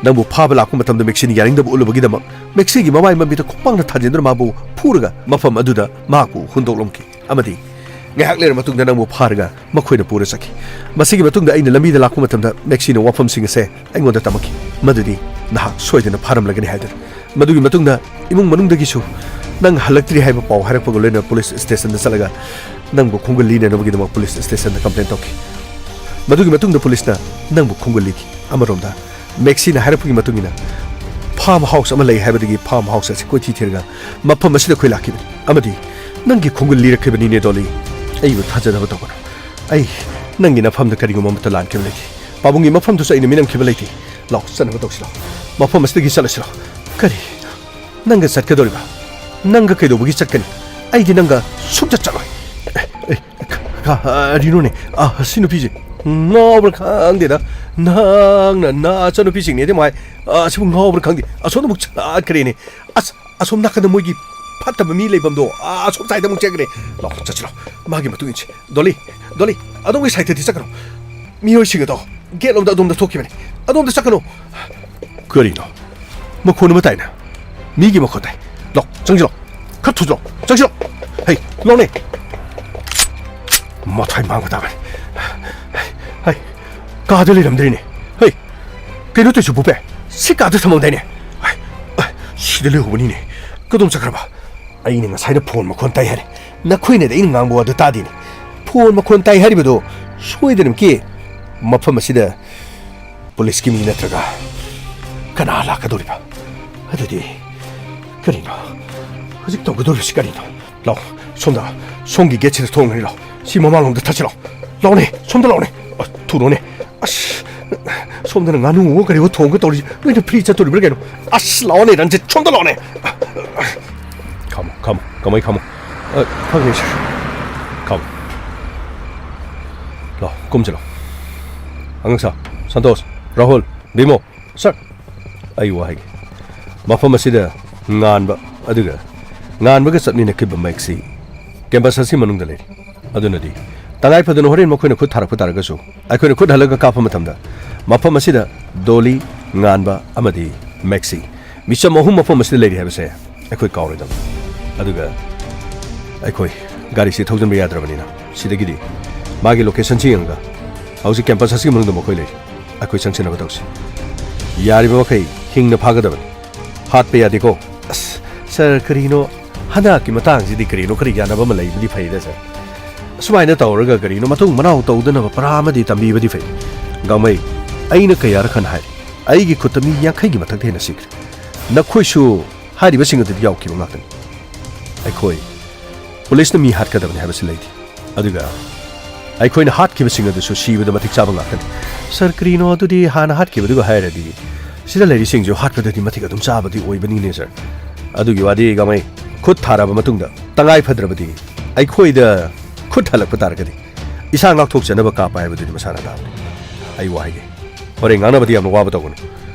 ꯅꯪꯕꯨ ꯐꯥꯕ ꯂꯥꯛꯄ ꯃꯇꯝꯗ ꯃꯦꯛꯁꯤꯅ ꯌꯥꯅꯤꯡꯗꯕ ꯎꯠꯂꯨꯕꯒꯤꯗꯃꯛ ꯃꯦꯛꯁꯤꯒꯤ ꯃꯃꯥꯏ ꯃꯃꯤꯠꯇ ꯈꯣꯡꯄꯥꯛꯅ ꯊꯥꯖꯤꯟꯗꯨꯅ ꯃꯥꯕꯨ ꯐꯨꯔꯒ ꯃꯐꯝ ꯑꯗꯨꯗ ꯃꯍꯥꯛꯄꯨ ꯍꯨꯟꯗꯣꯛꯂꯝꯈꯤ꯫ ꯑꯃꯗꯤ ꯉꯥꯏꯍꯥꯛ ꯂꯩꯔ ꯃꯇꯨꯡꯗ ꯅꯪꯕꯨ ꯐꯥꯔꯒ ꯃꯈꯣꯏꯅ ꯄꯨꯔ ꯆꯠꯈꯤ꯫ ꯃꯁꯤꯒꯤ ꯃꯇꯨꯡꯗ ꯑꯩꯅ ꯂꯝꯕꯤꯗ ꯂꯥꯛꯄ ꯃꯇꯝꯗ ꯃꯦꯛꯁꯤꯅ ꯋꯥꯐꯝꯁꯤꯡ ꯑꯁꯦ ꯑꯩꯉꯣꯟꯗ ꯇꯝꯃꯛꯈꯤ, ꯃꯗꯨꯗꯤ ꯅꯍꯥꯛ ꯁꯣꯏꯗꯅ ꯐꯥꯔꯝꯂꯒꯅꯤ ꯍꯥꯏꯗꯨꯅ꯫ ꯃꯗꯨꯒꯤ ꯃꯇꯨꯡꯗ ꯏꯃꯨꯡ ꯃꯅꯨꯡꯗꯒꯤꯁꯨ ꯅꯪ ꯍꯜꯂꯛꯇ꯭ꯔꯤ ꯍꯥꯏꯕ ꯄꯥꯎ ꯍꯥꯏꯔꯛꯄꯒ ꯂꯣꯏꯅꯅ ꯄꯨꯂꯤꯁ ꯁ꯭ꯇꯦꯁꯟꯗ ꯆꯠꯂꯒ ꯅꯪꯕꯨ ꯈꯣꯡꯒꯨꯜ ꯂꯤꯅꯅꯕꯒꯤꯗꯃꯛ ꯄꯨꯂꯤꯁ ꯁ꯭ꯇꯦꯁꯟꯗ ꯀꯝꯄ꯭ꯂꯦꯟ ꯇꯧꯈꯤ꯫ ꯃꯗꯨꯒꯤ ꯃꯇꯨꯡꯗ ꯄꯨꯂꯤꯁꯅ ꯅꯪꯕꯨ ꯈꯣꯡꯒꯨꯜ ꯂꯤꯈꯤ꯫ ꯑꯃꯔꯣꯝꯗ ꯃꯦꯛꯁꯤꯅ ꯍꯥꯏꯔꯛꯄꯒꯤ ꯃꯇꯨꯡ ꯏꯟꯅ ꯐꯥꯔꯝ ꯍꯥꯎꯁ ꯑꯃ ꯂꯩ ꯍꯥꯏꯕꯗꯒꯤ ꯐꯥꯔꯝ ꯍꯥꯎꯁ ꯑꯁꯤ ꯀꯣꯏꯊꯤ ꯊꯤꯔꯒ ꯃꯐꯝ ꯑꯁꯤꯗ ꯑꯩꯈꯣꯏ ꯂꯥꯛꯈꯤꯕꯅꯤ꯫ ꯑꯃꯗꯤ ꯅꯪꯒꯤ ꯈꯣꯡꯒꯨꯜ ꯂꯤꯔꯛꯈꯤꯕꯅꯤꯅꯦ, ꯗꯣꯂꯤ꯫ ꯑꯩꯕꯨ ꯊꯥꯖꯅꯕ ꯇꯧꯒꯅꯨ꯫ ꯑꯩ ꯅꯪꯒꯤ ꯅꯐꯝꯗ ꯀꯔꯤꯒꯨꯝꯕ ꯑꯃꯠꯇ ꯂꯥꯟꯈꯤꯕ ꯂꯩꯇꯦ꯫ ꯄꯥꯕꯨꯡꯒꯤ ꯃꯐꯝꯗꯨꯁꯨ ꯑꯩꯅ ꯃꯤꯅꯝꯈꯤꯕ ꯂꯩꯇꯦ꯫ ꯂꯥꯎ, ꯆꯠꯅꯕ ꯇꯧꯁꯤ ꯂꯥꯎ꯫ ꯃꯐꯝ ꯑꯁꯤꯗꯒꯤ ꯆꯠꯂꯁꯤ ꯂꯥꯎ꯫ ꯀꯔꯤ? ꯅꯪꯒ ꯆꯠꯀꯗꯧꯔꯤꯕ? ꯅꯪꯒ ꯀꯩꯗꯧꯕꯒꯤ ꯆꯠꯀꯅꯤ? ꯑꯩꯗꯤ ꯅꯪꯒ ꯁꯨꯡꯆꯠ ꯆꯠꯂꯣꯏ꯫ ꯑꯦ, ꯑꯦ, ꯀ-, ꯀꯔꯤꯅꯣꯅꯦ? ꯑꯥ, ꯁꯤ ꯅꯨꯄꯤꯁꯦ ꯉꯥꯎꯕ꯭ꯔꯥ ꯈꯪꯗꯦꯗ꯫ ꯅꯪꯅ ꯅꯆꯟꯅꯨꯄꯤꯁꯤꯡꯅꯦꯗꯤ ꯃꯥꯏ, ꯑꯥ, ꯁꯤꯕꯨ ꯉꯥꯎꯕ꯭ꯔꯥ ꯈꯪꯗꯦ꯫ ꯑꯁꯣꯝꯗ ꯑꯃꯨꯛ ꯆꯠꯈ꯭ꯔꯦꯅꯦ꯫ ꯑꯁ, ꯑꯁꯣꯝ ꯅꯥꯀꯟꯗ ꯃꯣꯏꯒꯤ ꯐꯠꯇꯕ ꯃꯤ ꯂꯩꯐꯝꯗꯣ, ꯑꯥ, ꯑꯁꯣꯝ ꯁꯥꯏꯗ ꯑꯃꯨꯛ ꯆꯠꯈ꯭ꯔꯦ꯫ ꯂꯥꯎ, ꯆꯠꯁꯤ ꯂꯥꯎ꯫ ꯃꯥꯒꯤ ꯃꯇꯨꯡ ꯏꯟꯁꯤ꯫ ꯗꯣꯂꯤ, ꯗꯣꯂꯤ, ꯑꯗꯣꯝꯒꯤ ꯁꯥꯏꯗꯇꯗꯤ ꯆꯠꯀꯅꯨ꯫ ꯃꯤꯑꯣꯏꯁꯤꯡ ꯑꯗꯣ ꯒꯦꯠ ꯂꯣꯝꯗ ꯑꯗꯣꯝꯗ ꯊꯣꯛꯈꯤꯕꯅꯤ꯫ ꯑꯗꯣꯝꯗ ꯆꯠꯀꯅꯨ꯫ ꯀꯔꯤꯅꯣ? ꯃꯈꯣꯟ ꯑꯃ ꯇꯥꯏꯅ꯫ ꯃꯤꯒꯤ ꯃꯈꯣꯟ ꯇꯥꯏ꯫ ꯂꯥꯎ, ꯆꯪꯁꯤꯜꯂꯣ꯫ ꯈꯔ ꯊꯨꯖꯤꯜꯂꯣ꯫ ꯆꯪꯁꯤꯜꯂꯣ꯫ ꯍꯩ, ꯂꯥꯎꯅꯦ꯫ ꯃꯊ꯭ꯋꯥꯏ ꯃꯥꯡꯕ ꯇꯥꯕꯅꯤ꯫ ꯍꯩ, ꯀꯥꯗ ꯂꯩꯔꯝꯗ꯭ꯔꯤꯅꯦ꯫ ꯍꯩ, ꯀꯩꯅꯣ ꯇꯧꯏꯁꯤꯕꯣ, ꯄꯦ? ꯁꯤ ꯀꯥꯗ ꯊꯝꯃꯝꯗꯥꯏꯅꯦ꯫ ꯍꯩ, ꯁꯤꯗ ꯂꯩꯍꯧꯕꯅꯤꯅꯦ꯫ ꯀꯗꯣꯝ ꯆꯠꯈ꯭ꯔꯕ? ꯑꯩꯅ ꯉꯁꯥꯏꯅ ꯐꯣꯟ ꯃꯈꯣꯟ ꯇꯥꯏ ꯍꯥꯏꯔꯦ꯫ ꯅꯈꯣꯏꯅꯗꯤ ꯑꯩꯅ ꯉꯥꯡꯕ ꯋꯥꯗꯨ ꯇꯥꯗꯦꯅꯦ꯫ ꯐꯣꯟ ꯃꯈꯣꯟ ꯇꯥꯏ ꯍꯥꯏꯔꯤꯕꯗꯣ ꯁꯣꯏꯗꯅꯃꯛꯀꯤ ꯃꯐꯝ ꯑꯁꯤꯗ ꯄꯨꯂꯤꯁꯀꯤ ꯃꯤ ꯅꯠꯇ꯭ꯔꯒ ꯀꯅꯥ ꯂꯥꯛꯀꯗꯧꯔꯤꯕ? ꯑꯗꯨꯗꯤ ꯀꯔꯤꯅꯣ? ꯍꯧꯖꯤꯛ ꯇꯧꯒꯗꯧꯔꯤꯕꯁꯤ ꯀꯔꯤꯅꯣ? ꯂꯥꯎ, ꯁꯣꯝꯗ, ꯁꯣꯝꯒꯤ ꯒꯦꯠꯁꯤꯗ ꯊꯣꯡ ꯂꯩ, ꯂꯥꯎ꯫ ꯁꯤ ꯃꯃꯥꯡꯂꯣꯝꯗ ꯊꯠꯁꯤ ꯂꯥꯎ꯫ ꯂꯥꯎꯅꯦ, ꯁꯣꯝꯗ ꯂꯥꯎꯅꯦ꯫ ꯑ, ꯊꯨꯔꯣꯅꯦ꯫ ꯑꯁ, ꯁꯣꯝꯗꯅ ꯉꯥꯅꯨꯋꯣ ꯀꯔꯤꯋꯣ ꯊꯣꯡꯒꯦ ꯇꯧꯔꯤ, ꯅꯣꯏꯅ ꯐ꯭ꯔꯤ ꯆꯠꯇꯣꯔꯤꯕ꯭ꯔꯥ ꯀꯩꯅꯣ? ꯑꯁ, ꯂꯥꯎꯅꯦ, ꯔꯟꯖꯤꯠ, ꯁꯣꯝꯗ ꯂꯥꯎꯅꯦ꯫ ꯈꯥꯝꯃꯣ, ꯈꯥꯝꯃꯣ, ꯀꯃꯥꯏ ꯈꯥꯝꯃꯣ? ꯑ, ꯈꯪꯉꯦ, ꯁꯥꯔ꯫ ꯈꯥꯝꯃꯣ꯫ ꯂꯥꯎ, ꯀꯨꯝꯁꯤ ꯂꯥꯎ꯫ ꯑꯉꯥꯡꯁꯥ, ꯁꯟꯇꯣꯁ, ꯔꯥꯍꯨꯜ, ꯕꯤꯃꯣ, ꯁꯥꯔ꯫ ꯑꯩ ꯋꯥ ꯍꯥꯏꯒꯦ꯫ ꯃꯐꯝ ꯑꯁꯤꯗ ꯉꯥꯟꯕ, ꯑꯗꯨꯒ ꯉꯥꯟꯕꯒ ꯆꯠꯃꯤꯟꯅꯈꯤꯕ ꯃꯩꯛꯁꯤ ꯀꯦꯝꯄꯁ ꯑꯁꯤ ꯃꯅꯨꯡꯗ ꯂꯩꯔꯤ꯫ ꯑꯗꯨꯅꯗꯤ ꯇꯉꯥꯏ ꯐꯗꯅ ꯍꯣꯔꯦꯟ ꯃꯈꯣꯏꯅ ꯈꯨꯠ ꯊꯥꯔꯛꯄ ꯇꯥꯔꯒꯁꯨ, ꯑꯩꯈꯣꯏꯅ ꯈꯨꯠ ꯍꯜꯂꯒ ꯀꯥꯞꯄ ꯃꯇꯝꯗ ꯃꯐꯝ ꯑꯁꯤꯗ ꯗꯣꯂꯤ, ꯉꯥꯟꯕ ꯑꯃꯗꯤ ꯃꯦꯛꯁꯤ, ꯃꯤꯆꯝ ꯑꯍꯨꯝ ꯃꯐꯝ ꯑꯁꯤꯗ ꯂꯩꯔꯤ ꯍꯥꯏꯕꯁꯦ ꯑꯩꯈꯣꯏ ꯀꯥꯎꯔꯣꯏꯗꯕꯅꯤ꯫ ꯑꯗꯨꯒ ꯑꯩꯈꯣꯏ ꯒꯥꯔꯤꯁꯤ ꯊꯧꯖꯤꯟꯕ ꯌꯥꯗ꯭ꯔꯕꯅꯤꯅ, ꯁꯤꯗꯒꯤꯗꯤ ꯃꯥꯒꯤ ꯂꯣꯀꯦꯁꯟꯁꯤ ꯌꯦꯡꯉꯒ ꯍꯧꯖꯤꯛ ꯀꯦꯝꯄꯁ ꯑꯁꯤꯒꯤ ꯃꯅꯨꯡꯗ ꯃꯈꯣꯏ ꯂꯩꯔꯤ꯫ ꯑꯩꯈꯣꯏ ꯆꯪꯁꯤꯟꯅꯕ ꯇꯧꯁꯤ꯫ ꯌꯥꯔꯤꯕ ꯃꯈꯩ ꯍꯤꯡꯅ ꯐꯥꯒꯗꯕꯅꯤ꯫ ꯍꯥꯠꯄ ꯌꯥꯗꯦꯀꯣ꯫ ꯑꯁ, ꯁꯥꯔ, ꯀꯔꯤꯅꯣ? ꯍꯟꯗꯛꯀꯤ ꯃꯇꯥꯡꯁꯤꯗꯤ ꯀꯔꯤꯅꯣ, ꯈꯔ ꯌꯥꯅꯕ ꯑꯃ ꯂꯩꯕꯗꯤ ꯐꯩꯗ, ꯁꯥꯔ꯫ ꯑꯁꯨꯃꯥꯏꯅ ꯇꯧꯔꯒ ꯀꯔꯤꯅꯣ, ꯃꯇꯨꯡ ꯃꯅꯥꯎ ꯇꯧꯗꯅꯕ ꯄꯔꯥ ꯑꯃꯗꯤ ꯇꯝꯕꯤꯕꯗꯤ ꯐꯩ꯫ ꯒꯥꯡꯃꯩ, ꯑꯩꯅ ꯀꯌꯥꯔꯛ ꯍꯟꯅ ꯍꯥꯏꯔꯤ, ꯑꯩꯒꯤ ꯈꯨꯠꯇ ꯃꯤ ꯌꯥꯡꯈꯩꯒꯤ ꯃꯊꯛꯇ ꯍꯦꯟꯅ ꯁꯤꯈ꯭ꯔꯦ꯫ ꯅꯈꯣꯏꯁꯨ ꯍꯥꯏꯔꯤꯕꯁꯤꯡ ꯑꯗꯨꯗ ꯌꯥꯎꯈꯤꯕ ꯉꯥꯛꯇꯅꯤ꯫ ꯑꯩꯈꯣꯏ ꯄꯨꯂꯤꯁꯅ ꯃꯤ ꯍꯥꯠꯀꯗꯕꯅꯤ ꯍꯥꯏꯕꯁꯤ ꯂꯩꯇꯦ꯫ ꯑꯗꯨꯒ ꯑꯩꯈꯣꯏꯅ ꯍꯥꯠꯈꯤꯕꯁꯤꯡ ꯑꯗꯨꯁꯨ ꯁꯤꯕꯗ ꯃꯇꯤꯛ ꯆꯥꯕ ꯉꯥꯛꯇꯅꯤ꯫ ꯁꯥꯔ, ꯀꯔꯤꯅꯣ ꯑꯗꯨꯗꯤ? ꯍꯥꯟꯅ ꯍꯥꯠꯈꯤꯕꯗꯨꯒ ꯍꯥꯏꯔꯗꯤ ꯁꯤꯗ ꯂꯩꯔꯤꯁꯤꯡꯁꯨ ꯍꯥꯠꯄꯗꯗꯤ ꯃꯇꯤꯛ ꯑꯗꯨꯝ ꯆꯥꯕꯗꯤ ꯑꯣꯏꯕꯅꯤꯅꯦ, ꯁꯥꯔ꯫ ꯑꯗꯨꯒꯤ ꯋꯥꯗꯤ, ꯒꯥꯡꯃꯩ, ꯈꯨꯠ ꯊꯥꯔꯕ ꯃꯇꯨꯡꯗ ꯇꯉꯥꯏ ꯐꯗ꯭ꯔꯕꯗꯤ ꯑꯩꯈꯣꯏꯗ ꯈꯨꯠ ꯍꯜꯂꯛꯄ ꯇꯥꯔꯒꯗꯤ ꯏꯁꯥ ꯉꯥꯛꯊꯣꯛꯆꯅꯕ ꯀꯥꯞꯄ ꯍꯥꯏꯕꯗꯨꯗꯤ ꯃꯁꯥꯅ ꯇꯥꯕꯅꯤ꯫ ꯑꯩ ꯋꯥ ꯍꯥꯏꯒꯦ, ꯍꯣꯔꯦꯟ ꯉꯥꯡꯅꯕꯗꯤ ꯌꯥꯝꯅ ꯋꯥꯕ ꯇꯧꯒꯅꯨ꯫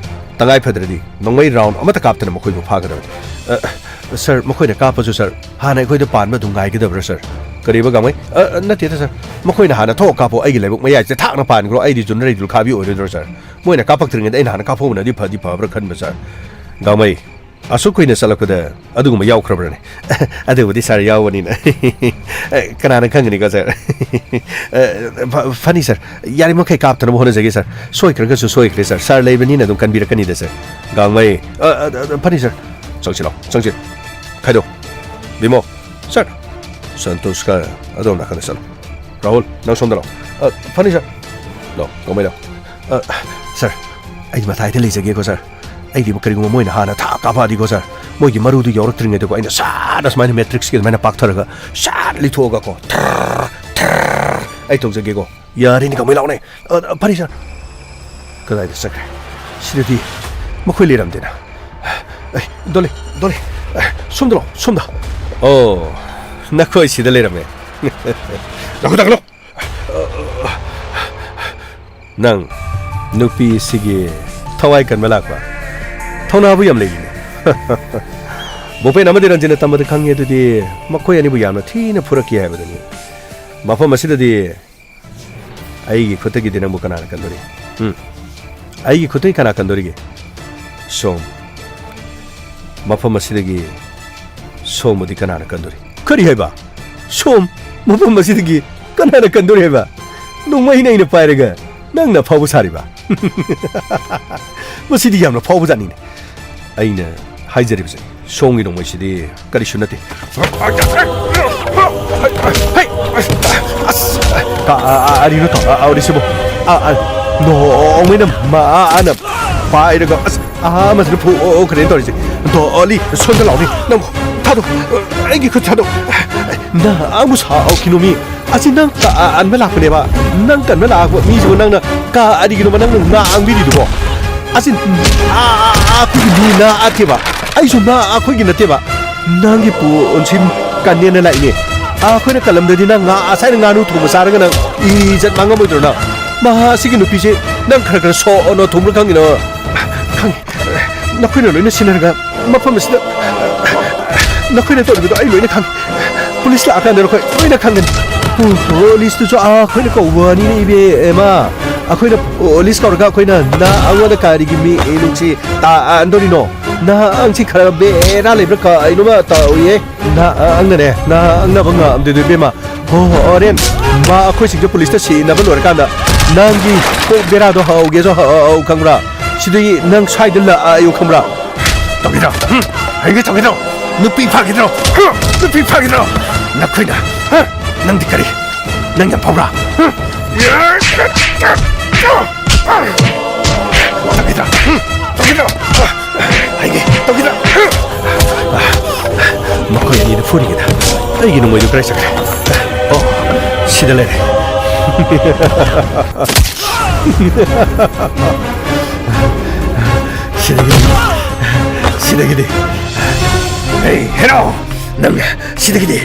ꯇꯉꯥꯏ ꯐꯗ꯭ꯔꯗꯤ ꯅꯣꯡꯃꯩ ꯔꯥꯎꯟ ꯑꯃꯠꯇ ꯀꯥꯞꯇꯅ ꯃꯈꯣꯏꯕꯨ ꯐꯥꯒꯗꯕꯅꯤ꯫ ꯑ, ꯁꯥꯔ, ꯃꯈꯣꯏꯅ ꯀꯥꯞꯄꯁꯨ, ꯁꯥꯔ, ꯍꯥꯟꯅ ꯑꯩꯈꯣꯏꯗ ꯄꯥꯟꯕ ꯑꯗꯨꯝ ꯉꯥꯏꯒꯗꯕ꯭ꯔꯥ, ꯁꯥꯔ? ꯀꯔꯤꯕ, ꯒꯥꯡꯃꯩ? ꯑ, ꯑ, ꯅꯠꯇꯦꯗ, ꯁꯥꯔ꯫ ꯃꯈꯣꯏꯅ ꯍꯥꯟꯅ ꯊꯣꯛꯑ ꯀꯥꯞꯄꯣ, ꯑꯩꯒꯤ ꯂꯥꯏꯕꯛ ꯃꯌꯥꯏꯁꯤꯗ ꯊꯥꯛꯅ ꯄꯥꯟꯈ꯭ꯔꯣ, ꯑꯩꯗꯤ ꯖꯨꯅꯔꯩ ꯗꯨꯜꯈꯥꯕꯤ ꯑꯣꯏꯔꯣꯏꯗ꯭ꯔꯣ, ꯁꯥꯔ? ꯃꯣꯏꯅ ꯀꯥꯞꯄꯛꯇ꯭ꯔꯤꯉꯩꯗ ꯑꯩꯅ ꯍꯥꯟꯅ ꯀꯥꯞꯍꯧꯕꯅꯗꯤ ꯐꯗꯤ ꯐꯕ꯭ꯔꯥ ꯈꯟꯕ, ꯁꯥꯔ꯫ ꯒꯥꯡꯃꯩ, ꯑꯁꯨꯛ ꯀꯨꯏꯅ ꯆꯠꯂꯛꯄꯗ ꯑꯗꯨꯒꯨꯝꯕ ꯌꯥꯎꯈ꯭ꯔꯕ꯭ꯔꯅꯦ? ꯑꯗꯨꯕꯨꯗꯤ ꯁꯥꯔ ꯌꯥꯎꯕꯅꯤꯅ꯫ ꯑꯦ, ꯀꯅꯥꯅ ꯈꯪꯒꯅꯤꯀꯣ, ꯁꯥꯔ? ꯑꯦ, ꯐ-, ꯐꯅꯤ, ꯁꯥꯔ꯫ ꯌꯥꯔꯤꯃꯈꯩ ꯀꯥꯞꯇꯅꯕ ꯍꯣꯠꯅꯖꯒꯦ, ꯁꯥꯔ꯫ ꯁꯣꯏꯈ꯭ꯔꯒꯁꯨ ꯁꯣꯏꯈ꯭ꯔꯦ, ꯁꯥꯔ꯫ ꯁꯥꯔ ꯂꯩꯕꯅꯤꯅ ꯑꯗꯨꯝ ꯀꯟꯕꯤꯔꯛꯀꯅꯤꯗ, ꯁꯥꯔ꯫ ꯒꯥꯡꯃꯩ꯫ ꯑ, ꯑ, ꯑ, ꯐꯅꯤ, ꯁꯥꯔ꯫ ꯆꯪꯁꯤꯜꯂꯣ, ꯆꯪꯁꯤꯜ-, ꯈꯥꯏꯗꯣ꯫ ꯕꯤꯃꯣ꯫ ꯁꯥꯔ꯫ ꯁꯟꯇꯣꯁꯀ ꯑꯗꯣꯝ ꯅꯥꯀꯟꯗ ꯆꯠꯂꯣ꯫ ꯔꯥꯍꯨꯜ, ꯅꯪ ꯁꯣꯝꯗ ꯂꯥꯛꯑꯣ꯫ ꯑ, ꯐꯅꯤ, ꯁꯥꯔ꯫ ꯂꯥꯛꯑꯣ, ꯒꯥꯡꯃꯩ ꯂꯥꯛꯑꯣ꯫ ꯑ, ꯁꯥꯔ, ꯑꯩ ꯃꯇꯥꯏꯗ ꯂꯩꯖꯒꯦꯀꯣ, ꯁꯥꯔ꯫ ꯑꯩꯗꯤ ꯀꯔꯤꯒꯨꯝꯕ ꯃꯣꯏꯅ ꯍꯥꯟꯅ ꯊꯥ ꯀꯥꯞꯄꯛꯑꯗꯤꯀꯣ, ꯁꯥꯔ, ꯃꯣꯏꯒꯤ ꯃꯔꯨꯗꯨ ꯌꯧꯔꯛꯇ꯭ꯔꯤꯉꯩꯗꯀꯣ, ꯑꯩꯅ ꯁꯥꯠ ꯑꯁꯨꯃꯥꯏꯅ ꯃꯦꯇ꯭ꯔꯤꯛꯁꯀꯤ ꯑꯗꯨꯃꯥꯏꯅ ꯄꯥꯛꯊꯔꯒ ꯁꯥꯠ ꯂꯤꯊꯣꯛꯑꯒꯀꯣ, ꯊ꯭ꯔꯔ, ꯊ꯭ꯔꯔ, ꯑꯩ ꯇꯧꯖꯒꯦꯀꯣ꯫ ꯌꯥꯔꯦꯅꯦ, ꯒꯥꯡꯃꯩ ꯂꯥꯛꯑꯣꯅꯦ꯫ ꯑ, ꯑ, ꯐꯅꯤ, ꯁꯥꯔ꯫ ꯀꯗꯥꯏꯗ ꯆꯠꯈ꯭ꯔꯦ? ꯁꯤꯗꯗꯤ ꯃꯈꯣꯏ ꯂꯩꯔꯝꯗꯦꯅ꯫ ꯑꯦ, ꯗꯣꯂꯤ, ꯗꯣꯂꯤ, ꯑꯦ, ꯁꯣꯝꯗ ꯂꯥꯛꯑꯣ, ꯁꯣꯝꯗ꯫ ꯑꯣ, ꯅꯈꯣꯏ ꯁꯤꯗ ꯂꯩꯔꯝꯃꯦ꯫ ꯂꯥꯛꯑꯣ, ꯂꯥꯛꯑꯣ, ꯂꯥꯛꯑꯣ꯫ ꯅꯪ ꯅꯨꯄꯤꯁꯤꯒꯤ ꯊꯋꯥꯏ ꯀꯟꯕ ꯂꯥꯛꯄ? ꯊꯧꯅꯥꯕꯨ ꯌꯥꯝ ꯂꯩꯔꯤꯅꯦ꯫ ꯚꯨꯄꯦꯟ ꯑꯃꯗꯤ ꯔꯟꯖꯤꯠꯅ ꯇꯝꯕꯗ ꯈꯪꯉꯤ ꯑꯗꯨꯗꯤ ꯃꯈꯣꯏ ꯑꯅꯤꯕꯨ ꯌꯥꯝꯅ ꯊꯤꯅ ꯐꯨꯔꯛꯈꯤ ꯍꯥꯏꯕꯗꯨꯅꯤ꯫ ꯃꯐꯝ ꯑꯁꯤꯗꯗꯤ ꯑꯩꯒꯤ ꯈꯨꯠꯇꯒꯤꯗꯤ ꯅꯪꯕꯨ ꯀꯅꯥꯅ ꯀꯟꯗꯣꯔꯤ? ꯎꯝ꯫ ꯑꯩꯒꯤ ꯈꯨꯠꯇꯒꯤ ꯀꯅꯥ ꯀꯟꯗꯣꯔꯤꯒꯦ? ꯁꯣꯝ, ꯃꯐꯝ ꯑꯁꯤꯗꯒꯤ ꯁꯣꯝꯕꯨꯗꯤ ꯀꯅꯥꯅ ꯀꯟꯗꯣꯔꯤ? ꯀꯔꯤ ꯍꯥꯏꯕ? ꯁꯣꯝ, ꯃꯐꯝ ꯑꯁꯤꯗꯒꯤ ꯀꯅꯥꯅ ꯀꯟꯗꯣꯔꯤ ꯍꯥꯏꯕ? ꯅꯣꯡꯃꯩꯅ ꯑꯩꯅ ꯄꯥꯏꯔꯒ ꯅꯪꯅ ꯑꯐꯥꯎꯕ ꯁꯥꯔꯤꯕ? ꯃꯁꯤꯗꯤ ꯌꯥꯝꯅ ꯐꯥꯎꯕꯖꯥꯠꯅꯤꯅꯦ꯫ ꯑꯩꯅ ꯍꯥꯏꯖꯔꯤꯕꯁꯦ, ꯁꯣꯝꯒꯤ ꯅꯣꯡꯃꯩꯁꯤꯗꯤ ꯀꯔꯤꯁꯨ ꯅꯠꯇꯦ꯫ ꯍꯩ! ꯑꯁ! ꯀ-, ꯑ-, ꯑ-, ꯑꯔꯤꯅꯣ ꯇꯧ-, ꯑ-, ꯑ-, ꯑꯔꯤꯁꯤꯕꯨ? ꯑ-, ꯑ-, ꯅꯣꯡꯃꯩꯅ ꯃꯥꯅ ꯄꯥꯏꯔꯒ, ꯑꯁ! ꯑꯥ, ꯑꯃꯁꯤꯅ ꯐꯨꯈ꯭ꯔꯦꯅ ꯇꯧꯔꯤꯁꯦ꯫ ꯗꯣꯂꯤ, ꯁꯣꯝꯗ ꯂꯥꯎꯅꯤ꯫ ꯅꯪ ꯊꯥꯗꯣꯛ-, ꯑꯩꯒꯤ ꯈꯨꯠ ꯊꯥꯗꯣꯛ꯫ ꯅꯍꯥꯛ ꯑꯃꯨꯛ ꯁꯥꯎꯈꯤꯅꯣ ꯃꯤ꯫ ꯑꯁꯤ ꯅꯪ ꯀ-, ꯑ-, ꯑꯟꯕ ꯂꯥꯛꯄꯅꯦꯕ꯫ ꯅꯪ ꯀꯟꯕ ꯂꯥꯛꯄ ꯃꯤꯁꯤꯕꯨ ꯅꯪꯅ ꯀꯔꯤꯒꯤꯅꯣꯕ ꯅꯪꯅ ꯉꯥꯡꯕꯤꯔꯤꯗꯨꯕꯣ? ꯑꯁꯤ, ꯑ-, ꯑ-, ꯑ-, ꯑꯩꯈꯣꯏꯒꯤ ꯃꯤ ꯅꯠꯇꯦꯕ꯫ ꯑꯩꯁꯨ ꯅ-, ꯑꯩꯈꯣꯏꯒꯤ ꯅꯠꯇꯦꯕ꯫ ꯅꯪꯒꯤ ꯄꯨꯟꯁꯤ ꯀꯟꯅꯦꯅ ꯂꯥꯛꯏꯅꯦ꯫ ꯑꯩꯈꯣꯏꯅ ꯀꯜꯂꯝꯗ꯭ꯔꯗꯤ ꯅꯪ ꯉꯥ-, ꯉꯁꯥꯏꯅ ꯉꯥꯅꯨ ꯊꯣꯡꯕ ꯆꯥꯔꯒ ꯅꯪ ꯏꯖꯠ ꯃꯥꯡꯉꯝꯃꯣꯏꯗ꯭ꯔꯣ ꯅꯪ? ꯃꯍꯥꯛ ꯑꯁꯤꯒꯤ ꯅꯨꯄꯤꯁꯦ ꯅꯪ ꯈꯔ ꯈꯔ ꯁꯣꯛꯑꯣꯅꯣ ꯊꯣꯡꯕ꯭ꯔꯥ ꯈꯪꯉꯤꯅꯣ? ꯈꯪꯉꯤ꯫ ꯅꯈꯣꯏꯅ ꯂꯣꯏꯅ ꯁꯤꯟꯅꯔꯒ ꯃꯐꯝ ꯑꯁꯤꯗ ꯅꯈꯣꯏꯅ ꯇꯧꯔꯤꯕꯗꯣ ꯑꯩ ꯂꯣꯏꯅ ꯈꯪꯉꯤ꯫ ꯄꯨꯂꯤꯁ ꯂꯥꯛꯑꯀꯥꯟꯗ ꯅꯈꯣꯏ ꯂꯣꯏꯅ ꯈꯪꯒꯅꯤ꯫ ꯄꯨ-, ꯄꯨꯂꯤꯁꯇꯨꯁꯨ ꯑꯩꯈꯣꯏꯅ ꯀꯧꯕꯅꯤꯅꯦ ꯏꯕꯦꯝꯃ꯫ ꯑꯩꯈꯣꯏꯅ ꯄꯨꯂꯤꯁ ꯀꯧꯔꯒ ꯑꯩꯈꯣꯏꯅ ꯅ-, ꯑꯩꯉꯣꯟꯗ ꯀꯔꯤꯒꯤ ꯃꯤ ꯅꯨꯡꯁꯤ ꯇꯥꯛꯑꯟꯗꯣꯔꯤꯅꯣ? ꯅꯍꯥꯛꯁꯤ ꯈꯔ ꯕꯦꯔꯥ ꯂꯩꯕ꯭ꯔꯥ ꯀꯩꯅꯣꯃ ꯇꯧꯏꯌꯦ꯫ ꯅꯍꯥꯛꯅꯅꯦ, ꯅꯍꯥꯛꯅꯕ ꯉꯝꯗꯣꯏꯗꯣ ꯏꯕꯦꯝꯃ꯫ ꯍꯣ, ꯍꯣ, ꯍꯣꯔꯦꯟ ꯃꯥ ꯑꯩꯈꯣꯏꯁꯤꯡꯁꯦ ꯄꯨꯂꯤꯁꯇ ꯁꯤꯟꯅꯕ ꯂꯣꯏꯔꯀꯥꯟꯗ ꯅꯪꯒꯤ ꯀꯣꯛ ꯕꯦꯔꯥꯗꯣ ꯍꯧꯒꯦꯁꯨ ꯍꯧ, ꯈꯪꯕ꯭ꯔꯥ? ꯁꯤꯗꯒꯤ ꯅꯪ ꯁ꯭ꯋꯥꯏꯗ ꯂꯥꯛꯑꯌꯨ ꯈꯪꯕ꯭ꯔꯥ? ꯇꯧꯈꯤꯗ꯭ꯔꯣ? ꯍꯨꯝ? ꯍꯩꯒꯦ ꯇꯧꯈꯤꯗ꯭ꯔꯣ? ꯅꯨꯄꯤ ꯐꯥꯈꯤꯗ꯭ꯔꯣ? ꯍꯨꯝ? ꯅꯨꯄꯤ ꯐꯥꯈꯤꯗ꯭ꯔꯣ? ꯅꯈꯣꯏꯅ, ꯍꯥ? ꯅꯪꯗꯤ ꯀꯔꯤ? ꯅꯪ ꯌꯥꯝ ꯐꯥꯎꯕ꯭ꯔꯥ? ꯍꯨꯝ? ꯇꯧꯈꯤꯗ꯭ꯔꯣ? ꯍꯨꯝ? ꯇꯧꯈꯤꯗ꯭ꯔꯣ? ꯍꯩꯒꯦ ꯇꯧꯈꯤꯗ꯭ꯔꯣ? ꯃꯈꯣꯏ ꯑꯅꯤꯗ ꯐꯨꯔꯤꯉꯩꯗ ꯑꯩꯒꯤ ꯅꯣꯡꯃꯩꯗꯨ ꯀꯗꯥꯏ ꯆꯠꯈ꯭ꯔꯦ? ꯑꯣ, ꯁꯤꯗ ꯂꯩꯔꯦ꯫ ꯁꯤꯗꯒꯤꯗꯤ, ꯁꯤꯗꯒꯤꯗꯤ꯫ ꯍꯦ, ꯍꯦꯔꯣ! ꯅꯪ ꯁꯤꯗꯒꯤꯗꯤ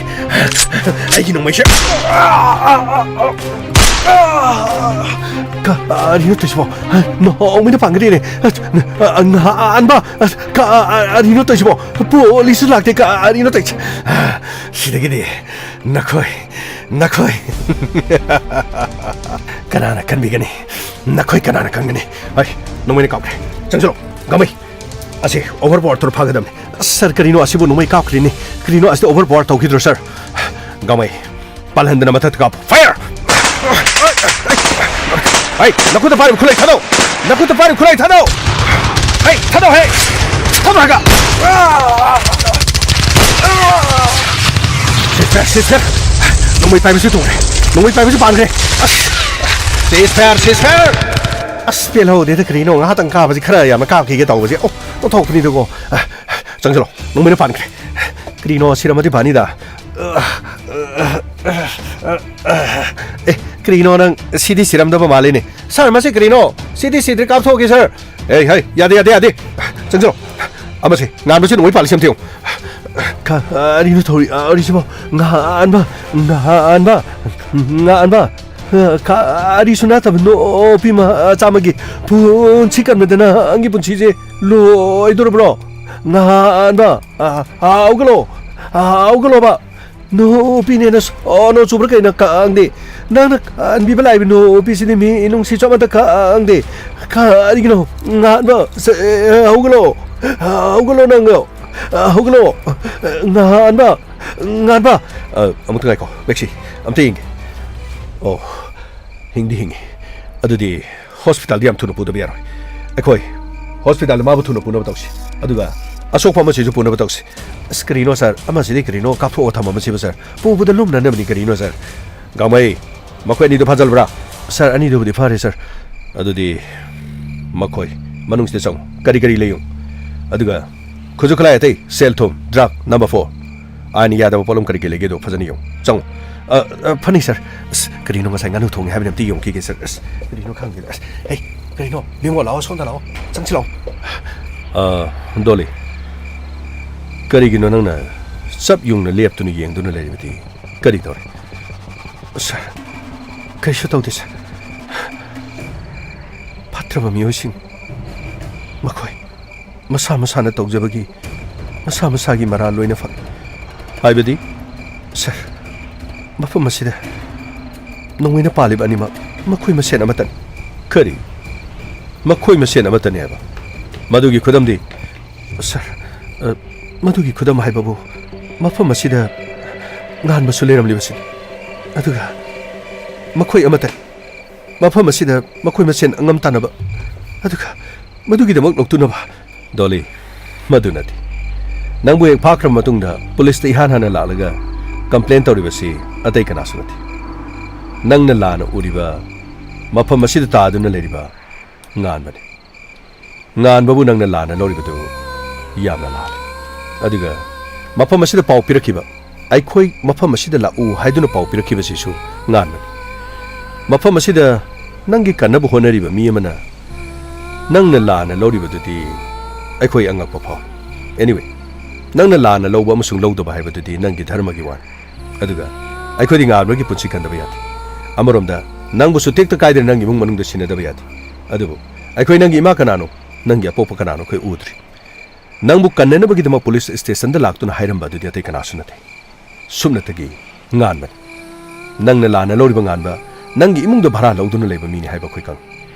ꯑꯩꯒꯤ ꯅꯣꯡꯃꯩꯁꯦ꯫ ꯀꯔꯤꯅꯣ ꯇꯧꯏꯁꯤꯕꯣ? ꯅꯣꯡꯃꯩꯅ ꯄꯥꯟꯒꯗꯤꯅꯦ꯫ ꯉꯍꯥꯟꯕ, ꯀꯔꯤꯅꯣ ꯇꯧꯏꯁꯤꯕꯣ? ꯄꯨꯂꯤꯁꯁꯨ ꯂꯥꯛꯇꯦ, ꯀꯔꯤꯅꯣ ꯇꯧꯏꯁꯤ? ꯁꯤꯗꯒꯤꯗꯤ ꯅꯈꯣꯏ, ꯅꯈꯣꯏ ꯀꯅꯥꯅ ꯀꯟꯕꯤꯒꯅꯤ? ꯅꯈꯣꯏ ꯀꯅꯥꯅ ꯈꯪꯒꯅꯤ? ꯑꯩ ꯅꯣꯡꯃꯩꯅ ꯀꯥꯞꯈ꯭ꯔꯦ꯫ ꯆꯪꯁꯤꯜꯂꯣ꯫ ꯒꯥꯡꯃꯩ, ꯑꯁꯤ ꯑꯣꯚꯔ ꯄꯥꯋꯔ ꯇꯧꯔ ꯐꯥꯒꯗꯕꯅꯤ꯫ ꯁꯥꯔ, ꯀꯔꯤꯅꯣ ꯑꯁꯤꯕꯨ ꯅꯣꯡꯃꯩ ꯀꯥꯞꯈ꯭ꯔꯤꯅꯤ? ꯀꯔꯤꯅꯣ ꯑꯁꯤꯗ ꯑꯣꯚꯔ ꯄꯥꯋꯔ ꯇꯧꯈꯤꯗ꯭ꯔꯣ, ꯁꯥꯔ? ꯒꯥꯡꯃꯩ, ꯄꯥꯜꯍꯟꯗꯅ ꯃꯊꯛꯇ ꯀꯥꯞꯄꯨ꯫ ꯐꯥꯌꯔ! ꯍꯩ, ꯅꯈꯨꯠꯇ ꯄꯥꯏꯔꯤꯕ ꯈꯨꯠꯂꯥꯏ ꯊꯥꯗꯧ! ꯅꯈꯨꯠꯇ ꯄꯥꯏꯔꯤꯕ ꯈꯨꯠꯂꯥꯏ ꯊꯥꯗꯧ! ꯍꯩ, ꯊꯥꯗꯧ ꯍꯦ! ꯊꯥꯗꯧ ꯍꯥꯏꯒ! Sister, sister! ꯅꯣꯡꯃꯩ ꯄꯥꯏꯕꯁꯨ ꯇꯣꯛꯈ꯭ꯔꯦ꯫ ꯅꯣꯡꯃꯩ ꯄꯥꯏꯕꯁꯨ ꯄꯥꯟꯈ꯭ꯔꯦ꯫ ꯑꯁ! Sister, sister! ꯑꯁ, ꯄꯦꯜꯍꯧꯗꯦꯗ, ꯀꯔꯤꯅꯣ ꯉꯥꯏꯍꯥꯛꯇꯪ ꯀꯥꯕꯁꯤ ꯈꯔ ꯌꯥꯝꯅ ꯀꯥꯞꯈꯤꯒꯦ ꯇꯧꯕꯁꯦ꯫ ꯑꯣ, ꯑꯣꯟꯊꯣꯛꯄꯅꯤꯗꯀꯣ꯫ ꯑ, ꯆꯪꯁꯤꯜꯂꯣ, ꯅꯣꯡꯃꯩꯅ ꯄꯥꯟꯈ꯭ꯔꯦ꯫ ꯀꯔꯤꯅꯣ, ꯁꯤꯔꯝꯃꯗꯤ ꯐꯅꯤꯗ꯫ ꯑꯦ, ꯀꯔꯤꯅꯣ ꯅꯪ? ꯁꯤꯗꯤ ꯁꯤꯔꯝꯗꯕ ꯃꯥꯜꯂꯤꯅꯦ꯫ ꯁꯥꯔ, ꯃꯁꯤ ꯀꯔꯤꯅꯣ? ꯁꯤꯗꯤ ꯁꯤꯗ꯭ꯔꯤ, ꯀꯥꯞꯊꯣꯛꯑꯒꯦ, ꯁꯥꯔ꯫ ꯑꯦ, ꯍꯩ, ꯌꯥꯗꯦ, ꯌꯥꯗꯦ, ꯌꯥꯗꯦ꯫ ꯆꯪꯁꯤꯜꯂꯣ꯫ ꯑꯃꯁꯦ, ꯉꯥꯟꯕꯁꯦ ꯅꯣꯡꯃꯩ ꯄꯥꯜꯂꯤꯁꯦ ꯑꯝꯇ ꯌꯦꯡꯉꯨ꯫ ꯀꯔꯤꯅꯣ ꯇꯧꯔꯤ, ꯑ, ꯑꯔꯤꯁꯤꯕꯣ? ꯉꯥꯟꯕ, ꯉꯥꯟꯕ, ꯉꯥꯟꯕ꯫ ꯀꯔꯤꯁꯨ ꯅꯠꯇꯕ ꯅꯨꯄꯤ ꯃꯆꯥ ꯑꯃꯒꯤ ꯄꯨꯟꯁꯤ ꯀꯟꯕꯗ ꯅꯪꯒꯤ ꯄꯨꯟꯁꯤꯁꯦ ꯂꯣꯏꯗꯣꯔꯕ꯭ꯔꯣ? ꯉꯥꯟꯕ, ꯑ, ꯍꯧꯒꯠꯂꯣ, ꯍꯧꯒꯠꯂꯣꯕ꯫ ꯅꯨꯄꯤꯅꯦꯅ ꯁꯣꯅꯣ ꯆꯨꯕ꯭ꯔꯥ ꯀꯩꯅꯣ ꯈꯪꯗꯦ꯫ ꯅꯪꯅ ꯀꯟꯕꯤꯕ ꯂꯥꯛꯏꯕ ꯅꯨꯄꯤꯁꯤꯗꯤ ꯃꯤ ꯅꯨꯡꯁꯤꯁꯨ ꯑꯃꯠꯇ ꯈꯪꯗꯦ꯫ ꯀꯔꯤꯒꯤꯅꯣ? ꯉꯥꯟꯕ, ꯁꯦ, ꯍꯧꯒꯠꯂꯣ, ꯍꯧꯒꯠꯂꯣ ꯅꯪ, ꯍꯧꯒꯠꯂꯣ꯫ ꯉꯥꯟꯕ, ꯉꯥꯟꯕ꯫ ꯑ, ꯑꯃꯨꯛꯇ ꯉꯥꯏꯈꯣ, ꯃꯦꯛꯁꯤ, ꯑꯝꯇ ꯌꯦꯡꯒꯦ꯫ ꯑꯣ, ꯍꯤꯡꯗꯤ ꯍꯤꯡꯉꯤ꯫ ꯑꯗꯨꯗꯤ ꯍꯣꯁꯄꯤꯇꯥꯜꯗ ꯌꯥꯝ ꯊꯨꯅ ꯄꯨꯗꯕ ꯌꯥꯔꯣꯏ꯫ ꯑꯩꯈꯣꯏ ꯍꯣꯁꯄꯤꯇꯥꯜꯗ ꯃꯥꯕꯨ ꯊꯨꯅ ꯄꯨꯅꯕ ꯇꯧꯁꯤ꯫ ꯑꯗꯨꯒ ꯑꯁꯣꯛꯄ ꯑꯃꯁꯤꯁꯨ ꯄꯨꯅꯕ ꯇꯧꯁꯤ꯫ ꯑꯁ, ꯀꯔꯤꯅꯣ ꯁꯥꯔ? ꯑꯃꯁꯤꯗꯤ ꯀꯔꯤꯅꯣ ꯀꯥꯞꯊꯣꯛꯑ ꯊꯝꯃꯝꯃꯁꯤꯕ, ꯁꯥꯔ? ꯄꯨꯕꯗ ꯂꯨꯝꯅꯅꯕꯅꯤ ꯀꯔꯤꯅꯣ, ꯁꯥꯔ? ꯒꯥꯡꯃꯩ, ꯃꯈꯣꯏ ꯑꯅꯤꯗꯨ ꯐꯥꯖꯜꯂꯕ꯭ꯔꯥ? ꯁꯥꯔ, ꯑꯅꯤꯗꯨꯕꯨꯗꯤ ꯐꯥꯔꯦ, ꯁꯥꯔ꯫ ꯑꯗꯨꯗꯤ ꯃꯈꯣꯏ ꯃꯅꯨꯡꯁꯤꯗ ꯆꯪꯉꯨ꯫ ꯀꯔꯤ ꯀꯔꯤ ꯂꯩꯌꯨ? ꯑꯗꯨꯒ ꯈꯨꯠꯁꯨ ꯈꯨꯠꯂꯥꯏ ꯑꯇꯩ, ꯁꯦꯜ ꯊꯨꯝ, ꯗ꯭ꯔꯒ, ꯅꯝꯕꯔ ꯐꯣꯔ꯫ ꯑꯥꯏꯟ ꯌꯥꯗꯕ ꯄꯣꯠꯂꯝ ꯀꯔꯤ ꯀꯔꯤ ꯂꯩꯒꯦꯗꯣ ꯐꯖꯅ ꯌꯦꯡꯉꯨ꯫ ꯆꯪꯉꯨ꯫ ꯑ, ꯑ, ꯐꯅꯤ, ꯁꯥꯔ꯫ ꯑꯁ, ꯀꯔꯤꯅꯣ ꯉꯁꯥꯏ ꯉꯥꯅꯨ ꯊꯣꯡꯉꯦ ꯍꯥꯏꯕꯅꯤ? ꯑꯝꯇ ꯌꯦꯡꯉꯨꯈꯤꯒꯦ, ꯁꯥꯔ꯫ ꯑꯁ, ꯀꯔꯤꯅꯣ ꯈꯪꯗꯦꯗ꯫ ꯑꯁ, ꯍꯩ, ꯀꯔꯤꯅꯣ? ꯕꯤꯃꯣ, ꯂꯥꯛꯑꯣ, ꯁꯣꯝꯗ ꯂꯥꯛꯑꯣ꯫ ꯆꯪꯁꯤ ꯂꯥꯛꯑꯣ꯫ ꯑ, ꯗꯣꯂꯤ, ꯀꯔꯤꯒꯤꯅꯣ ꯅꯪꯅ ꯆꯞ ꯌꯨꯡꯅ ꯂꯦꯞꯇꯨꯅ ꯌꯦꯡꯗꯨꯅ ꯂꯩꯔꯤꯕꯗꯤ? ꯀꯔꯤ ꯇꯧꯔꯦ? ꯁꯥꯔ, ꯀꯩꯁꯨ ꯇꯧꯗꯦ, ꯁꯥꯔ꯫ ꯐꯠꯇ꯭ꯔꯕ ꯃꯤꯑꯣꯏꯁꯤꯡ, ꯃꯈꯣꯏ ꯃꯁꯥ ꯃꯁꯥꯅ ꯇꯧꯖꯕꯒꯤ, ꯃꯁꯥ ꯃꯁꯥꯒꯤ ꯃꯔꯥꯜ ꯂꯣꯏꯅ ꯐꯪꯏ꯫ ꯍꯥꯏꯕꯗꯤ? ꯁꯥꯔ, ꯃꯐꯝ ꯑꯁꯤꯗ ꯅꯣꯡꯃꯩꯅ ꯄꯥꯜꯂꯤꯕ ꯑꯅꯤꯃꯛ ꯃꯈꯣꯏ ꯃꯁꯦꯟ ꯑꯃꯠꯇꯅꯤ꯫ ꯀꯔꯤ? ꯃꯈꯣꯏ ꯃꯁꯦꯟ ꯑꯃꯠꯇꯅꯦ ꯍꯥꯏꯕ? ꯃꯗꯨꯒꯤ ꯈꯨꯗꯝꯗꯤ? ꯁꯥꯔ, ꯑ, ꯃꯗꯨꯒꯤ ꯈꯨꯗꯝ ꯍꯥꯏꯕꯕꯨ, ꯃꯐꯝ ꯑꯁꯤꯗ ꯉꯥꯟꯕꯁꯨ ꯂꯩꯔꯝꯂꯤꯕꯁꯤꯅꯤ꯫ ꯑꯗꯨꯒ ꯃꯈꯣꯏ ꯑꯃꯠꯇꯅꯤ꯫ ꯃꯐꯝ ꯑꯁꯤꯗ ꯃꯈꯣꯏ ꯃꯁꯦꯟ ꯑꯉꯝ ꯇꯥꯟꯅꯕ, ꯑꯗꯨꯒ ꯃꯗꯨꯒꯤꯗꯃꯛ ꯂꯧꯇꯨꯅꯕ꯫ ꯗꯣꯂꯤ, ꯃꯗꯨ ꯅꯠꯇꯦ꯫ ꯅꯪꯕꯨ ꯍꯦꯛ ꯐꯥꯈ꯭ꯔꯕ ꯃꯇꯨꯡꯗ ꯄꯨꯂꯤꯁꯇ ꯏꯍꯥꯟ ꯍꯥꯟꯅ ꯂꯥꯛꯂꯒ ꯀꯝꯄ꯭ꯂꯦꯟ ꯇꯧꯔꯤꯕꯁꯤ ꯑꯇꯩ ꯀꯅꯥꯁꯨ ꯅꯠꯇꯦ꯫ ꯅꯪꯅ ꯂꯥꯟꯅ ꯎꯔꯤꯕ, ꯃꯐꯝ ꯑꯁꯤꯗ ꯇꯥꯗꯨꯅ ꯂꯩꯔꯤꯕ ꯉꯥꯟꯕꯅꯤ꯫ ꯉꯥꯟꯕꯕꯨ ꯅꯪꯅ ꯂꯥꯟꯅ ꯂꯧꯔꯤꯕꯗꯨ ꯌꯥꯝꯅ ꯂꯥꯜꯂꯤ꯫ ꯑꯗꯨꯒ ꯃꯐꯝ ꯑꯁꯤꯗ ꯄꯥꯎ ꯄꯤꯔꯛꯈꯤꯕ, "ꯑꯩꯈꯣꯏ ꯃꯐꯝ ꯑꯁꯤꯗ ꯂꯥꯛꯎ" ꯍꯥꯏꯗꯨꯅ ꯄꯥꯎ ꯄꯤꯔꯛꯈꯤꯕꯁꯤꯁꯨ ꯉꯥꯟꯕꯅꯤ꯫ ꯃꯐꯝ ꯑꯁꯤꯗ ꯅꯪꯒꯤ ꯀꯟꯅꯕ ꯍꯣꯠꯅꯔꯤꯕ ꯃꯤ ꯑꯃꯅ ꯅꯪꯅ ꯂꯥꯟꯅ ꯂꯧꯔꯤꯕꯗꯨꯗꯤ ꯑꯩꯈꯣꯏ ꯑꯉꯛꯄ ꯐꯥꯎꯏ꯫ Anyway, ꯅꯪꯅ ꯂꯥꯟꯅ ꯂꯧꯕ ꯑꯃꯁꯨꯡ ꯂꯧꯗꯕ ꯍꯥꯏꯕꯗꯨꯗꯤ ꯅꯪꯒꯤ ꯙꯔꯃꯒꯤ ꯋꯥꯅꯤ꯫ ꯑꯗꯨꯒ ꯑꯩꯈꯣꯏꯗꯤ ꯉꯥꯟꯕꯒꯤ ꯄꯨꯟꯁꯤ ꯀꯟꯗꯕ ꯌꯥꯗꯦ꯫ ꯑꯃꯔꯣꯝꯗ, ꯅꯪꯕꯨꯁꯨ ꯇꯦꯛꯇ ꯀꯥꯏꯗꯅ ꯅꯪꯒꯤ ꯏꯃꯨꯡ ꯃꯅꯨꯡꯗ ꯁꯤꯟꯅꯗꯕ ꯌꯥꯗꯦ꯫ ꯑꯗꯨꯕꯨ ꯑꯩꯈꯣꯏ ꯅꯪꯒꯤ ꯏꯃꯥ ꯀꯅꯥꯅꯣ, ꯅꯪꯒꯤ ꯑꯄꯣꯛꯄ ꯀꯅꯥꯅꯣ ꯑꯩꯈꯣꯏ ꯎꯗ꯭ꯔꯤ꯫ ꯅꯪꯕꯨ ꯀꯟꯅꯅꯕꯒꯤꯗꯃꯛ ꯄꯨꯂꯤꯁ ꯁ꯭ꯇꯦꯁꯟꯗ ꯂꯥꯛꯇꯨꯅ ꯍꯥꯏꯔꯝꯕ ꯑꯗꯨꯗꯤ ꯑꯇꯩ ꯀꯅꯥꯁꯨ ꯅꯠꯇꯦ, ꯁꯨꯞꯅꯇꯒꯤ ꯉꯥꯟꯕꯅꯤ꯫ ꯅꯪꯅ ꯂꯥꯟꯅ ꯂꯧꯔꯤꯕ ꯉꯥꯟꯕ, ꯅꯪꯒꯤ ꯏꯃꯨꯡꯗ ꯚꯔꯥ ꯂꯧꯗꯨꯅ ꯂꯩꯕ ꯃꯤꯅꯤ ꯍꯥꯏꯕ ꯑꯩꯈꯣꯏ ꯈꯪꯏ꯫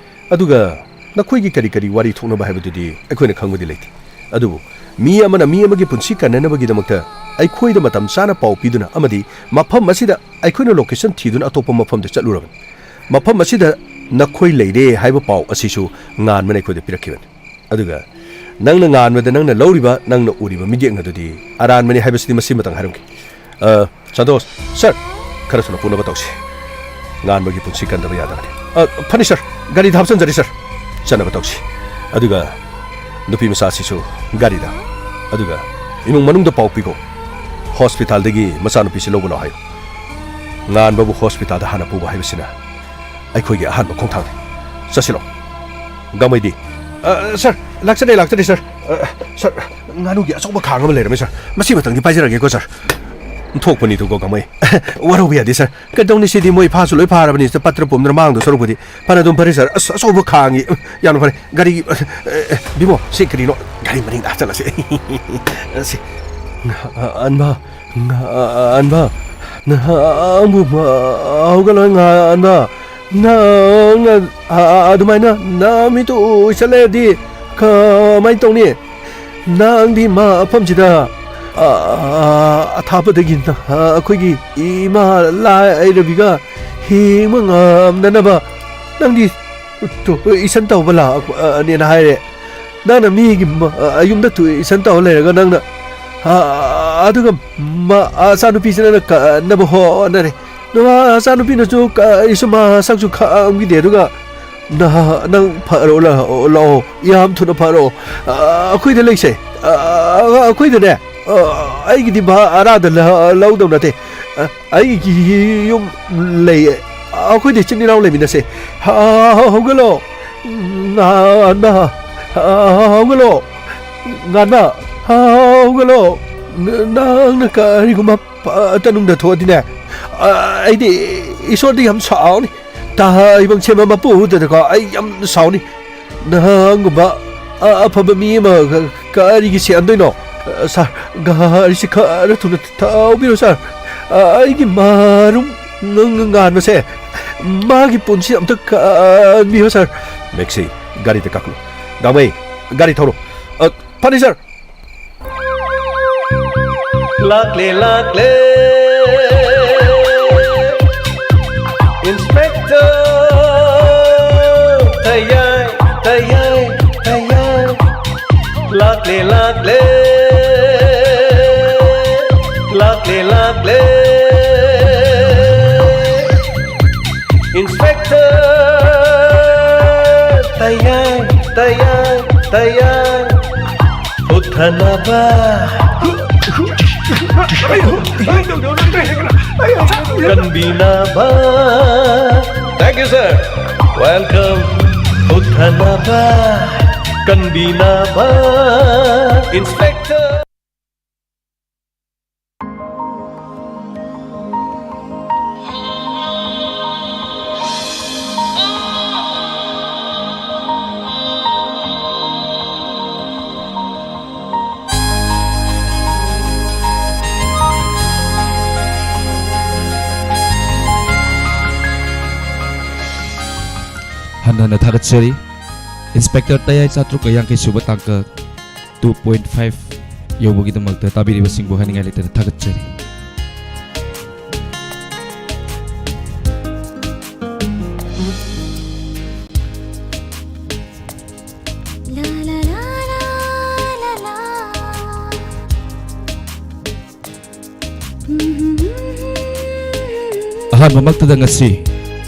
ꯑꯗꯨꯒ ꯅꯈꯣꯏꯒꯤ ꯀꯔꯤ ꯀꯔꯤ ꯋꯥꯔꯤ ꯊꯣꯛꯅꯕ ꯍꯥꯏꯕꯗꯨꯗꯤ ꯑꯩꯈꯣꯏꯅ ꯈꯪꯕꯗꯤ ꯂꯩꯇꯦ꯫ ꯑꯗꯨꯕꯨ ꯃꯤ ꯑꯃꯅ ꯃꯤ ꯑꯃꯒꯤ ꯄꯨꯟꯁꯤ ꯀꯟꯅꯅꯕꯒꯤꯗꯃꯛꯇ ꯑꯩꯈꯣꯏꯗ ꯃꯇꯝ ꯆꯥꯅ ꯄꯥꯎ ꯄꯤꯗꯨꯅ ꯑꯃꯗꯤ ꯃꯐꯝ ꯑꯁꯤꯗ ꯑꯩꯈꯣꯏꯅ ꯂꯣꯀꯦꯁꯟ ꯊꯤꯗꯨꯅ ꯑꯇꯣꯞꯄ ꯃꯐꯝꯗ ꯆꯠꯂꯨꯔꯕꯅꯤ꯫ ꯃꯐꯝ ꯑꯁꯤꯗ ꯅꯈꯣꯏ ꯂꯩꯔꯦ ꯍꯥꯏꯕ ꯄꯥꯎ ꯑꯁꯤꯁꯨ ꯉꯥꯟꯕꯅ ꯑꯩꯈꯣꯏꯗ ꯄꯤꯔꯛꯈꯤꯕꯅꯤ꯫ ꯑꯗꯨꯒ ꯅꯪꯅ ꯉꯥꯟꯕꯗ ꯅꯪꯅ ꯂꯧꯔꯤꯕ, ꯅꯪꯅ ꯎꯔꯤꯕ ꯃꯤꯠꯌꯦꯡ ꯑꯗꯨꯗꯤ ꯑꯔꯥꯟꯕꯅꯤ ꯍꯥꯏꯕꯁꯤꯗꯤ ꯃꯁꯤꯃꯇꯪ ꯍꯥꯏꯔꯝꯒꯦ꯫ ꯑ, ꯁꯟꯇꯣꯁ, ꯁꯔ, ꯈꯔ ꯊꯨꯅ ꯄꯨꯅꯕ ꯇꯧꯁꯤ꯫ ꯉꯥꯟꯕꯒꯤ ꯄꯨꯟꯁꯤ ꯀꯟꯗꯕ ꯌꯥꯗꯕꯅꯤ꯫ ꯑ, ꯐꯅꯤ ꯁꯔ, ꯒꯥꯔꯤꯗ ꯍꯥꯞꯆꯤꯟꯖꯔꯤ ꯁꯔ꯫ ꯆꯠꯅꯕ ꯇꯧꯁꯤ꯫ ꯑꯗꯨꯒ ꯅꯨꯄꯤ ꯃꯆꯥꯁꯤꯁꯨ ꯒꯥꯔꯤꯗ꯫ ꯑꯗꯨꯒ ꯏꯃꯨꯡ ꯃꯅꯨꯡꯗ ꯄꯥꯎ ꯄꯤꯈꯣ꯫ ꯍꯣꯁꯄꯤꯇꯥꯜꯗꯒꯤ ꯃꯆꯥꯅꯨꯄꯤꯁꯤ ꯂꯧꯕ ꯂꯥꯛꯑꯣ ꯍꯥꯏꯌꯨ꯫ ꯉꯥꯟꯕꯕꯨ ꯍꯣꯁꯄꯤꯇꯥꯜꯗ ꯍꯥꯟꯅ ꯄꯨꯕ ꯍꯥꯏꯕꯁꯤꯅ ꯑꯩꯈꯣꯏꯒꯤ ꯑꯍꯥꯟꯕ ꯈꯣꯡꯊꯥꯡꯅꯤ꯫ ꯆꯠꯁꯤꯜꯂꯣ꯫ ꯒꯥꯡꯃꯩꯗꯤ? ꯑ, ꯁꯔ, ꯂꯥꯛꯆꯔꯦ, ꯂꯥꯛꯆꯔꯦ, ꯁꯔ꯫ ꯑ, ꯁꯔ, ꯉꯥꯅꯨꯒꯤ ꯑꯆꯧꯕ ꯈꯥꯡ ꯑꯃ ꯂꯩꯔꯝꯃꯦ, ꯁꯔ꯫ ꯃꯁꯤꯃꯇꯪꯗꯤ ꯄꯥꯏꯖꯔꯒꯦꯀꯣ, ꯁꯔ꯫ ꯊꯣꯛꯄꯅꯤꯗꯨꯀꯣ, ꯒꯥꯡꯃꯩ꯫ ꯋꯥꯔꯧꯕ ꯌꯥꯗꯦ, ꯁꯔ꯫ ꯀꯩꯗꯧꯅꯤ, ꯁꯤꯗꯤ ꯃꯣꯏ ꯐꯥꯁꯨ ꯂꯣꯏ ꯐꯥꯔꯕꯅꯤ, ꯁꯤꯗ ꯄꯠꯇ꯭ꯔ ꯄꯨꯝꯗ꯭ꯔ ꯃꯥꯡꯗꯣꯏ ꯁꯔꯨꯛꯄꯨꯗꯤ꯫ ꯐꯅ ꯑꯗꯨꯝ ꯐꯔꯦ, ꯁꯔ꯫ ꯑꯁ, ꯑꯆꯧꯕ ꯈꯥꯡꯒꯤ, ꯌꯥꯝꯅ ꯐꯔꯦ꯫ ꯒꯥꯔꯤ, ꯑ, ꯑ, ꯕꯤꯃꯣ, ꯁꯤ ꯀꯔꯤꯅꯣ? ꯒꯥꯔꯤ ꯃꯅꯤꯡꯗ ꯍꯥꯞꯆꯜꯂꯁꯤ꯫ ꯁꯤ꯫ ꯑ, ꯑ, ꯑꯟꯕ, ꯉ-, ꯑ, ꯑ, ꯑꯟꯕ, ꯅꯍꯥꯛ ꯑꯃꯨꯛ ꯃ-, ꯍꯧꯒꯠꯂꯣꯏ, ꯉ-, ꯑꯟꯕ꯫ ꯅꯪꯅ, ꯑ, ꯑ, ꯑꯗꯨꯃꯥꯏꯅ ꯅꯃꯤꯠꯇꯨ ꯎꯏꯁꯜꯂꯦꯗꯤ ꯀꯃꯥꯏꯅ ꯇꯧꯅꯤ? ꯅꯪꯗꯤ ꯃꯐꯝꯁꯤꯗ, ꯑ, ꯑ, ꯑꯊꯥꯞꯄꯗꯒꯤ ꯅ-, ꯑ, ꯑꯩꯈꯣꯏꯒꯤ ꯏꯃꯥ ꯂꯥꯏꯔꯕꯤꯒ ꯍꯤꯡꯕ ꯉꯝꯅꯅꯕ ꯅꯪꯗꯤ ꯇꯨ ꯏꯁꯟ ꯇꯧꯕ ꯂꯥꯛꯄꯅꯦꯅ ꯍꯥꯏꯔꯦ꯫ ꯅꯪꯅ ꯃꯤꯒꯤ ꯃ-, ꯑ, ꯌꯨꯝꯗ ꯇꯨ ꯏꯁꯟ ꯇꯧꯔ ꯂꯩꯔꯒ ꯅꯪꯅ, ꯑ, ꯑꯗꯨꯒ ꯃ-, ꯑꯆꯥꯅꯨꯄꯤꯁꯤ ꯅꯪꯅ ꯀꯟꯅꯕ ꯍꯣꯠꯅꯔꯦ꯫ ꯅꯆꯥꯅꯨꯄꯤꯅꯁꯨ ꯀꯔꯤꯁꯨ ꯃꯁꯛꯁꯨ ꯈꯪꯈꯤꯗꯦ꯫ ꯑꯗꯨꯒ ꯅꯍꯥ-, ꯅꯪ ꯐꯔꯣ, ꯂꯥꯛꯑꯣ, ꯂꯥꯛꯑꯣ, ꯌꯥꯝ ꯊꯨꯅ ꯐꯔꯣ꯫ ꯑ, ꯑꯩꯈꯣꯏꯗ ꯂꯩꯁꯦ꯫ ꯑ, ꯑꯩꯈꯣꯏꯗꯅꯦ꯫ ꯑ, ꯑꯩꯒꯤꯗꯤ ꯚꯔꯥꯗ ꯂ-, ꯂꯧꯗꯧ ꯅꯠꯇꯦ꯫ ꯑ, ꯑꯩꯒꯤ ꯌꯨꯝ ꯂꯩ꯫ ꯑꯩꯈꯣꯏꯗ ꯏꯆꯤꯟ ꯏꯅꯥꯎ ꯂꯩꯃꯤꯟꯅꯁꯦ꯫ ꯍ-, ꯍꯧꯒꯠꯂꯣ꯫ ꯉꯥꯟꯕ꯫ ꯍ-, ꯍꯧꯒꯠꯂꯣ꯫ ꯉꯥꯟꯕ꯫ ꯍ-, ꯍꯧꯒꯠꯂꯣ꯫ ꯅ-, ꯅꯪꯅ ꯀꯔꯤꯒꯨꯝꯕ ꯐꯠꯇ ꯅꯨꯡꯗ ꯊꯣꯛꯑꯗꯤꯅꯦ, ꯑ, ꯑꯩꯗꯤ ꯏꯁꯣꯔꯗꯤ ꯌꯥꯝ ꯁꯥꯎꯅꯤ꯫ ꯇꯥꯏꯕꯪ ꯁꯦꯝꯕ ꯃꯄꯨꯗꯨꯗꯀꯣ ꯑꯩ ꯌꯥꯝ ꯁꯥꯎꯅꯤ꯫ ꯅꯍꯥꯟꯒꯨꯝꯕ ꯑ-, ꯑꯐꯕ ꯃꯤ ꯑꯃ ꯀ-, ꯀꯔꯤꯒꯤ ꯁꯤꯍꯟꯗꯣꯏꯅꯣ? ꯑ, ꯁꯥꯔ, ꯒꯥꯔꯤꯁꯤ ꯈꯔ ꯊꯨꯅ ꯊꯧꯕꯤꯔꯣ, ꯁꯥꯔ꯫ ꯑ, ꯑꯩꯒꯤ ꯃꯔꯨꯞ ꯉ-, ꯉ-, ꯉꯥꯟꯕꯁꯦ, ꯃꯥꯒꯤ ꯄꯨꯟꯁꯤ ꯑꯝꯇ ꯀꯟꯕꯤꯌꯣ, ꯁꯥꯔ꯫ ꯃꯦꯛꯁꯤ, ꯒꯥꯔꯤꯗ ꯀꯥꯈꯠꯂꯨ꯫ ꯒꯥꯡꯃꯩ, ꯒꯥꯔꯤ ꯊꯧꯔꯣ꯫ ꯑ, ꯐꯅꯤ, ꯁꯥꯔ꯫ ꯂꯥꯛꯂꯦ, ꯂꯥꯛꯂꯦ, ꯏꯟꯁꯄꯦꯛꯇꯔ꯫ ꯇꯌꯥꯏ, ꯇꯌꯥꯏ, ꯇꯌꯥꯏ꯫ ꯂꯥꯛꯂꯦ, ꯂꯥꯛꯂꯦ, ꯂꯥꯛꯂꯦ, ꯂꯥꯛꯂꯦ꯫ ꯏꯟꯁꯄꯦꯛꯇꯔ ꯇꯌꯥꯏ, ꯇꯌꯥꯏ, ꯇꯌꯥꯏ꯫ ꯍꯨꯠꯊꯅꯕ, ꯀꯟꯕꯤꯅꯕ꯫ Thank you, sir. Welcome. ꯍꯨꯠꯊꯅꯕ, ꯀꯟꯕꯤꯅꯕ, ꯏꯟꯁꯄꯦꯛꯇꯔ꯫ ꯍꯟꯅ ꯍꯟꯅ ꯊꯥꯒꯠꯆꯔꯤ꯫ ꯏꯟꯁꯄꯦꯛꯇꯔ ꯇꯌꯥꯏ ꯆꯥꯇ꯭ꯔꯨꯛꯀ ꯌꯥꯡꯈꯩ ꯁꯨꯕ ꯇꯥꯡꯀꯛ two point five ꯌꯧꯕꯒꯤꯗꯃꯛꯇ ꯇꯥꯕꯤꯔꯤꯕꯁꯤꯡꯕꯨ ꯍꯥꯏꯅꯤꯡꯉꯥꯏ ꯂꯩꯇꯅ ꯊꯥꯒꯠꯆꯔꯤ꯫ ꯑꯍꯥꯟꯕꯃꯛꯇꯗ ꯉꯁꯤ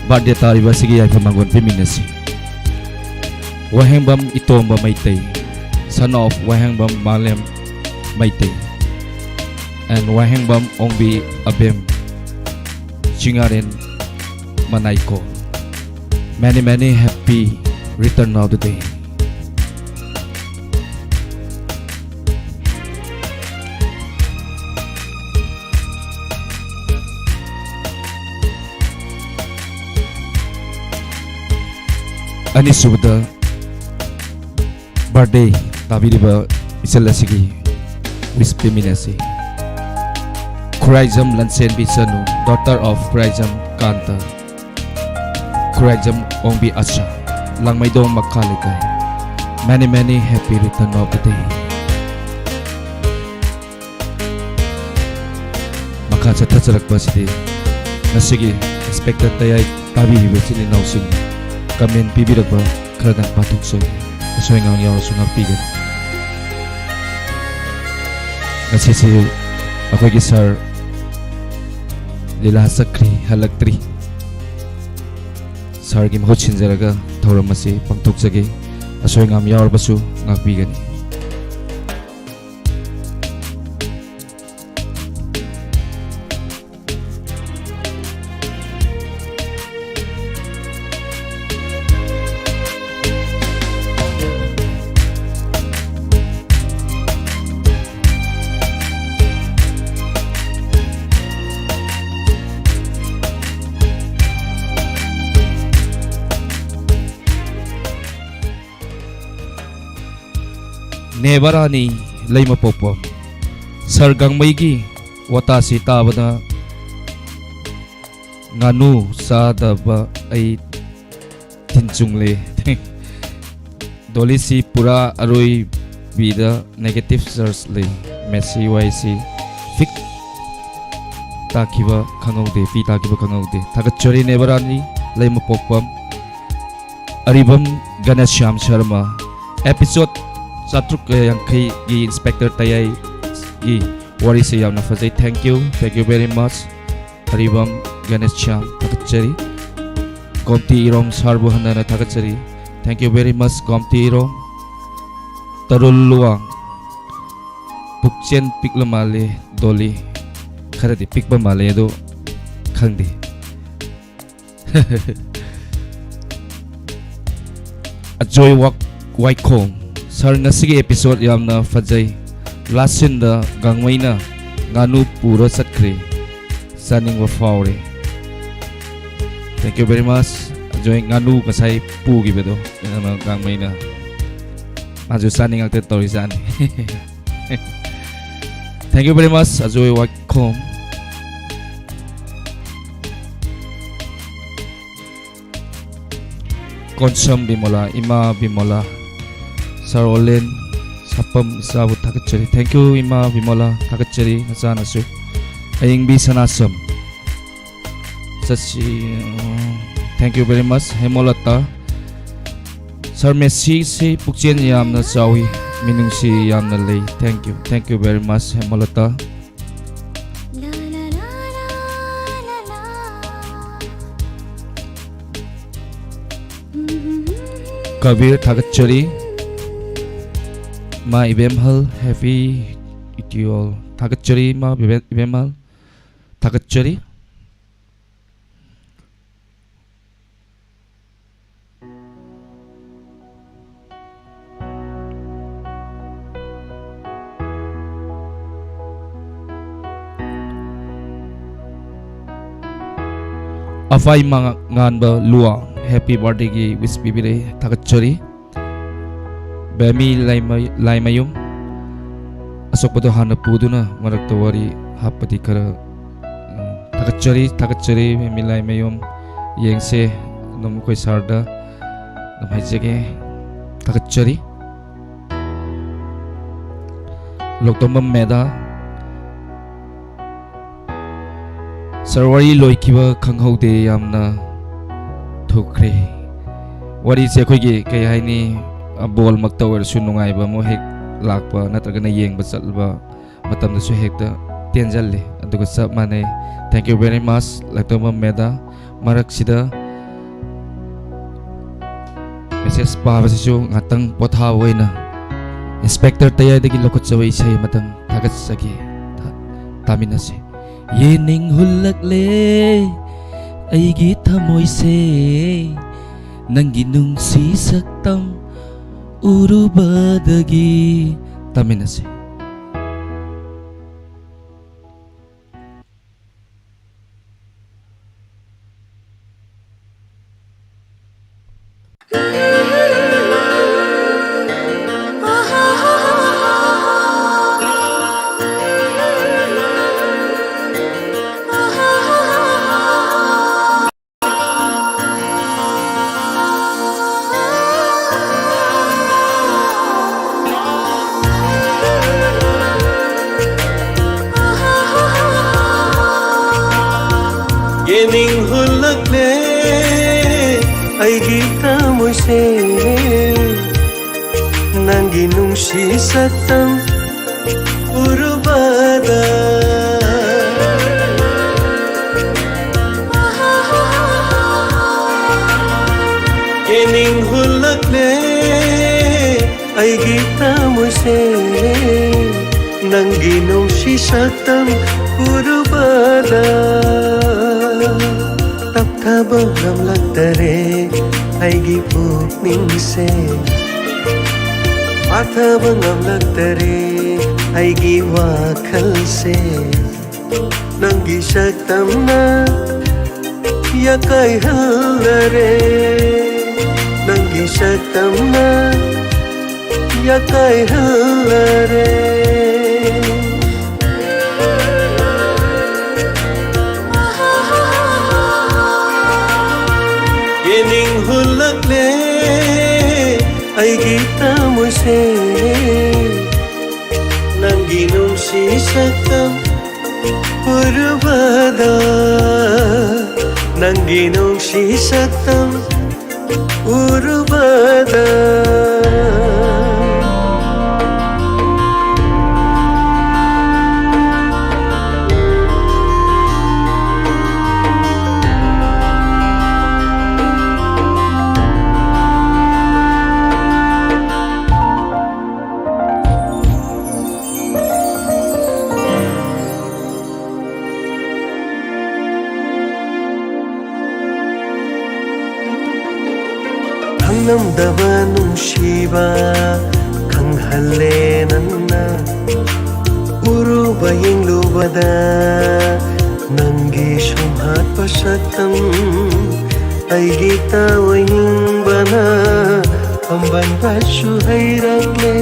ꯕꯥꯔꯗꯦ ꯇꯥꯔꯤꯕ ꯑꯁꯤꯒꯤ ꯌꯥꯏꯐ ꯃꯪꯒꯣꯜ ꯄꯤꯃꯤꯟꯅꯁꯤ꯫ ꯋꯥꯍꯦꯡꯕꯝ ꯏꯇꯣꯝꯕ ꯃꯩꯇꯩ, son of ꯋꯥꯍꯦꯡꯕꯝ ꯃꯥꯂꯦꯝ Meitei and Wahengbam Ongbi Abem ꯆꯤꯡꯉꯥꯔꯦꯟ ꯃꯅꯥꯏꯀꯣ꯫ Many, many happy return of the day. ꯑꯅꯤꯁꯨꯕꯗ ꯕꯥꯔꯗꯦ ꯇꯥꯕꯤꯔꯤꯕ ꯏꯆꯜ ꯑꯁꯤꯒꯤ ꯋꯤꯁ ꯄꯤꯃꯤꯟꯅꯁꯤ꯫ ꯈꯨꯔꯥꯏꯖꯝ ꯂꯟꯁꯦꯟꯕꯤ ꯆꯅꯨ, daughter of ꯈꯨꯔꯥꯏꯖꯝ ꯀꯥꯟꯇ, ꯈꯨꯔꯥꯏꯖꯝ ꯑꯣꯡꯕꯤ ꯑꯁꯥ, ꯂꯥꯡꯃꯩꯗꯣꯡ ꯃꯈꯥ ꯂꯩꯀꯥꯏ꯫ Many, many happy return of the day. ꯃꯈꯥ ꯆꯠꯊꯖꯔꯛꯄ ꯑꯁꯤꯗꯤ ꯉꯁꯤꯒꯤ ꯏꯟꯁꯄꯦꯛꯇꯔ ꯇꯌꯥꯏ ꯇꯥꯕꯤꯔꯤꯕ ꯏꯆꯤꯜ ꯏꯅꯥꯎꯁꯤꯡ ꯀꯃꯦꯟ ꯄꯤꯕꯤꯔꯛꯄ ꯈꯔꯗꯪ ꯄꯥꯊꯣꯛꯆꯒꯦ꯫ ꯑꯁꯣꯏ ꯑꯉꯥꯝ ꯌꯥꯎꯔꯁꯨ ꯉꯥꯛꯄꯤꯒꯅꯤ꯫ ꯉꯁꯤꯁꯤ ꯑꯩꯈꯣꯏꯒꯤ ꯁꯥꯔ ꯂꯤꯂꯥ ꯆꯠꯈ꯭ꯔꯤ, ꯍꯜꯂꯛꯇ꯭ꯔꯤ꯫ ꯁꯥꯔꯒꯤ ꯃꯍꯨꯠ ꯁꯤꯟꯖꯔꯒ ꯊꯧꯔꯝ ꯑꯁꯤ ꯄꯥꯡꯊꯣꯛꯆꯒꯦ꯫ ꯑꯁꯣꯏ ꯑꯉꯥꯝ ꯌꯥꯎꯔꯕꯁꯨ ꯉꯥꯛꯄꯤꯒꯅꯤ꯫ ꯅꯦꯕꯔꯥꯅꯤ ꯂꯩꯃꯄꯣꯛꯄꯝ, ꯁꯥꯔ ꯒꯥꯡꯃꯩꯒꯤ ꯋꯥꯇꯥꯁꯤ ꯇꯥꯕꯗ ꯉꯥꯅꯨ ꯆꯥꯗꯕ ꯑꯩ ꯇꯤꯟ ꯆꯨꯡꯂꯦ꯫ ꯗꯣꯂꯤꯁꯤ ꯄꯨꯔꯥ ꯑꯔꯣꯏꯕꯤꯗ negative charge ꯂꯩ꯫ ꯃꯦꯁꯤ ꯋꯥꯏꯁꯤ ꯐꯤꯛ ꯇꯥꯈꯤꯕ ꯈꯪꯍꯧꯗꯦ, ꯄꯤ ꯇꯥꯈꯤꯕ ꯈꯪꯍꯧꯗꯦ꯫ ꯊꯥꯒꯠꯆꯔꯤ ꯅꯦꯕꯔꯥꯅꯤ ꯂꯩꯃꯄꯣꯛꯄꯝ꯫ ꯑꯔꯤꯕꯝ ꯒꯅꯦꯁ꯭ꯌꯥꯝ ꯁꯔꯃ꯫ Episode ꯆꯥꯇ꯭ꯔꯨꯛ ꯌꯥꯡꯈꯩꯒꯤ Inspector ꯇꯌꯥꯏꯒꯤ ꯋꯥꯔꯤꯁꯦ ꯌꯥꯝꯅ ꯐꯖꯩ꯫ Thank you, thank you very much꯫ ꯑꯔꯤꯕꯝ ꯒꯅꯦꯁ꯭ꯌꯥꯝ ꯊꯥꯒꯠꯆꯔꯤ꯫ ꯒꯣꯝꯇꯤ ꯏꯔꯣꯝ ꯁꯥꯔꯕꯨ ꯍꯟꯅ ꯍꯟꯅ ꯊꯥꯒꯠꯆꯔꯤ꯫ Thank you very much, Gomti ꯏꯔꯣꯝ꯫ ꯇꯔꯨꯜ ꯂꯨꯋꯥꯡ꯫ ꯄꯨꯛꯆꯦꯟ ꯄꯤꯛꯂ ꯃꯥꯜꯂꯦ, ꯗꯣꯂꯤ꯫ ꯈꯔꯗꯤ ꯄꯤꯛꯄ ꯃꯥꯜꯂꯦ, ꯑꯗꯣ ꯈꯪꯗꯦ꯫ ꯑꯖꯣꯏ ꯋꯥꯛ-, ꯋꯥꯏꯈꯣꯝ꯫ Sir, ꯉꯁꯤꯒꯤ episode ꯌꯥꯝꯅ ꯐꯖꯩ꯫ Last scene ꯗ ꯒꯥꯡꯃꯩꯅ ꯉꯥꯅꯨ ꯄꯨꯔ ꯆꯠꯈ꯭ꯔꯦ꯫ ꯆꯥꯅꯤꯡꯕ ꯐꯥꯎꯔꯦ꯫ Thank you very much꯫ Ajoy ꯉꯥꯅꯨ ꯉꯁꯥꯏ ꯄꯨꯈꯤꯕꯗꯣ, ꯀꯩꯅꯣ, ꯒꯥꯡꯃꯩꯅ꯫ ꯃꯥꯁꯨ ꯆꯥꯅꯤꯡꯉꯛꯇ ꯇꯧꯔꯤꯖꯥꯠꯅꯤ꯫ Thank you very much, Ajoy ꯋꯥꯏꯈꯣꯝ꯫ ꯀꯣꯟꯁꯝ ꯕꯤꯃꯣꯂꯥ, ꯏꯃꯥ ꯕꯤꯃꯣꯂꯥ, Sir ꯑꯣꯂꯦꯟ ꯁꯥꯄꯝ ꯏꯆꯥꯕꯨ ꯊꯥꯒꯠꯆꯔꯤ꯫ Thank you, ꯏꯃꯥ ꯕꯤꯃꯣꯂꯥ, ꯊꯥꯒꯠꯆꯔꯤ ꯅꯆꯥꯅꯁꯨ꯫ ꯑꯌꯤꯡꯕꯤ ꯁꯅꯥꯁꯝ꯫ ꯆꯠꯁꯤ, ꯎꯝ, thank you very much, ꯍꯦꯃꯣꯂꯇꯥ꯫ Sir, ꯃꯦꯁꯤꯁꯤ ꯄꯨꯛꯆꯦꯜ ꯌꯥꯝꯅ ꯆꯥꯎꯏ, ꯃꯤꯅꯨꯡꯁꯤ ꯌꯥꯝꯅ ꯂꯩ꯫ Thank you, thank you very much, ꯍꯦꯃꯣꯂꯇꯥ꯫ Kabir ꯊꯥꯒꯠꯆꯔꯤ꯫ ꯏꯃꯥ ꯏꯕꯦꯝꯍꯜ, happy ꯏꯇꯤꯌꯣꯜ ꯊꯥꯒꯠꯆꯔꯤ꯫ ꯏꯃꯥ ꯏꯕꯦꯝ-, ꯏꯕꯦꯝꯍꯜ ꯊꯥꯒꯠꯆꯔꯤ꯫ ꯑꯐꯥꯏ ꯃꯉꯥꯟꯕ ꯂꯨꯋꯥ, happy birthday ꯒꯤ wish ꯄꯤꯕꯤꯔꯦ, ꯊꯥꯒꯠꯆꯔꯤ꯫ ꯕꯦꯃꯤ ꯂꯥꯏꯃ-, ꯂꯥꯏꯃꯌꯨꯝ, ꯑꯁꯣꯛꯄꯗꯣ ꯍꯥꯟꯅ ꯄꯨꯗꯨꯅ ꯃꯔꯛꯇ ꯋꯥꯔꯤ ꯍꯥꯞꯄꯗꯤ ꯈꯔ, ꯎꯝ, ꯊꯥꯒꯠꯆꯔꯤ, ꯊꯥꯒꯠꯆꯔꯤ, ꯕꯦꯃꯤ ꯂꯥꯏꯃꯌꯨꯝ꯫ ꯌꯦꯡꯁꯦ ꯑꯗꯨꯝ ꯑꯩꯈꯣꯏ sir ꯗ꯫ ꯑꯗꯨꯝ ꯍꯥꯏꯖꯒꯦ꯫ ꯊꯥꯒꯠꯆꯔꯤ꯫ ꯂꯣꯛꯇꯣꯝꯕꯝ ꯃꯦꯗꯥ꯫ ꯁꯥꯔ, ꯋꯥꯔꯤ ꯂꯣꯏꯈꯤꯕ ꯈꯪꯍꯧꯗꯦ, ꯌꯥꯝꯅ ꯊꯨꯈ꯭ꯔꯦ꯫ ꯋꯥꯔꯤꯁꯦ ꯑꯩꯈꯣꯏꯒꯤ, ꯀꯩ ꯍꯥꯏꯅꯤ, ꯑ, ꯕꯣꯜꯃꯛꯇ ꯑꯣꯏꯔꯁꯨ ꯅꯨꯡꯉꯥꯏꯕ ꯑꯃ ꯍꯦꯛ ꯂꯥꯛꯄ ꯅꯠꯇ꯭ꯔꯒꯅ ꯌꯦꯡꯕ ꯆꯠꯂꯨꯕ ꯃꯇꯝꯗꯁꯨ ꯍꯦꯛꯇ ꯇꯦꯟꯖꯜꯂꯦ꯫ ꯑꯗꯨꯒ ꯆꯞ ꯃꯥꯟꯅꯩ꯫ Thank you very much, ꯂꯣꯛꯇꯣꯝꯕꯝ ꯃꯦꯗꯥ꯫ ꯃꯔꯛꯁꯤꯗ ꯃꯦꯁꯦꯖ ꯄꯥꯕꯁꯤꯁꯨ ꯉꯥꯛꯇꯪ ꯄꯣꯊꯥꯕ ꯑꯣꯏꯅ ꯏꯟꯁꯄꯦꯛꯇꯔ ꯇꯌꯥꯏꯗꯒꯤ ꯂꯧꯈꯠꯆꯕ ꯏꯁꯩ ꯑꯃꯇꯪ ꯊꯥꯒꯠꯆꯒꯦ꯫ ꯊꯥ-, ꯇꯥꯃꯤꯟꯅꯁꯤ꯫ ꯌꯦꯅꯤꯡ ꯍꯨꯜꯂꯛꯂꯦ ꯑꯩꯒꯤ ꯊꯃꯣꯏꯁꯦ, ꯅꯪꯒꯤ ꯅꯨꯡꯁꯤ ꯁꯛꯇꯝ ꯎꯔꯨꯕꯗꯒꯤ꯫ ꯇꯥꯃꯤꯟꯅꯁꯤ꯫ ꯌꯦꯅꯤꯡ ꯍꯨꯜꯂꯛꯂꯦ ꯑꯩꯒꯤ ꯊꯃꯣꯏꯁꯦ, ꯅꯪꯒꯤ ꯅꯨꯡꯁꯤ ꯁꯛꯇꯝ ꯎꯔꯨꯕꯗ꯫ ꯌꯦꯅꯤꯡ ꯍꯨꯜꯂꯛꯂꯦ ꯑꯩꯒꯤ ꯊꯃꯣꯏꯁꯦ, ꯅꯪꯒꯤ ꯅꯨꯡꯁꯤ ꯁꯛꯇꯝ ꯎꯔꯨꯕꯗ꯫ ꯇꯞꯊꯕ ꯉꯝꯂꯛꯇꯔꯦ ꯑꯩꯒꯤ ꯄꯨꯛꯅꯤꯡꯁꯦ, ꯐꯥꯊꯕ ꯉꯝꯂꯛꯇꯔꯦ ꯑꯩꯒꯤ ꯋꯥꯈꯜꯁꯦ꯫ ꯅꯪꯒꯤ ꯁꯛꯇꯝꯅ ꯌꯥꯀꯥꯏꯍꯜꯂꯔꯦ, ꯅꯪꯒꯤ ꯁꯛꯇꯝꯅ ꯌꯥꯀꯥꯏꯍꯜꯂꯔꯦ꯫ ꯌꯦꯅꯤꯡ ꯍꯨꯜꯂꯛꯂꯦ ꯑꯩꯒꯤ ꯊꯃꯣꯏꯁꯦ ꯅꯪꯒꯤ ꯅꯨꯡꯁꯤ ꯁꯛꯇꯝ ꯎꯔꯨꯕꯗ, ꯅꯪꯒꯤ ꯅꯨꯡꯁꯤ ꯁꯛꯇꯝ ꯎꯔꯨꯕꯗ꯫ ꯈꯪꯂꯝꯗꯕ ꯅꯨꯡꯁꯤꯕ ꯈꯪꯍꯜꯂꯦ ꯅꯪꯅ꯫ ꯎꯔꯨꯕ ꯌꯦꯡꯂꯨꯕꯗ ꯅꯪꯒꯤ ꯁꯨꯝꯍꯠꯄ ꯁꯛꯇꯝ ꯑꯩꯒꯤ ꯇꯥꯑꯣꯏꯅꯤꯡꯕꯅ ꯄꯥꯝꯕꯟꯕꯁꯨ ꯍꯩꯔꯛꯂꯦ꯫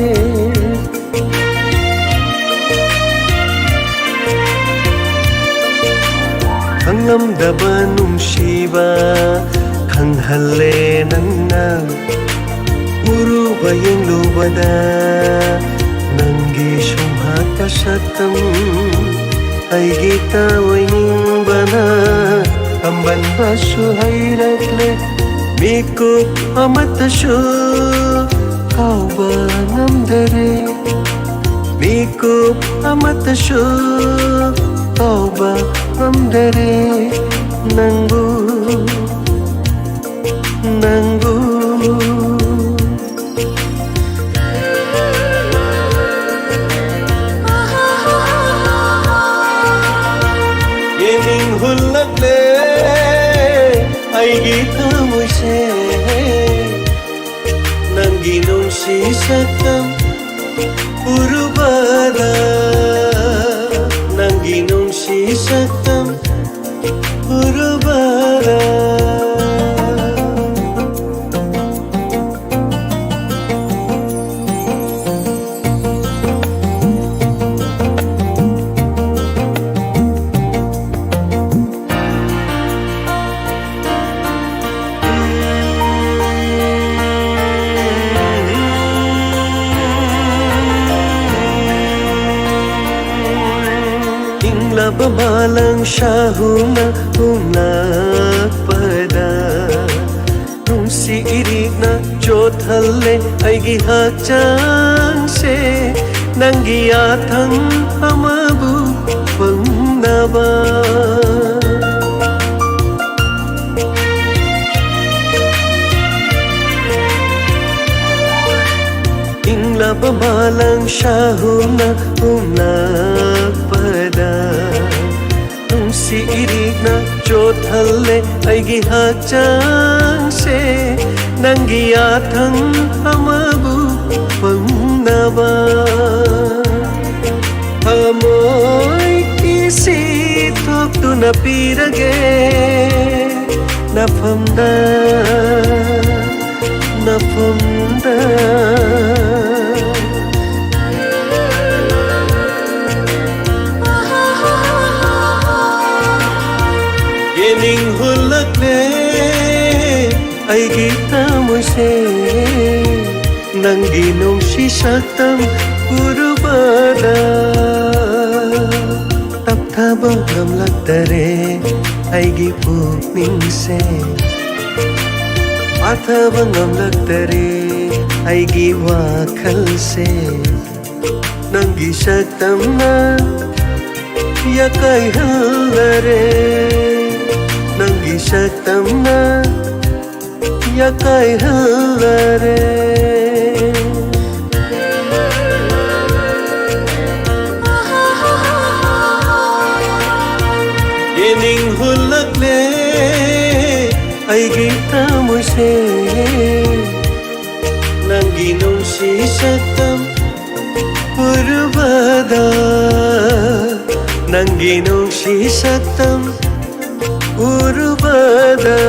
ꯈꯪꯂꯝꯗꯕ ꯅꯨꯡꯁꯤꯕ ꯈꯪꯍꯜꯂꯦ ꯅꯪꯅ꯫ ꯎꯔꯨꯕ ꯌꯦꯡꯂꯨꯕꯗ ꯅꯪꯒꯤ ꯁꯨꯝꯍꯠꯄ ꯁꯛꯇꯝ ꯑꯩꯒꯤ ꯇꯥꯑꯣꯏꯅꯤꯡꯕꯅ ꯄꯥꯝꯕꯟꯕꯁꯨ ꯍꯩꯔꯛꯂꯦ꯫ ꯃꯤꯀꯨꯞ ꯑꯃꯠꯇꯁꯨ ꯀꯥꯎꯕ ꯉꯝꯗꯔꯦ꯫ ꯃꯤꯀꯨꯞ ꯑꯃꯠꯇꯁꯨ ꯀꯥꯎꯕ ꯉꯝꯗꯔꯦ꯫ ꯅꯪꯕꯨ, ꯅꯪꯕꯨ꯫ ꯌꯦꯡꯅꯤꯡ ꯍꯨꯜꯂꯛꯂꯦ ꯑꯩꯒꯤ ꯊꯃꯣꯏꯁꯦ꯫ ꯅꯪꯒꯤ ꯅꯨꯡꯁꯤ ꯁꯛꯇꯝ ꯎꯔꯨꯕꯗ, ꯅꯪꯒꯤ ꯅꯨꯡꯁꯤ ꯁꯛꯇꯝ ꯎꯔꯨꯕꯗ꯫ ꯃꯥꯂꯪ ꯁꯥꯍꯨꯝꯅ ꯍꯨꯝꯂꯛꯄꯗ ꯅꯨꯡꯁꯤ ꯏꯔꯤꯛꯅ ꯆꯣꯠꯍꯜꯂꯦ ꯑꯩꯒꯤ ꯍꯛꯆꯥꯡꯁꯦ, ꯅꯪꯒꯤ ꯌꯥꯊꯪ ꯑꯃꯕꯨ ꯐꯪꯅꯕ꯫ ꯏꯪꯂꯕ ꯃꯥꯂꯪ ꯁꯥꯍꯨꯝꯅ ꯍꯨꯝꯂꯛꯄꯗ ꯅꯨꯡꯁꯤ ꯏꯔꯤꯛꯅ ꯆꯣꯠꯍꯜꯂꯦ ꯑꯩꯒꯤ ꯍꯛꯆꯥꯡꯁꯦ, ꯅꯪꯒꯤ ꯌꯥꯊꯪ ꯑꯃꯕꯨ ꯐꯪꯅꯕ꯫ ꯊꯃꯣꯏ ꯏꯁꯤ ꯊꯣꯛꯇꯨꯅ ꯄꯤꯔꯒꯦ ꯅꯐꯝꯗ, ꯅꯐꯝꯗ꯫ ꯌꯦꯅꯤꯡ ꯍꯨꯜꯂꯛꯂꯦ ꯑꯩꯒꯤ ꯊꯃꯣꯏꯁꯦ, ꯅꯪꯒꯤ ꯅꯨꯡꯁꯤ ꯁꯛꯇꯝ ꯎꯔꯨꯕꯗ꯫ ꯇꯞꯊꯕ ꯉꯝꯂꯛꯇꯔꯦ ꯑꯩꯒꯤ ꯄꯨꯛꯅꯤꯡꯁꯦ, ꯄꯥꯊꯕ ꯉꯝꯂꯛꯇꯔꯦ ꯑꯩꯒꯤ ꯋꯥꯈꯜꯁꯦ, ꯅꯪꯒꯤ ꯁꯛꯇꯝꯅ ꯌꯥꯀꯥꯏꯍꯜꯂꯔꯦ, ꯅꯪꯒꯤ ꯁꯛꯇꯝꯅ ꯌꯥꯀꯥꯏꯍꯜꯂꯔꯦ꯫ ꯌꯦꯅꯤꯡ ꯍꯨꯜꯂꯛꯂꯦ ꯑꯩꯒꯤ ꯊꯃꯣꯏꯁꯦ, ꯅꯪꯒꯤ ꯅꯨꯡꯁꯤ ꯁꯛꯇꯝ ꯎꯔꯨꯕꯗ, ꯅꯪꯒꯤ ꯅꯨꯡꯁꯤ ꯁꯛꯇꯝ ꯎꯔꯨꯕꯗ꯫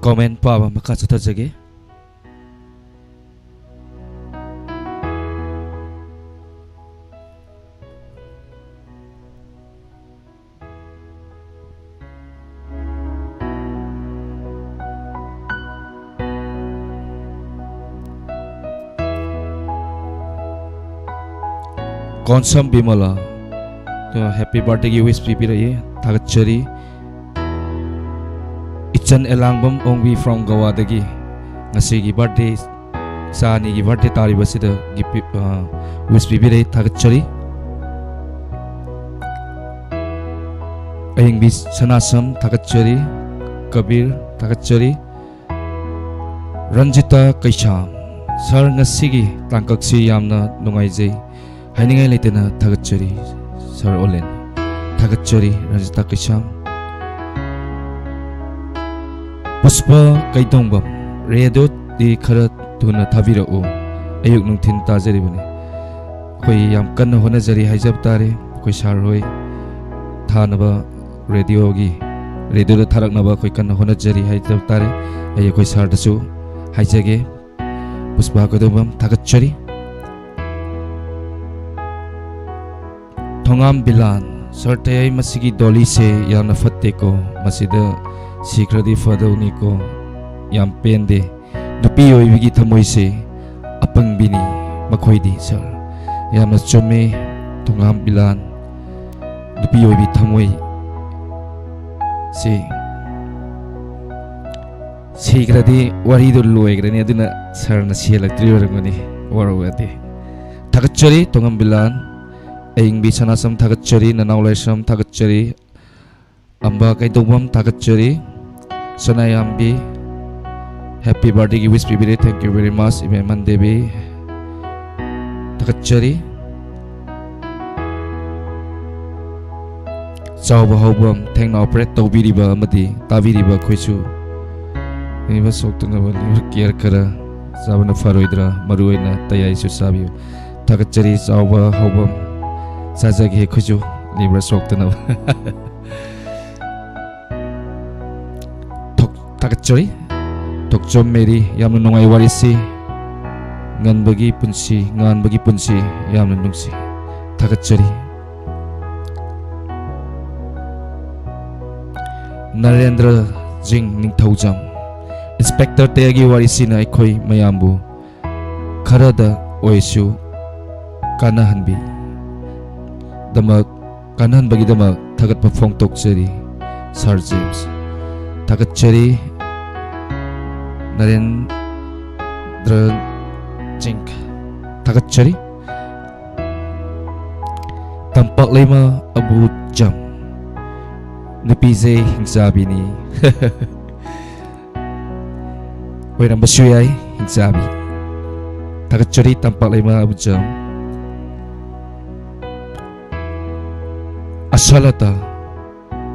ꯀꯣꯃꯦꯟ ꯄꯥꯕ ꯃꯈꯥ ꯆꯠꯊꯖꯒꯦ꯫ ꯀꯣꯟꯁꯝ ꯕꯤꯃꯂꯥ, ꯍꯦꯄꯤ ꯕꯥꯔꯊꯗꯦꯒꯤ ꯋꯤꯁ ꯄꯤꯕꯤꯔꯛꯏ, ꯊꯥꯒꯠꯆꯔꯤ꯫ ꯏꯆꯟ ꯑꯦꯂꯥꯡꯕꯝ ꯑꯣꯡꯕꯤ from ꯒꯋꯥꯗꯒꯤ ꯉꯁꯤꯒꯤ ꯕꯥꯔꯊꯗꯦ, ꯏꯆꯥ ꯑꯅꯤꯒꯤ ꯕꯥꯔꯊꯗꯦ ꯇꯥꯔꯤꯕꯁꯤꯗ ꯒꯤꯐ ꯄꯤ-, ꯑ, ꯋꯤꯁ ꯄꯤꯕꯤꯔꯛꯏ, ꯊꯥꯒꯠꯆꯔꯤ꯫ ꯑꯌꯤꯡꯕꯤ ꯁꯅꯥꯁꯝ, ꯊꯥꯒꯠꯆꯔꯤ꯫ ꯀꯕꯤꯔ, ꯊꯥꯒꯠꯆꯔꯤ꯫ ꯔꯟꯖꯤꯇꯥ ꯀꯩꯁꯥꯝ, ꯁꯥꯔ, ꯉꯁꯤꯒꯤ ꯇꯥꯡꯀꯛꯁꯤ ꯌꯥꯝꯅ ꯅꯨꯡꯉꯥꯏꯖꯩ, ꯍꯥꯏꯅꯤꯡꯉꯥꯏ ꯂꯩꯇꯅ ꯊꯥꯒꯠꯆꯔꯤ꯫ ꯁꯥꯔ ꯑꯣꯂꯦꯟ, ꯊꯥꯒꯠꯆꯔꯤ꯫ ꯔꯟꯖꯤꯇꯥ ꯀꯩꯁꯥꯝ꯫ ꯄꯨꯁꯄꯥ ꯀꯩꯗꯣꯡꯕꯝ, ꯔꯦꯗꯤꯑꯣꯗꯤ ꯈꯔ ꯊꯨꯅ ꯊꯥꯕꯤꯔꯛꯎ, ꯑꯌꯨꯛ ꯅꯨꯡꯊꯤꯜ ꯇꯥꯖꯔꯤꯕꯅꯤ꯫ ꯑꯩꯈꯣꯏ ꯌꯥꯝ ꯀꯟꯅ ꯍꯣꯠꯅꯖꯔꯤ ꯍꯥꯏꯖꯕ ꯇꯥꯔꯦ꯫ ꯑꯩꯈꯣꯏ ꯁꯥꯔ ꯍꯣꯏ ꯊꯥꯅꯕ, ꯔꯦꯗꯤꯑꯣꯒꯤ, ꯔꯦꯗꯤꯑꯣꯗ ꯊꯥꯔꯛꯅꯕ ꯑꯩꯈꯣꯏ ꯀꯟꯅ ꯍꯣꯠꯅꯖꯔꯤ ꯍꯥꯏꯖꯕ ꯇꯥꯔꯦ꯫ ꯑꯩ ꯑꯩꯈꯣꯏ ꯁꯥꯔꯗꯁꯨ ꯍꯥꯏꯖꯒꯦ꯫ ꯄꯨꯁꯄꯥ ꯀꯩꯗꯣꯡꯕꯝ, ꯊꯥꯒꯠꯆꯔꯤ꯫ ꯊꯣꯉꯥꯝ ꯕꯤꯂꯥꯟ, ꯁꯥꯔ ꯇꯌꯥꯏ, ꯃꯁꯤꯒꯤ ꯗꯣꯂꯤꯁꯦ ꯌꯥꯝꯅ ꯐꯠꯇꯦꯀꯣ, ꯃꯁꯤꯗ ꯁꯤꯈ꯭ꯔꯗꯤ ꯐꯗꯧꯅꯤꯀꯣ, ꯌꯥꯝ ꯄꯦꯟꯗꯦ꯫ ꯅꯨꯄꯤ ꯑꯣꯏꯕꯒꯤ ꯊꯃꯣꯏꯁꯦ ꯑꯄꯪꯕꯤꯅꯤ ꯃꯈꯣꯏꯗꯤ, ꯁꯥꯔ꯫ ꯌꯥꯝꯅ ꯆꯨꯝꯃꯦ, ꯊꯣꯉꯥꯝ ꯕꯤꯂꯥꯟ꯫ ꯅꯨꯄꯤ ꯑꯣꯏꯕꯤ ꯊꯃꯣꯏ ꯁꯤ ꯁꯤꯈ꯭ꯔꯗꯤ ꯋꯥꯔꯤꯗꯨ ꯂꯣꯏꯈ꯭ꯔꯅꯤ, ꯑꯗꯨꯅ ꯁꯥꯔꯅ ꯁꯤꯍꯜꯂꯛꯇ꯭ꯔꯤ ꯑꯣꯏꯔꯝꯒꯅꯤ, ꯋꯥꯔꯧ ꯌꯥꯗꯦ꯫ ꯊꯥꯒꯠꯆꯔꯤ, ꯊꯣꯉꯥꯝ ꯕꯤꯂꯥꯟ꯫ ꯑꯌꯤꯡꯕꯤ ꯁꯅꯥꯁꯝ, ꯊꯥꯒꯠꯆꯔꯤ꯫ ꯅꯅꯥꯎ ꯂꯥꯏꯁ꯭ꯔꯝ, ꯊꯥꯒꯠꯆꯔꯤ꯫ ꯑꯝꯕ ꯀꯩꯗꯧꯕꯝ, ꯊꯥꯒꯠꯆꯔꯤ꯫ ꯁꯅꯥꯌꯥꯝꯕꯤ, ꯍꯦꯄꯤ ꯕꯥꯔꯊꯗꯦꯒꯤ ꯋꯤꯁ ꯄꯤꯕꯤꯔꯦ, thank you very much꯫ ꯏꯕꯦꯝꯃꯟ Devi, ꯊꯥꯒꯠꯆꯔꯤ꯫ ꯆꯥꯎꯕ ꯍꯧꯕꯝ, ꯊꯦꯡꯅ ꯑꯣꯄꯔꯦꯠ ꯇꯧꯕꯤꯔꯤꯕ ꯑꯃꯗꯤ ꯇꯥꯕꯤꯔꯤꯕ ꯑꯩꯈꯣꯏꯁꯨ ꯂꯤꯚꯔ ꯁꯣꯛꯇꯅꯕ ꯂꯤꯚꯔ ꯀꯤꯌꯔ ꯈꯔ ꯆꯥꯕꯅ ꯐꯔꯣꯏꯗ꯭ꯔꯥ? ꯃꯔꯨꯑꯣꯏꯅ ꯇꯌꯥꯏꯁꯨ ꯆꯥꯕꯤꯌꯨ꯫ ꯊꯥꯒꯠꯆꯔꯤ, ꯆꯥꯎꯕ ꯍꯧꯕꯝ꯫ ꯆꯥꯖꯒꯦ ꯑꯩꯈꯣꯏꯁꯨ ꯂꯤꯚꯔ ꯁꯣꯛꯇꯅꯕ꯫ ꯊꯣꯛ-, ꯊꯥꯒꯠ-, ꯊꯥꯒꯠꯆꯔꯤ꯫ ꯊꯣꯛꯆꯣꯝ ꯃꯦꯔꯤ, ꯌꯥꯝꯅ ꯅꯨꯡꯉꯥꯏ ꯋꯥꯔꯤꯁꯤ꯫ ꯉꯟꯕꯒꯤ ꯄꯨꯟꯁꯤ, ꯉꯥꯟꯕꯒꯤ ꯄꯨꯟꯁꯤ, ꯌꯥꯝꯅ ꯅꯨꯡꯁꯤ꯫ ꯊꯥꯒꯠꯆꯔꯤ꯫ ꯅꯔꯦꯟꯗ꯭ꯔ ꯖꯤꯡ ꯅꯤꯡꯊꯧꯖꯝ, ꯏꯟꯁꯄꯦꯛꯇꯔ ꯇꯌꯥꯒꯤ ꯋꯥꯔꯤꯁꯤꯅ ꯑꯩꯈꯣꯏ ꯃꯌꯥꯝꯕꯨ ꯈꯔꯗ ꯑꯣꯏꯁꯨ ꯀꯥꯟꯅꯍꯟꯕꯤ ꯗꯃꯛ, ꯀꯥꯟꯅꯍꯟꯕꯒꯤꯗꯃꯛ ꯊꯥꯒꯠꯄ ꯐꯣꯡꯗꯣꯛꯆꯔꯤ꯫ ꯁꯥꯔ ꯖꯦꯝꯁ, ꯊꯥꯒꯠꯆꯔꯤ꯫ ꯅꯔꯦꯟꯗ꯭ꯔ ꯖꯤꯡ, ꯊꯥꯒꯠꯆꯔꯤ꯫ ꯇꯝꯄꯥꯛ ꯂꯩꯃ ꯑꯕꯨꯖꯝ, ꯅꯨꯄꯤꯁꯦ ꯍꯤꯡꯆꯥꯕꯤꯅꯤ꯫ ꯑꯣꯏꯔꯝꯕꯁꯨ ꯌꯥꯏ, ꯍꯤꯡꯆꯥꯕꯤ꯫ ꯊꯥꯒꯠꯆꯔꯤ, ꯇꯝꯄꯥꯛ ꯂꯩꯃ ꯑꯕꯨꯖꯝ꯫ ꯑꯁꯥꯂꯇꯥ,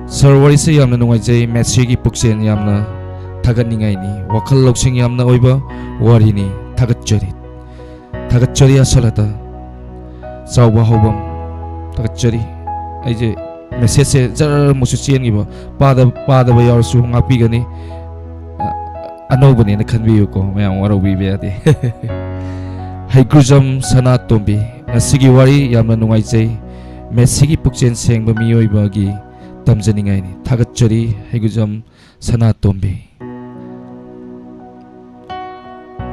ꯁꯥꯔ, ꯋꯥꯔꯤꯁꯦ ꯌꯥꯝꯅ ꯅꯨꯡꯉꯥꯏꯖꯩ꯫ ꯃꯦꯁꯤꯒꯤ ꯄꯨꯛꯆꯦꯜ ꯌꯥꯝꯅ ꯊꯥꯒꯠꯅꯤꯡꯉꯥꯏꯅꯤ꯫ ꯋꯥꯈꯜ ꯂꯧꯁꯤꯡ ꯌꯥꯝꯅ ꯑꯣꯏꯕ ꯋꯥꯔꯤꯅꯤ꯫ ꯊꯥꯒꯠꯆꯔꯤ꯫ ꯊꯥꯒꯠꯆꯔꯤ, ꯑꯁꯥꯂꯇꯥ꯫ ꯆꯥꯎꯕ ꯍꯧꯕꯝ, ꯊꯥꯒꯠꯆꯔꯤ꯫ ꯑꯩꯁꯦ ꯃꯦꯁꯦꯖꯁꯦ ꯖꯔ ꯑꯃꯨꯛꯁꯨ ꯆꯦꯟꯈꯤꯕ, ꯄꯥꯗꯕ, ꯄꯥꯗꯕ ꯌꯥꯎꯔꯁꯨ ꯉꯥꯛꯄꯤꯒꯅꯤ꯫ ꯑ-, ꯑꯅꯧꯕꯅꯦꯅ ꯈꯟꯕꯤꯌꯨꯀꯣ, ꯃꯌꯥꯝ ꯋꯥꯔꯧꯕꯤꯕ ꯌꯥꯗꯦ꯫ ꯍꯩꯒ꯭ꯔꯨꯖꯝ ꯁꯅꯥꯇꯣꯝꯕꯤ, ꯉꯁꯤꯒꯤ ꯋꯥꯔꯤ ꯌꯥꯝꯅ ꯅꯨꯡꯉꯥꯏꯖꯩ꯫ ꯃꯦꯁꯤꯒꯤ ꯄꯨꯛꯆꯦꯜ ꯁꯦꯡꯕ ꯃꯤꯑꯣꯏꯕꯒꯤ ꯇꯝꯖꯅꯤꯡꯉꯥꯏꯅꯤ꯫ ꯊꯥꯒꯠꯆꯔꯤ, ꯍꯩꯒ꯭ꯔꯨꯖꯝ ꯁꯅꯥꯇꯣꯝꯕꯤ꯫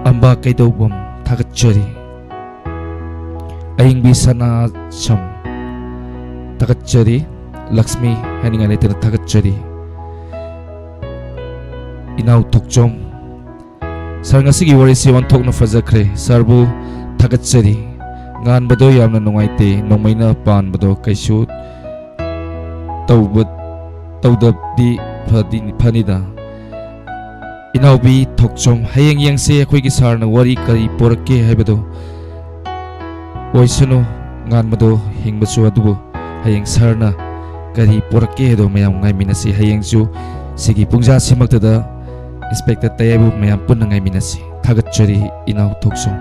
ꯑꯝꯕ ꯀꯩꯗꯧꯕꯝ, ꯊꯥꯒꯠꯆꯔꯤ꯫ ꯑꯌꯤꯡꯕꯤ ꯁꯅꯥꯁꯝ, ꯊꯥꯒꯠꯆꯔꯤ꯫ ꯂꯛꯁꯃꯤ, ꯍꯥꯏꯅꯤꯡꯉꯥꯏ ꯂꯩꯇꯅ ꯊꯥꯒꯠꯆꯔꯤ꯫ ꯏꯅꯥꯎ ꯊꯣꯛꯆꯣꯝ, ꯁꯥꯔ, ꯉꯁꯤꯒꯤ ꯋꯥꯔꯤꯁꯤ ꯑꯣꯟꯊꯣꯛꯅ ꯐꯖꯈ꯭ꯔꯦ꯫ ꯁꯥꯔꯕꯨ ꯊꯥꯒꯠꯆꯔꯤ꯫ ꯉꯥꯟꯕꯗꯣ ꯌꯥꯝꯅ ꯅꯨꯡꯉꯥꯏꯇꯦ, ꯅꯣꯡꯃꯩꯅ ꯄꯥꯟꯕꯗꯣ ꯀꯩꯁꯨ ꯇꯧꯕ-, ꯇꯧꯗꯕꯗꯤ ꯐꯗꯤ-, ꯐꯅꯤꯗ꯫ ꯏꯅꯥꯎꯕꯤ ꯊꯣꯛꯆꯣꯝ, ꯍꯌꯦꯡ ꯌꯦꯡꯁꯦ ꯑꯩꯈꯣꯏꯒꯤ ꯁꯥꯔꯅ ꯋꯥꯔꯤ ꯀꯔꯤ ꯄꯣꯔꯛꯀꯦ ꯍꯥꯏꯕꯗꯣ꯫ ꯑꯣꯏꯁꯅꯨ, ꯉꯥꯟꯕꯗꯣ ꯍꯤꯡꯕꯁꯨ, ꯑꯗꯨꯕꯨ ꯍꯌꯦꯡ ꯁꯥꯔꯅ ꯀꯔꯤ ꯄꯣꯔꯛꯀꯦ ꯍꯥꯏꯗꯣ ꯃꯌꯥꯝ ꯉꯥꯏꯃꯤꯟꯅꯁꯤ꯫ ꯍꯌꯦꯡꯁꯨ ꯁꯤꯒꯤ ꯄꯨꯡꯖꯥꯁꯤꯃꯛꯇꯗ ꯏꯟꯁꯄꯦꯛꯇꯔ ꯇꯌꯥꯏꯕꯨ ꯃꯌꯥꯝ ꯄꯨꯟꯅ ꯉꯥꯏꯃꯤꯟꯅꯁꯤ꯫ ꯊꯥꯒꯠꯆꯔꯤ, ꯏꯅꯥꯎ ꯊꯣꯛꯆꯣꯝ꯫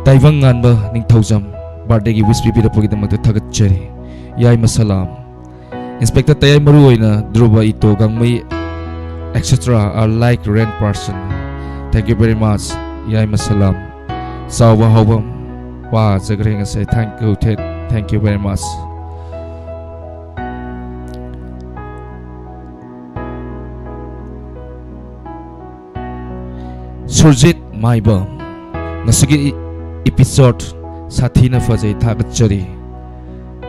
ꯇꯥꯏꯕꯪ ꯉꯥꯟꯕ ꯅꯤꯡꯊꯧꯖꯝ, ꯕꯥꯔꯗꯦꯒꯤ ꯋꯤꯁ ꯄꯤꯕꯤꯔꯛꯄꯒꯤꯗꯃꯛꯇ ꯊꯥꯒꯠꯆꯔꯤ꯫ ꯌꯥꯏꯃ ꯁꯂꯥꯝ, Inspector ꯇꯌꯥꯏ ꯃꯔꯨ ꯑꯣꯏꯅ ꯙ꯭ꯔꯨꯕ, ꯏꯇꯣ ꯒꯥꯡꯃꯩ, et cetera are like rain person. Thank you very much. ꯌꯥꯏꯃ ꯁꯂꯥꯝ, ꯆꯥꯎꯕ ꯍꯥꯎꯕꯝ, ꯄꯥ ꯖꯒ꯭ꯔꯦꯡ ꯑꯁꯦ, thank you, thank, thank you very much. Surjit ꯃꯥꯏꯕꯝ, ꯉꯁꯤꯒꯤ episode ꯁꯥꯊꯤꯅ ꯐꯖꯩ, ꯊꯥꯒꯠꯆꯔꯤ꯫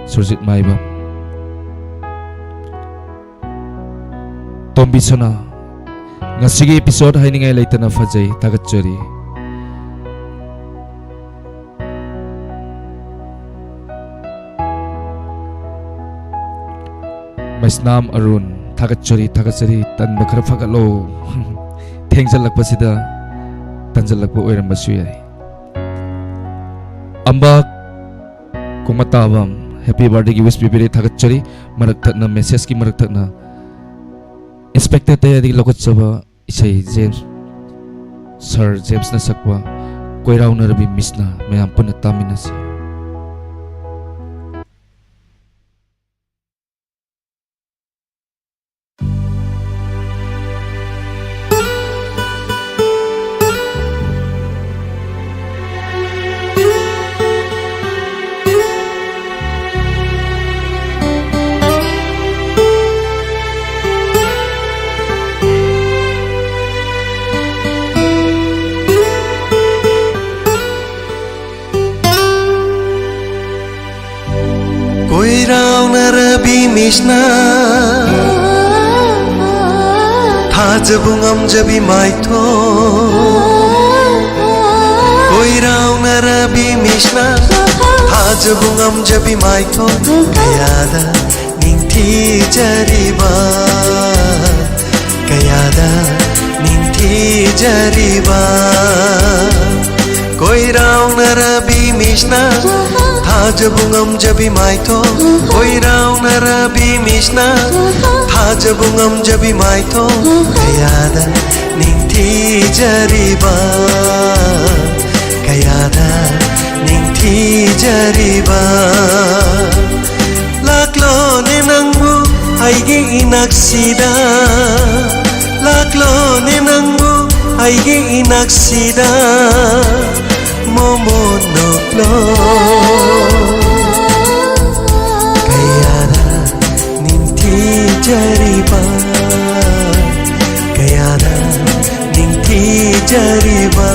ꯁꯨꯔꯖꯤꯠ ꯃꯥꯏꯕꯝ꯫ ꯇꯣꯝꯕꯤ ꯁꯅꯥ, ꯉꯁꯤꯒꯤ episode ꯍꯥꯏꯅꯤꯡꯉꯥꯏ ꯂꯩꯇꯅ ꯐꯖꯩ, ꯊꯥꯒꯠꯆꯔꯤ꯫ ꯃꯩꯁꯅꯥꯝ ꯑꯔꯨꯟ, ꯊꯥꯒꯠꯆꯔꯤ, ꯊꯥꯒꯠꯆꯔꯤ꯫ ꯇꯟꯕ ꯈꯔ ꯐꯒꯠꯂꯣ꯫ ꯊꯦꯡꯖꯜꯂꯛꯄꯁꯤꯗ ꯇꯟꯖꯜꯂꯛꯄ ꯑꯣꯏꯔꯝꯕꯁꯨ ꯌꯥꯏ꯫ ꯑꯝꯕ ꯀꯣꯡꯃꯇꯥꯕꯝ, happy birthday ꯒꯤ wish ꯄꯤꯕꯤꯔꯦ, ꯊꯥꯒꯠꯆꯔꯤ꯫ ꯃꯔꯛ ꯊꯠꯅ, message ꯀꯤ ꯃꯔꯛ ꯊꯠꯅ Inspector ꯇꯌꯥꯏꯗꯒꯤ ꯂꯧꯈꯠꯆꯕ ꯏꯁꯩ, ꯖꯦꯝꯁ, ꯁꯥꯔ ꯖꯦꯝꯁꯅ ꯁꯛꯄ ꯀꯣꯏꯔꯥꯎꯅꯔꯕꯤ ꯃꯤꯁꯅ꯫ ꯃꯌꯥꯝ ꯄꯨꯟꯅ ꯇꯥꯃꯤꯟꯅꯁꯤ꯫ ꯀꯣꯏꯔꯥꯎꯅꯔꯕꯤ ꯃꯤꯁꯅ ꯊꯥꯖꯕ ꯉꯝꯖꯕꯤ ꯃꯥꯏꯊꯣꯡ, ꯀꯣꯏꯔꯥꯎꯅꯔꯕꯤ ꯃꯤꯁꯅ ꯊꯥꯖꯕ ꯉꯝꯖꯕꯤ ꯃꯥꯏꯊꯣꯡ ꯀꯌꯥꯗ ꯅꯤꯡꯊꯤꯖꯔꯤꯕ, ꯀꯌꯥꯗ ꯅꯤꯡꯊꯤꯖꯔꯤꯕ꯫ ꯀꯣꯏꯔꯥꯎꯅꯔꯕꯤ ꯃꯤꯁꯅ ꯊꯥꯖꯕ ꯉꯝꯖꯕꯤ ꯃꯥꯏꯊꯣꯡ, ꯀꯣꯏꯔꯥꯎꯅꯔꯕꯤ ꯃꯤꯁꯅ ꯊꯥꯖꯕ ꯉꯝꯖꯕꯤ ꯃꯥꯏꯊꯣꯡ ꯀꯌꯥꯗ ꯅꯤꯡꯊꯤꯖꯔꯤꯕ, ꯀꯌꯥꯗ ꯅꯤꯡꯊꯤꯖꯔꯤꯕ꯫ ꯂꯥꯛꯂꯣꯅꯦ ꯅꯪꯕꯨ ꯑꯩꯒꯤ ꯏꯅꯥꯛꯁꯤꯗ ꯂꯥꯛꯂꯣꯅꯦ ꯅꯪꯕꯨ, ꯑꯩꯒꯤ ꯏꯅꯥꯛꯁꯤꯗ ꯃꯣꯃꯣꯟ ꯅꯣꯛꯂꯣ꯫ ꯀꯌꯥꯗ ꯅꯤꯡꯊꯤꯖꯔꯤꯕ, ꯀꯌꯥꯗ ꯅꯤꯡꯊꯤꯖꯔꯤꯕ꯫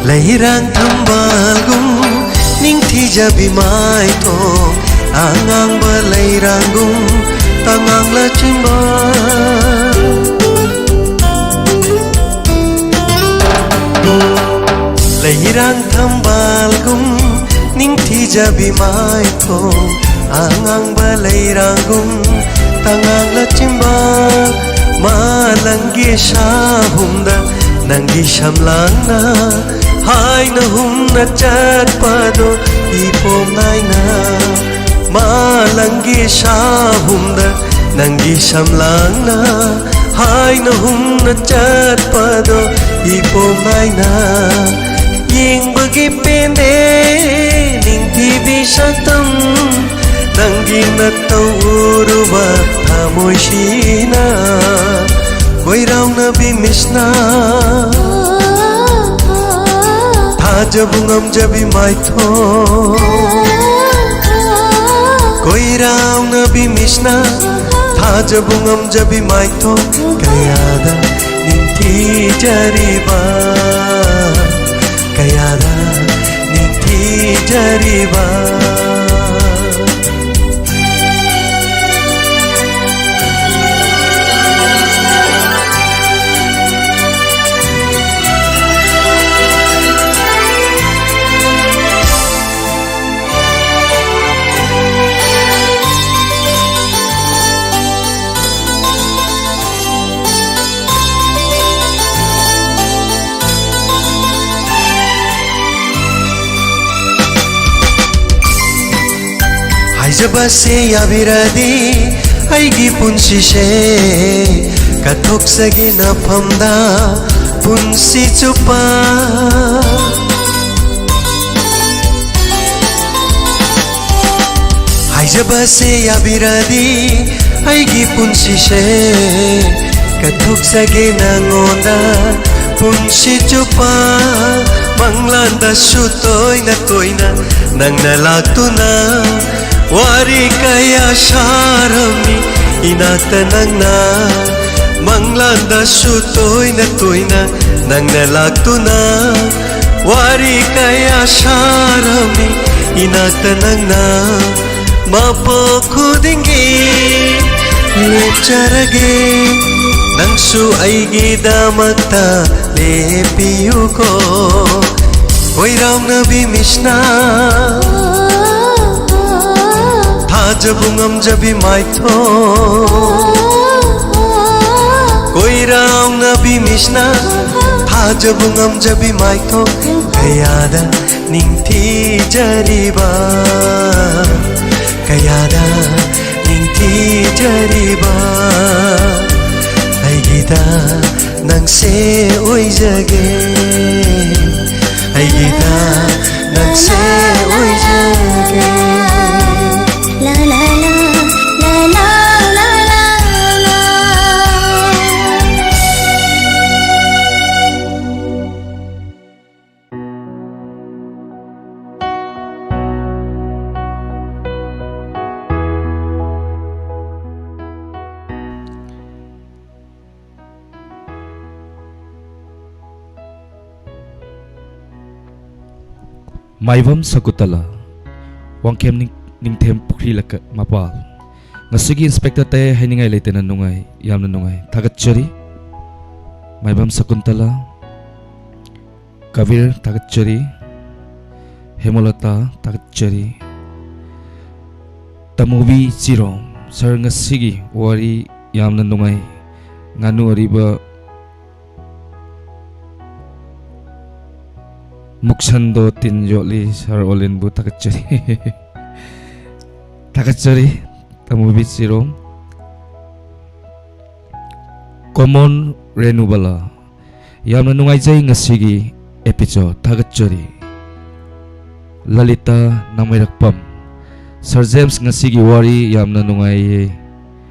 ꯂꯩꯔꯥꯡ ꯊꯝꯕꯥꯜꯒꯨꯝ ꯅꯤꯡꯊꯤꯖꯕꯤ ꯃꯥꯏꯊꯣꯡ, ꯑꯉꯥꯡꯕ ꯂꯩꯔꯥꯡꯒꯨꯝ ꯇꯉꯥꯡ ꯂꯥꯆꯤꯟꯕ꯫ ꯂꯩꯔꯥꯡ ꯊꯝꯕꯥꯜꯒꯨꯝ ꯅꯤꯡꯊꯤꯖꯕꯤ ꯃꯥꯏꯊꯣꯡ, ꯑꯉꯥꯡꯕ ꯂꯩꯔꯥꯡꯒꯨꯝ ꯇꯉꯥꯡ ꯂꯥꯆꯤꯟꯕ꯫ ꯃꯥꯂꯪꯒꯤ ꯁꯥꯍꯨꯝꯗ ꯅꯪꯒꯤ ꯁꯝꯂꯥꯡꯅ ꯍꯥꯏꯅ ꯍꯨꯝꯅ ꯆꯠꯄꯗꯣ ꯏꯄꯣꯝ ꯅꯥꯏꯅ꯫ ꯃꯥꯂꯪꯒꯤ ꯁꯥꯍꯨꯝꯗ ꯅꯪꯒꯤ ꯁꯝꯂꯥꯡꯅ ꯍꯥꯏꯅ ꯍꯨꯝꯅ ꯆꯠꯄꯗꯣ ꯏꯄꯣꯝ ꯅꯥꯏꯅ꯫ ꯌꯦꯡꯕꯒꯤ ꯄꯦꯟꯗꯦ ꯅꯤꯡꯊꯤꯕꯤ ꯁꯛꯇꯝ, ꯅꯪꯒꯤ ꯅꯇꯧ ꯎꯔꯨꯕ ꯊꯃꯣꯏꯁꯤꯅ꯫ ꯀꯣꯏꯔꯥꯎꯅꯕꯤ ꯃꯤꯁꯅ ꯊꯥꯖꯕ ꯉꯝꯖꯕꯤ ꯃꯥꯏꯊꯣꯡ, ꯀꯣꯏꯔꯥꯎꯅꯕꯤ ꯃꯤꯁꯅ ꯊꯥꯖꯕ ꯉꯝꯖꯕꯤ ꯃꯥꯏꯊꯣꯡ꯫ ꯀꯌꯥꯗ ꯅꯤꯡꯊꯤꯖꯔꯤꯕ, ꯀꯌꯥꯗ ꯅꯤꯡꯊꯤꯖꯔꯤꯕ꯫ ꯍꯥꯏꯖꯕꯁꯦ ꯌꯥꯕꯤꯔꯗꯤ ꯑꯩꯒꯤ ꯄꯨꯟꯁꯤꯁꯦ ꯀꯠꯊꯣꯛꯆꯒꯦ ꯅꯐꯝꯗ ꯄꯨꯟꯁꯤ ꯆꯨꯞꯄ꯫ ꯍꯥꯏꯖꯕꯁꯦ ꯌꯥꯕꯤꯔꯗꯤ ꯑꯩꯒꯤ ꯄꯨꯟꯁꯤꯁꯦ ꯀꯠꯊꯣꯛꯆꯒꯦ ꯅꯉꯣꯟꯗ ꯄꯨꯟꯁꯤ ꯆꯨꯞꯄ꯫ ꯃꯪꯂꯥꯟꯗꯁꯨ ꯇꯣꯏꯅ ꯇꯣꯏꯅ ꯅꯪꯅ ꯂꯥꯛꯇꯨꯅ ꯋꯥꯔꯤ ꯀꯌꯥ ꯁꯥꯔꯝꯃꯤ ꯏꯅꯥꯛꯇ ꯅꯪꯅ꯫ ꯃꯪꯂꯥꯟꯗꯁꯨ ꯇꯣꯏꯅ ꯇꯣꯏꯅ ꯅꯪꯅ ꯂꯥꯛꯇꯨꯅ ꯋꯥꯔꯤ ꯀꯌꯥ ꯁꯥꯔꯝꯃꯤ ꯏꯅꯥꯛꯇ ꯅꯪꯅ꯫ ꯃꯄꯣꯛ ꯈꯨꯗꯤꯡꯒꯤ ꯂꯦꯞꯆꯔꯒꯦ ꯅꯪꯁꯨ ꯑꯩꯒꯤꯗꯃꯛꯇ ꯂꯦꯞꯄꯤꯌꯨꯀꯣ꯫ ꯀꯣꯏꯔꯥꯎꯅꯕꯤ ꯃꯤꯁꯅ ꯊꯥꯖꯕ ꯉꯝꯖꯕꯤ ꯃꯥꯏꯊꯣꯡ꯫ ꯀꯣꯏꯔꯥꯎꯅꯕꯤ ꯃꯤꯁꯅ ꯊꯥꯖꯕ ꯉꯝꯖꯕꯤ ꯃꯥꯏꯊꯣꯡ꯫ ꯀꯌꯥꯗ ꯅꯤꯡꯊꯤꯖꯔꯤꯕ ꯀꯌꯥꯗ ꯅꯤꯡꯊꯤꯖꯔꯤꯕ ꯑꯩꯒꯤꯗ ꯅꯪꯁꯦ ꯑꯣꯏꯖꯒꯦ꯫ ꯑꯩꯒꯤꯗ ꯅꯪꯁꯦ ꯑꯣꯏꯖꯒꯦ꯫ ꯃꯥꯏꯕꯝ ꯁꯀꯨꯟꯇꯂꯥ, ꯋꯥꯡꯈꯦꯝ ꯅꯤꯡ-, ꯅꯤꯡꯊꯦꯝ ꯄꯨꯈ꯭ꯔꯤ ꯂꯩꯀ-, ꯃꯄꯥꯜ꯫ ꯉꯁꯤꯒꯤ ꯏꯟꯁꯄꯦꯛꯇꯔ ꯇꯥꯏ ꯍꯥꯏꯅꯤꯡꯉꯥꯏ ꯂꯩꯇꯅ ꯅꯨꯡꯉꯥꯏ, ꯌꯥꯝꯅ ꯅꯨꯡꯉꯥꯏ꯫ ꯊꯥꯒꯠꯆꯔꯤ꯫ ꯃꯥꯏꯕꯝ ꯁꯀꯨꯟꯇꯂꯥ, ꯀꯕꯤꯔ ꯊꯥꯒꯠꯆꯔꯤ꯫ ꯍꯦꯃꯂꯇꯥ ꯊꯥꯒꯠꯆꯔꯤ꯫ ꯇꯃꯨꯕꯤ ꯆꯤꯔꯣꯝ, ꯁꯥꯔ, ꯉꯁꯤꯒꯤ ꯋꯥꯔꯤ ꯌꯥꯝꯅ ꯅꯨꯡꯉꯥꯏ꯫ ꯉꯥꯅꯨ ꯑꯔꯤꯕ ꯃꯨꯛꯁꯟꯗꯣ ꯇꯤꯟ ꯌꯣꯠꯂꯤ꯫ ꯁꯥꯔ ꯑꯣꯂꯤꯟꯕꯨ ꯊꯥꯒꯠꯆꯔꯤ꯫ ꯊꯥꯒꯠꯆꯔꯤ, ꯇꯥꯃꯣ ꯕꯤꯠꯁꯤꯔꯣꯝ꯫ ꯀꯣꯃꯣꯟ ꯔꯦꯅꯨꯕꯂꯥ, ꯌꯥꯝꯅ ꯅꯨꯡꯉꯥꯏꯖꯩ ꯉꯁꯤꯒꯤ episode꯫ ꯊꯥꯒꯠꯆꯔꯤ꯫ ꯂꯂꯤꯇꯥ ꯅꯥꯃꯩꯔꯛꯄꯝ, ꯁꯥꯔ ꯖꯦꯝꯁ, ꯉꯁꯤꯒꯤ ꯋꯥꯔꯤ ꯌꯥꯝꯅ ꯅꯨꯡꯉꯥꯏꯌꯦ꯫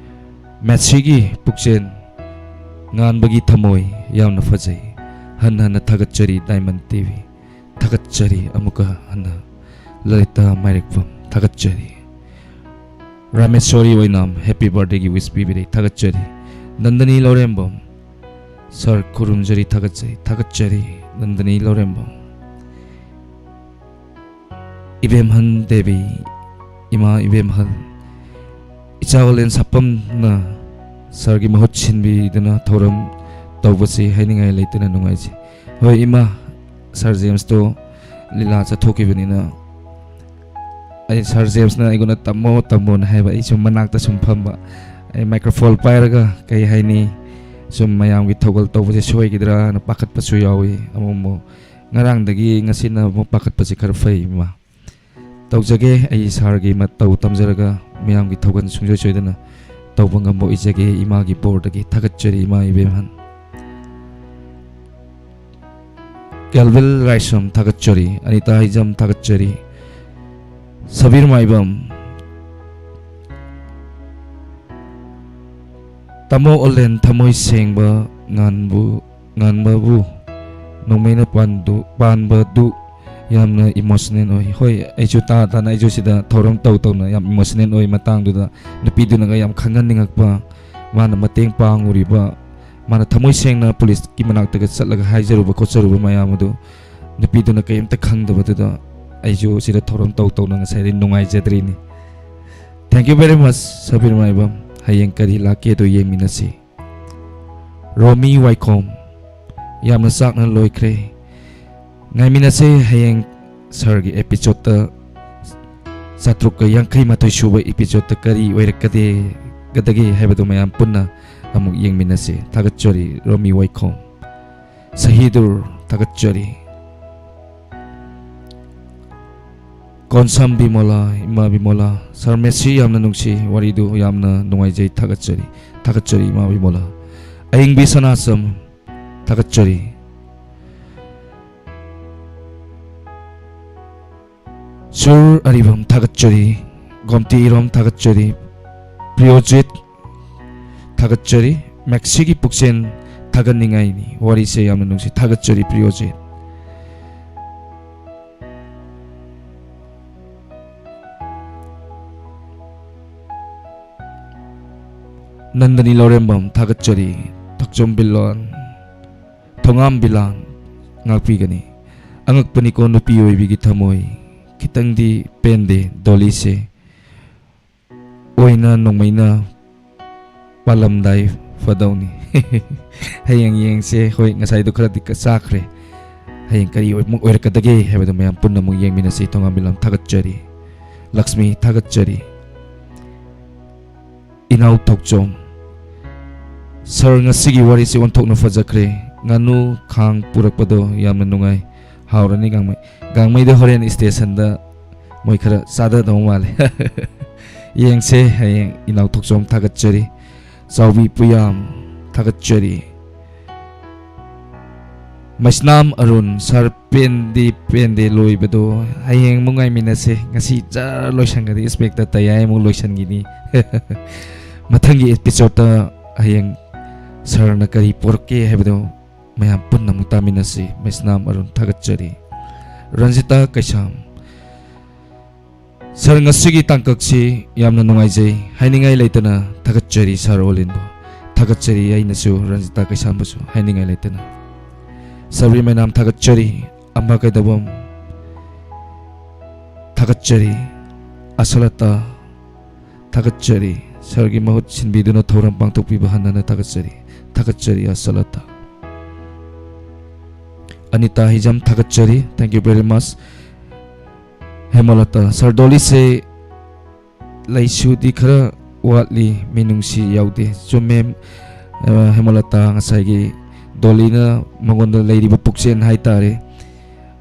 ꯃꯦꯠꯁꯤꯒꯤ ꯄꯨꯛꯆꯦꯜ ꯉꯥꯟꯕꯒꯤ ꯊꯃꯣꯏ ꯌꯥꯝꯅ ꯐꯖꯩ꯫ ꯍꯟꯅ ꯍꯟꯅ ꯊꯥꯒꯠꯆꯔꯤ ꯗꯥꯏꯃꯟ ꯇꯤ ꯚꯤ꯫ ꯊꯥꯒꯠꯆꯔꯤ ꯑꯃꯨꯛꯀ ꯍꯟꯅ ꯂꯂꯤꯇꯥ ꯃꯥꯏꯔꯦꯛꯐꯝ꯫ ꯊꯥꯒꯠꯆꯔꯤ꯫ ꯔꯥꯃꯦꯁꯣꯔꯤ ꯑꯣꯏꯅꯥꯝ, happy birthday ꯒꯤ wish ꯄꯤꯕꯤꯔꯦ꯫ ꯊꯥꯒꯠꯆꯔꯤ꯫ ꯅꯟꯗꯅꯤ ꯂꯧꯔꯦꯝꯕꯝ, ꯁꯥꯔ ꯈꯨꯔꯨꯝꯖꯔꯤ, ꯊꯥꯒꯠꯆꯔꯤ꯫ ꯊꯥꯒꯠꯆꯔꯤ ꯅꯟꯗꯅꯤ ꯂꯧꯔꯦꯝꯕꯝ꯫ ꯏꯕꯦꯝꯍꯟ ꯗꯦꯕꯤ, ꯏꯃꯥ ꯏꯕꯦꯝꯍꯟ, ꯏꯆꯥ ꯋꯥꯂꯦꯟ ꯁꯥꯄꯝꯅ ꯁꯥꯔꯒꯤ ꯃꯍꯨꯠ ꯁꯤꯟꯕꯤꯗꯨꯅ ꯊꯧꯔꯝ ꯇꯧꯕꯁꯤ ꯍꯥꯏꯅꯤꯡꯉꯥꯏ ꯂꯩꯇꯅ ꯅꯨꯡꯉꯥꯏꯖꯩ꯫ ꯍꯣꯏ ꯏꯃꯥ, ꯁꯥꯔ ꯖꯦꯝꯁꯇꯣ ꯂꯤꯂꯥ ꯆꯠꯊꯣꯛꯈꯤꯕꯅꯤꯅ ꯑꯩ, ꯁꯥꯔ ꯖꯦꯝꯁꯅ ꯑꯩꯉꯣꯟꯗ "ꯇꯝꯃꯣ, ꯇꯝꯃꯣꯅ" ꯍꯥꯏꯕ, ꯑꯩ ꯁꯨꯝ ꯃꯅꯥꯛꯇ ꯁꯨꯝ ꯐꯝꯕ꯫ ꯑꯩ microphone ꯄꯥꯏꯔꯒ, ꯀꯩ ꯍꯥꯏꯅꯤ, ꯁꯨꯝ ꯃꯌꯥꯝꯒꯤ ꯊꯧꯒꯜ ꯇꯧꯕꯁꯦ ꯁꯣꯏꯈꯤꯗ꯭ꯔꯥꯅ ꯄꯥꯈꯠꯄꯁꯨ ꯌꯥꯎꯏ꯫ ꯑꯃꯨꯛ ꯑꯃꯨꯛ ꯉꯔꯥꯡꯗꯒꯤ ꯉꯁꯤꯅ ꯑꯃꯨꯛ ꯄꯥꯈꯠꯄꯁꯦ ꯈꯔ ꯐꯩ, ꯏꯃꯥ꯫ ꯇꯧꯖꯒꯦ, ꯑꯩ ꯁꯥꯔꯒꯤ ꯃꯇꯧ ꯇꯝꯖꯔꯒ ꯃꯌꯥꯝꯒꯤ ꯊꯧꯒꯜ ꯁꯨꯡꯁꯣꯏ ꯁꯣꯏꯗꯅ ꯇꯧꯕ ꯉꯝꯕ ꯑꯣꯏꯖꯒꯦ꯫ ꯏꯃꯥꯒꯤ ꯕꯣꯔꯗꯒꯤ ꯊꯥꯒꯠꯆꯔꯤ, ꯏꯃꯥ ꯏꯕꯦꯝꯍꯟ꯫ ꯀꯦꯜꯚꯤꯜ ꯔꯥꯏꯁꯝ, ꯊꯥꯒꯠꯆꯔꯤ꯫ ꯑꯅꯤꯇꯥ ꯍꯩꯖꯝ, ꯊꯥꯒꯠꯆꯔꯤ꯫ ꯁꯕꯤꯔ ꯃꯥꯏꯕꯝ, ꯇꯥꯃꯣ ꯑꯣꯂꯦꯟ, ꯊꯃꯣꯏ ꯁꯦꯡꯕ ꯉꯥꯟꯕꯨ, ꯉꯥꯟꯕꯕꯨ ꯅꯣꯡꯃꯩꯅ ꯄꯥꯟꯗꯨ, ꯄꯥꯟꯕꯗꯨ ꯌꯥꯝꯅ emotional ꯑꯣꯏ꯫ ꯍꯣꯏ, ꯑꯩꯁꯨ ꯇꯥ ꯇꯥꯅ, ꯑꯩꯁꯨ ꯁꯤꯗ ꯊꯧꯔꯝ ꯇꯧ ꯇꯧꯅ ꯌꯥꯝ emotional ꯑꯣꯏ꯫ ꯃꯇꯥꯡꯗꯨꯗ ꯅꯨꯄꯤꯗꯨꯅꯒ ꯌꯥꯝ ꯈꯪꯍꯟꯅꯤꯡꯉꯛꯄ, ꯃꯥꯅ ꯃꯇꯦꯡ ꯄꯥꯡꯉꯨꯔꯤꯕ, ꯃꯥꯅ ꯊꯃꯣꯏ ꯁꯦꯡꯅ ꯄꯨꯂꯤꯁꯀꯤ ꯃꯅꯥꯛꯇꯒ ꯆꯠꯂꯒ ꯍꯥꯏꯖꯔꯨꯕ ꯈꯣꯠꯆꯔꯨꯕ ꯃꯌꯥꯝ ꯑꯗꯨ ꯅꯨꯄꯤꯗꯨꯅ ꯀꯩꯝꯇ ꯈꯪꯗꯕꯗꯨꯗ ꯑꯩꯁꯨ ꯁꯤꯗ ꯊꯧꯔꯝ ꯇꯧ ꯇꯧꯅ ꯉꯁꯥꯏꯗꯤ ꯅꯨꯡꯉꯥꯏꯖꯗ꯭ꯔꯤꯅꯤ꯫ Thank you very much, Sabir ꯃꯥꯏꯕꯝ꯫ ꯍꯌꯦꯡ ꯀꯔꯤ ꯂꯥꯛꯀꯦꯗꯣ ꯌꯦꯡꯃꯤꯟꯅꯁꯤ꯫ ꯔꯣꯃꯤ ꯋꯥꯏꯈꯣꯝ, ꯌꯥꯝꯅ ꯆꯥꯛꯅ ꯂꯣꯏꯈ꯭ꯔꯦ꯫ ꯉꯥꯏꯃꯤꯟꯅꯁꯦ ꯍꯌꯦꯡ ꯁꯥꯔꯒꯤ episode ꯇ, ꯆꯥꯇ꯭ꯔꯨꯛꯀ ꯌꯥꯡꯈꯩ ꯃꯥꯊꯣꯏ ꯁꯨꯕ episode ꯇ ꯀꯔꯤ ꯑꯣꯏꯔꯛꯀꯗꯦ, ꯒꯗꯒꯦ ꯍꯥꯏꯕꯗꯨ ꯃꯌꯥꯝ ꯄꯨꯟꯅ ꯑꯃꯨꯛ ꯌꯦꯡꯃꯤꯟꯅꯁꯤ꯫ ꯊꯥꯒꯠꯆꯔꯤ ꯔꯣꯃꯤ ꯋꯥꯏꯈꯣꯝ꯫ ꯁꯍꯤꯗꯨꯔ, ꯊꯥꯒꯠꯆꯔꯤ꯫ ꯀꯣꯟꯁꯝ ꯕꯤꯃꯣꯂꯥ, ꯏꯃꯥ ꯕꯤꯃꯣꯂꯥ, ꯁꯥꯔ ꯃꯦꯁꯤ ꯌꯥꯝꯅ ꯅꯨꯡꯁꯤ, ꯋꯥꯔꯤꯗꯨ ꯌꯥꯝꯅ ꯅꯨꯡꯉꯥꯏꯖꯩ, ꯊꯥꯒꯠꯆꯔꯤ, ꯊꯥꯒꯠꯆꯔꯤ ꯏꯃꯥ ꯕꯤꯃꯣꯂꯥ꯫ ꯑꯌꯤꯡꯕꯤ ꯁꯅꯥꯁꯝ, ꯊꯥꯒꯠꯆꯔꯤ꯫ ꯁꯨꯔ ꯑꯔꯤꯕꯝ, ꯊꯥꯒꯠꯆꯔꯤ꯫ ꯒꯣꯝꯇꯤ ꯏꯔꯣꯝ, ꯊꯥꯒꯠꯆꯔꯤ꯫ ꯄ꯭ꯔꯤꯌꯣꯖꯤꯠ, ꯊꯥꯒꯠꯆꯔꯤ꯫ ꯃꯦꯛꯁꯤꯒꯤ ꯄꯨꯛꯆꯦꯜ ꯊꯥꯒꯠꯅꯤꯡꯉꯥꯏꯅꯤ, ꯋꯥꯔꯤꯁꯦ ꯌꯥꯝꯅ ꯅꯨꯡꯁꯤ, ꯊꯥꯒꯠꯆꯔꯤ ꯄ꯭ꯔꯤꯌꯣꯖꯤꯠ꯫ ꯅꯟꯗꯅꯤ ꯂꯧꯔꯦꯝꯕꯝ, ꯊꯥꯒꯠꯆꯔꯤ꯫ ꯊꯣꯛꯆꯣꯝ ꯕꯤꯂꯥꯟ, ꯊꯣꯉꯥꯝ ꯕꯤꯂꯥꯟ, ꯉꯥꯛꯄꯤꯒꯅꯤ꯫ ꯑꯉꯛꯄꯅꯤꯀꯣ ꯅꯨꯄꯤ ꯑꯣꯏꯕꯤꯒꯤ ꯊꯃꯣꯏ꯫ ꯈꯤꯇꯪꯗꯤ ꯄꯦꯟꯗꯦ ꯗꯣꯂꯤꯁꯦ꯫ ꯑꯣꯏꯅ ꯅꯣꯡꯃꯩꯅ ꯄꯥꯜꯂꯝꯗꯥꯏ ꯐꯗꯧꯅꯤ꯫ ꯍꯌꯦꯡ ꯌꯦꯡꯁꯦ꯫ ꯍꯣꯏ, ꯉꯁꯥꯏꯗꯣ ꯈꯔꯗꯤ ꯀ-, ꯆꯥꯈ꯭ꯔꯦ꯫ ꯍꯌꯦꯡ ꯀꯔꯤ ꯑꯣꯏ-, ꯑꯃꯨꯛ ꯑꯣꯏꯔꯛꯀꯗꯒꯦ ꯍꯥꯏꯕꯗꯣ ꯃꯌꯥꯝ ꯄꯨꯟꯅ ꯑꯃꯨꯛ ꯌꯦꯡꯃꯤꯟꯅꯁꯤ꯫ ꯊꯣꯉꯥꯝ ꯕꯤꯂꯥꯟ, ꯊꯥꯒꯠꯆꯔꯤ꯫ ꯂꯛꯁꯃꯤ, ꯊꯥꯒꯠꯆꯔꯤ꯫ ꯏꯅꯥꯎ ꯊꯣꯛꯆꯣꯝ, ꯁꯥꯔ, ꯉꯁꯤꯒꯤ ꯋꯥꯔꯤꯁꯤ ꯑꯣꯟꯊꯣꯛꯅ ꯐꯖꯈ꯭ꯔꯦ꯫ ꯉꯥꯅꯨ ꯈꯥꯡ ꯄꯨꯔꯛꯄꯗꯣ ꯌꯥꯝꯅ ꯅꯨꯡꯉꯥꯏ꯫ ꯍꯥꯎꯔꯅꯤ ꯒꯥꯡꯃꯩ꯫ ꯒꯥꯡꯃꯩꯗ ꯍꯣꯔꯦꯟ ꯏꯁꯇꯦꯁꯟꯗ ꯃꯣꯏ ꯈꯔ ꯆꯥꯗꯗꯧ ꯃꯥꯜꯂꯦ꯫ ꯌꯦꯡꯁꯦ ꯍꯌꯦꯡ꯫ ꯏꯅꯥꯎ ꯊꯣꯛꯆꯣꯝ, ꯊꯥꯒꯠꯆꯔꯤ꯫ ꯆꯥꯎꯕꯤ ꯄꯨꯌꯥꯝ, ꯊꯥꯒꯠꯆꯔꯤ꯫ ꯃꯩꯁꯅꯥꯝ ꯑꯔꯨꯟ, ꯁꯥꯔ, ꯄꯦꯟꯗꯤ ꯄꯦꯟꯗꯦ ꯂꯣꯏꯕꯗꯣ꯫ ꯍꯌꯦꯡ ꯑꯃꯨꯛ ꯉꯥꯏꯃꯤꯟꯅꯁꯦ꯫ ꯉꯁꯤ ꯖꯔ ꯂꯣꯏꯁꯟꯒꯗꯤ ꯏꯁꯄꯦꯛꯇ ꯇꯌꯥꯏ ꯑꯃꯨꯛ ꯂꯣꯏꯁꯟꯈꯤꯅꯤ꯫ ꯃꯊꯪꯒꯤ ꯑꯦꯄꯤꯁꯣꯗꯇ ꯍꯌꯦꯡ ꯁꯥꯔꯅ ꯀꯔꯤ ꯄꯨꯔꯛꯀꯦ ꯍꯥꯏꯕꯗꯣ ꯃꯌꯥꯝ ꯄꯨꯟꯅ ꯑꯃꯨꯛ ꯇꯥꯃꯤꯟꯅꯁꯤ꯫ ꯃꯩꯁꯅꯥꯝ ꯑꯔꯨꯟ, ꯊꯥꯒꯠꯆꯔꯤ꯫ ꯔꯟꯖꯤꯇꯥ ꯀꯩꯁꯥꯝ, ꯁꯥꯔ, ꯉꯁꯤꯒꯤ ꯇꯥꯡꯀꯛꯁꯤ ꯌꯥꯝꯅ ꯅꯨꯡꯉꯥꯏꯖꯩ, ꯍꯥꯏꯅꯤꯡꯉꯥꯏ ꯂꯩꯇꯅ ꯊꯥꯒꯠꯆꯔꯤ꯫ ꯁꯥꯔ ꯑꯣꯂꯤꯟꯕꯨ ꯊꯥꯒꯠꯆꯔꯤ꯫ ꯑꯩꯅꯁꯨ ꯔꯟꯖꯤꯇꯥ ꯀꯩꯁꯥꯝꯕꯨꯁꯨ ꯍꯥꯏꯅꯤꯡꯉꯥꯏ ꯂꯩꯇꯅ꯫ ꯁꯕ꯭ꯔꯤ ꯃꯩꯅꯥꯝ, ꯊꯥꯒꯠꯆꯔꯤ꯫ ꯑꯝꯕ ꯀꯩꯗꯧꯕꯝ, ꯊꯥꯒꯠꯆꯔꯤ꯫ ꯑꯁꯂꯇꯥ, ꯊꯥꯒꯠꯆꯔꯤ꯫ ꯁꯥꯔꯒꯤ ꯃꯍꯨꯠ ꯁꯤꯟꯕꯤꯗꯨꯅ ꯊꯧꯔꯝ ꯄꯥꯡꯊꯣꯛꯄꯤꯕ ꯍꯟꯅ ꯍꯟꯅ ꯊꯥꯒꯠꯆꯔꯤ꯫ ꯊꯥꯒꯠꯆꯔꯤ ꯑꯁꯂꯇꯥ꯫ ꯑꯅꯤꯇꯥ ꯍꯤꯖꯝ, ꯊꯥꯒꯠꯆꯔꯤ꯫ Thank you very much꯫ ꯍꯦꯃꯂꯇꯥ, ꯁꯥꯔ ꯗꯣꯂꯤꯁꯦ ꯂꯩꯁꯨꯗꯤ ꯈꯔ ꯋꯥꯠꯂꯤ, ꯃꯤꯅꯨꯡꯁꯤ ꯌꯥꯎꯗꯦ꯫ ꯆꯨꯝꯃꯦ, ꯑ, ꯍꯦꯃꯂꯇꯥ, ꯉꯁꯥꯏꯒꯤ ꯗꯣꯂꯤꯅ ꯃꯉꯣꯟꯗ ꯂꯩꯔꯤꯕ ꯄꯨꯛꯆꯦꯜ ꯍꯥꯏꯇꯥꯔꯦ,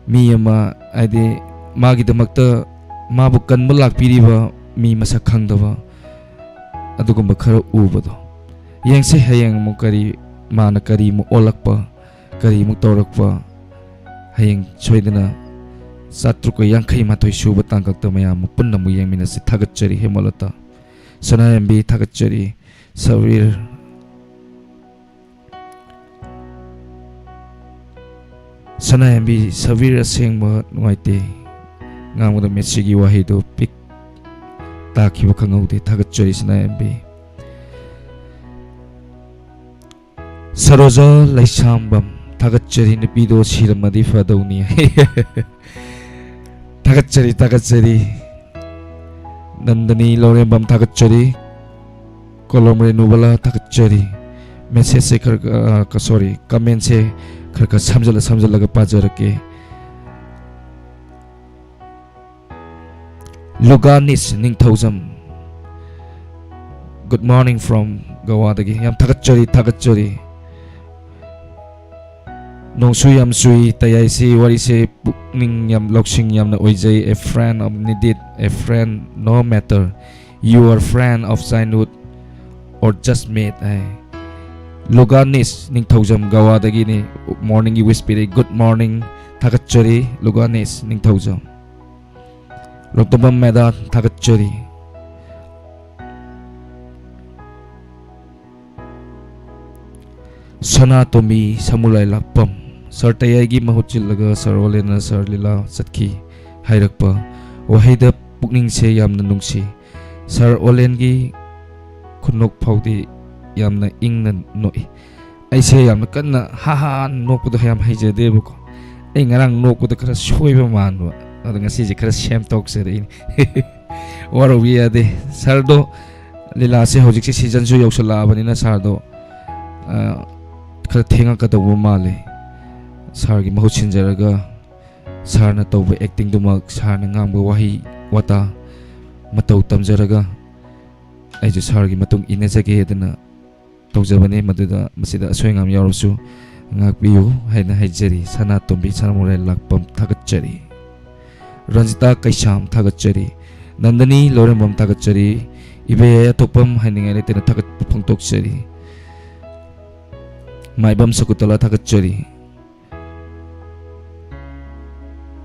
ꯃꯤ ꯑꯃ, ꯍꯥꯏꯗꯤ, ꯃꯥꯒꯤꯗꯃꯛꯇ ꯃꯥꯕꯨ ꯀꯟꯕ ꯂꯥꯛꯄꯤꯔꯤꯕ ꯃꯤ ꯃꯁꯛ ꯈꯪꯗꯕ ꯑꯗꯨꯒꯨꯝꯕ ꯈꯔ ꯎꯕꯗꯣ꯫ ꯌꯦꯡꯁꯦ ꯍꯌꯦꯡ ꯑꯃꯨꯛ ꯀꯔꯤ, ꯃꯥꯅ ꯀꯔꯤꯃꯨꯛ ꯑꯣꯜꯂꯛꯄ, ꯀꯔꯤꯃꯨꯛ ꯇꯧꯔꯛꯄ꯫ ꯍꯌꯦꯡ ꯁꯣꯏꯗꯅ ꯆꯥꯇ꯭ꯔꯨꯛꯀ ꯌꯥꯡꯈꯩ ꯃꯥꯊꯣꯏ ꯁꯨꯕ ꯇꯥꯡꯀꯛꯇ ꯃꯌꯥꯝ ꯑꯃ ꯄꯨꯟꯅ ꯑꯃꯨꯛ ꯌꯦꯡꯃꯤꯟꯅꯁꯤ꯫ ꯊꯥꯒꯠꯆꯔꯤ ꯍꯦꯃꯂꯇꯥ꯫ ꯁꯅꯥꯌꯥꯝꯕꯤ ꯊꯥꯒꯠꯆꯔꯤ꯫ ꯁꯕꯤꯔ, ꯁꯅꯥꯌꯥꯝꯕꯤ ꯁꯕꯤꯔ ꯑꯁꯦꯡꯕ ꯅꯨꯡꯉꯥꯏꯇꯦ꯫ ꯉꯥꯡꯕꯗ ꯃꯦꯠꯁꯤꯒꯤ ꯋꯥꯍꯩꯗꯨ ꯄꯤꯛ ꯇꯥꯈꯤꯕ ꯈꯪꯍꯧꯗꯦ꯫ ꯊꯥꯒꯠꯆꯔꯤ ꯁꯅꯥꯌꯥꯝꯕꯤ꯫ ꯁꯔꯣꯖꯥ ꯂꯩꯁꯥꯝꯕꯝ ꯊꯥꯒꯠꯆꯔꯤ, ꯅꯨꯄꯤꯗꯣ ꯁꯤꯔꯝꯃꯗꯤ ꯐꯗꯧꯅꯤ꯫ ꯊꯥꯒꯠꯆꯔꯤ, ꯊꯥꯒꯠꯆꯔꯤ꯫ ꯅꯟꯗꯅꯤ ꯂꯧꯔꯦꯝꯕꯝ ꯊꯥꯒꯠꯆꯔꯤ꯫ ꯀꯣꯂꯣꯝ ꯔꯦꯅꯨꯕꯂꯥ ꯊꯥꯒꯠꯆꯔꯤ꯫ ꯃꯦꯁꯦꯖꯁꯦ ꯈꯔ, ꯑ, ꯀ-, ꯁꯣꯔꯤ, ꯀꯃꯦꯟꯁꯦ ꯈꯔ ꯈꯔ ꯁꯝꯖꯜꯂ ꯁꯝꯖꯜꯂꯒ ꯄꯥꯖꯔꯛꯀꯦ꯫ ꯂꯨꯒꯥꯅꯤꯁ ꯅꯤꯡꯊꯧꯖꯝ, good morning from ꯒꯋꯥꯗꯒꯤ꯫ ꯌꯥꯝ ꯊꯥꯒꯠꯆꯔꯤ, ꯊꯥꯒꯠꯆꯔꯤ꯫ ꯅꯣꯡꯁꯨ ꯌꯥꯝ ꯆꯨꯏ, ꯇꯌꯥꯏꯁꯤ ꯋꯥꯔꯤꯁꯦ ꯄꯨꯛꯅꯤꯡ ꯌꯥꯝ ꯂꯧꯁꯤꯡ ꯌꯥꯝꯅ ꯑꯣꯏꯖꯩ꯫ A friend of needed, a friend no matter you are friend of childhood or just met ꯍꯥꯏ꯫ ꯂꯨꯒꯥꯅꯤꯁ ꯅꯤꯡꯊꯧꯖꯝ ꯒꯋꯥꯗꯒꯤꯅꯤ꯫ ꯃꯣꯔꯅꯤꯡꯒꯤ ꯋꯤꯁ ꯄꯤꯔꯛꯏ꯫ Good morning, ꯊꯥꯒꯠꯆꯔꯤ ꯂꯨꯒꯥꯅꯤꯁ ꯅꯤꯡꯊꯧꯖꯝ꯫ ꯂꯣꯛꯇꯕꯝ ꯃꯦꯗꯥ ꯊꯥꯒꯠꯆꯔꯤ꯫ ꯁꯅꯥꯇꯣꯝꯕꯤ ꯁꯃꯨꯔꯥꯏ ꯂꯥꯛꯄꯝ, ꯁꯥꯔ ꯇꯌꯥꯏꯒꯤ ꯃꯍꯨꯠ ꯁꯤꯜꯂꯒ ꯁꯥꯔ ꯑꯣꯂꯦꯟꯅ ꯁꯥꯔ ꯂꯤꯂꯥ ꯆꯠꯈꯤ ꯍꯥꯏꯔꯛꯄ ꯋꯥꯍꯩꯗ ꯄꯨꯛꯅꯤꯡꯁꯦ ꯌꯥꯝꯅ ꯅꯨꯡꯁꯤ꯫ ꯁꯥꯔ ꯑꯣꯂꯦꯟꯒꯤ ꯈꯨꯅꯣꯛ ꯐꯥꯎꯗꯤ ꯌꯥꯝꯅ ꯏꯪꯅ ꯅꯣꯛꯏ꯫ ꯑꯩꯁꯦ ꯌꯥꯝꯅ ꯀꯟꯅ ꯍꯥ ꯍꯥ ꯅꯣꯛꯄꯗꯣ ꯌꯥꯝ ꯍꯩꯖꯗꯦꯕꯀꯣ꯫ ꯑꯩ ꯉꯔꯥꯡ ꯅꯣꯛꯄꯗ ꯈꯔ ꯁꯣꯏꯕ ꯃꯥꯟꯕ, ꯑꯗꯣ ꯉꯁꯤꯁꯦ ꯈꯔ ꯁꯦꯝꯗꯣꯛꯆꯔꯛꯏꯅꯤ꯫ ꯋꯥꯔꯧꯕꯤ ꯌꯥꯗꯦ꯫ ꯁꯥꯔꯗꯣ ꯂꯤꯂꯥꯁꯦ ꯍꯧꯖꯤꯛꯁꯦ ꯁꯤꯖꯟꯁꯨ ꯌꯧꯁꯜꯂꯛꯑꯕꯅꯤꯅ ꯁꯥꯔꯗꯣ, ꯑ, ꯈꯔ ꯊꯦꯡꯉꯛꯀꯗꯧꯕ ꯃꯥꯜꯂꯦ꯫ ꯁꯥꯔꯒꯤ ꯃꯍꯨꯠ ꯁꯤꯟꯖꯔꯒ ꯁꯥꯔꯅ ꯇꯧꯕ ꯑꯦꯛꯇꯤꯡꯗꯨꯃꯛ, ꯁꯥꯔꯅ ꯉꯥꯡꯕ ꯋꯥꯍꯩ ꯋꯥꯇꯥ ꯃꯇꯧ ꯇꯝꯖꯔꯒ ꯑꯩꯁꯨ ꯁꯥꯔꯒꯤ ꯃꯇꯨꯡ ꯏꯟꯅꯖꯒꯦꯗꯅ ꯇꯧꯖꯕꯅꯤ꯫ ꯃꯗꯨꯗ, ꯃꯁꯤꯗ ꯑꯁꯣꯏ ꯑꯉꯥꯝ ꯌꯥꯎꯔꯕꯁꯨ ꯉꯥꯛꯄꯤꯌꯨ ꯍꯥꯏꯅ ꯍꯥꯏꯖꯔꯤ꯫ ꯁꯅꯥꯇꯣꯝꯕꯤ ꯁꯅꯥꯃꯨꯔꯥꯏ ꯂꯥꯛꯄꯝ ꯊꯥꯒꯠꯆꯔꯤ꯫ ꯔꯟꯖꯤꯇꯥ ꯀꯩꯁꯥꯝ ꯊꯥꯒꯠꯆꯔꯤ꯫ ꯅꯟꯗꯅꯤ ꯂꯧꯔꯦꯝꯕꯝ ꯊꯥꯒꯠꯆꯔꯤ꯫ ꯏꯕꯦ ꯑꯇꯣꯞꯄꯝ ꯍꯥꯏꯅꯤꯡꯉꯥꯏ ꯂꯩꯇꯅ ꯊꯥꯒꯠꯄ ꯐꯣꯡꯗꯣꯛꯆꯔꯤ꯫ ꯃꯥꯏꯕꯝ ꯁꯀꯨꯇꯂꯥ ꯊꯥꯒꯠꯆꯔꯤ꯫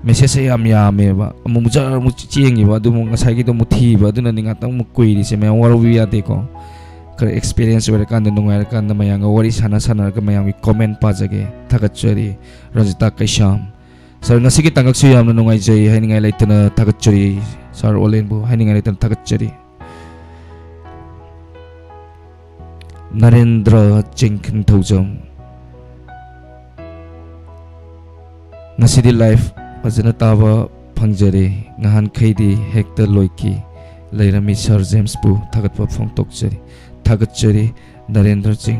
ꯃꯦꯁꯦꯖꯁꯦ ꯌꯥꯝ ꯌꯥꯝꯃꯦꯕ, ꯑꯃꯨꯛ ꯖꯔ ꯑꯃꯨꯛ ꯆꯦꯟꯈꯤꯕ, ꯑꯗꯨꯃꯨꯛ ꯉꯁꯥꯏꯒꯤꯗꯣ ꯑꯃꯨꯛ ꯊꯤꯕ, ꯑꯗꯨꯅꯅꯤ ꯉꯥꯛꯇꯪ ꯑꯃꯨꯛ ꯀꯨꯏꯔꯤꯁꯦ꯫ ꯃꯌꯥꯝ ꯋꯥꯔꯧꯕꯤ ꯌꯥꯗꯦꯀꯣ꯫ ꯈꯔ ꯑꯦꯛꯁꯄꯤꯔꯤꯌꯦꯟꯁ ꯑꯣꯏꯔꯀꯥꯟꯗ, ꯅꯨꯡꯉꯥꯏꯔꯀꯥꯟꯗ ꯃꯌꯥꯝꯒ ꯋꯥꯔꯤ ꯁꯥꯟꯅ ꯁꯥꯟꯅꯔꯒ ꯃꯌꯥꯝꯒꯤ ꯀꯣꯃꯦꯟ ꯄꯥꯖꯒꯦ꯫ ꯊꯥꯒꯠꯆꯔꯤ꯫ ꯔꯟꯖꯤꯇꯥ ꯀꯩꯁꯥꯝ ꯁꯥꯔ, ꯉꯁꯤꯒꯤ ꯇꯥꯡꯀꯛꯁꯨ ꯌꯥꯝꯅ ꯅꯨꯡꯉꯥꯏꯖꯩ, ꯍꯥꯏꯅꯤꯡꯉꯥꯏ ꯂꯩꯇꯅ ꯊꯥꯒꯠꯆꯔꯤ꯫ ꯁꯥꯔ ꯑꯣꯂꯦꯟꯕꯨ ꯍꯥꯏꯅꯤꯡꯉꯥꯏ ꯂꯩꯇꯅ ꯊꯥꯒꯠꯆꯔꯤ꯫ ꯅꯔꯦꯟꯗ꯭ꯔ ꯆꯤꯡ ꯅꯤꯡꯊꯧꯖꯝ, ꯉꯁꯤꯗꯤ ꯂꯥꯏꯐ ꯐꯖꯅ ꯇꯥꯕ ꯐꯪꯖꯔꯦ꯫ ꯉꯍꯥꯟꯈꯩꯗꯤ ꯍꯦꯛꯇ ꯂꯣꯏꯈꯤ꯫ ꯂꯩꯔꯝꯃꯤ ꯁꯥꯔ ꯖꯦꯝꯁꯄꯨ ꯊꯥꯒꯠꯄ ꯐꯣꯡꯗꯣꯛꯆꯔꯤ꯫ ꯊꯥꯒꯠꯆꯔꯤ ꯅꯔꯦꯟꯗ꯭ꯔ ꯆꯤꯡ꯫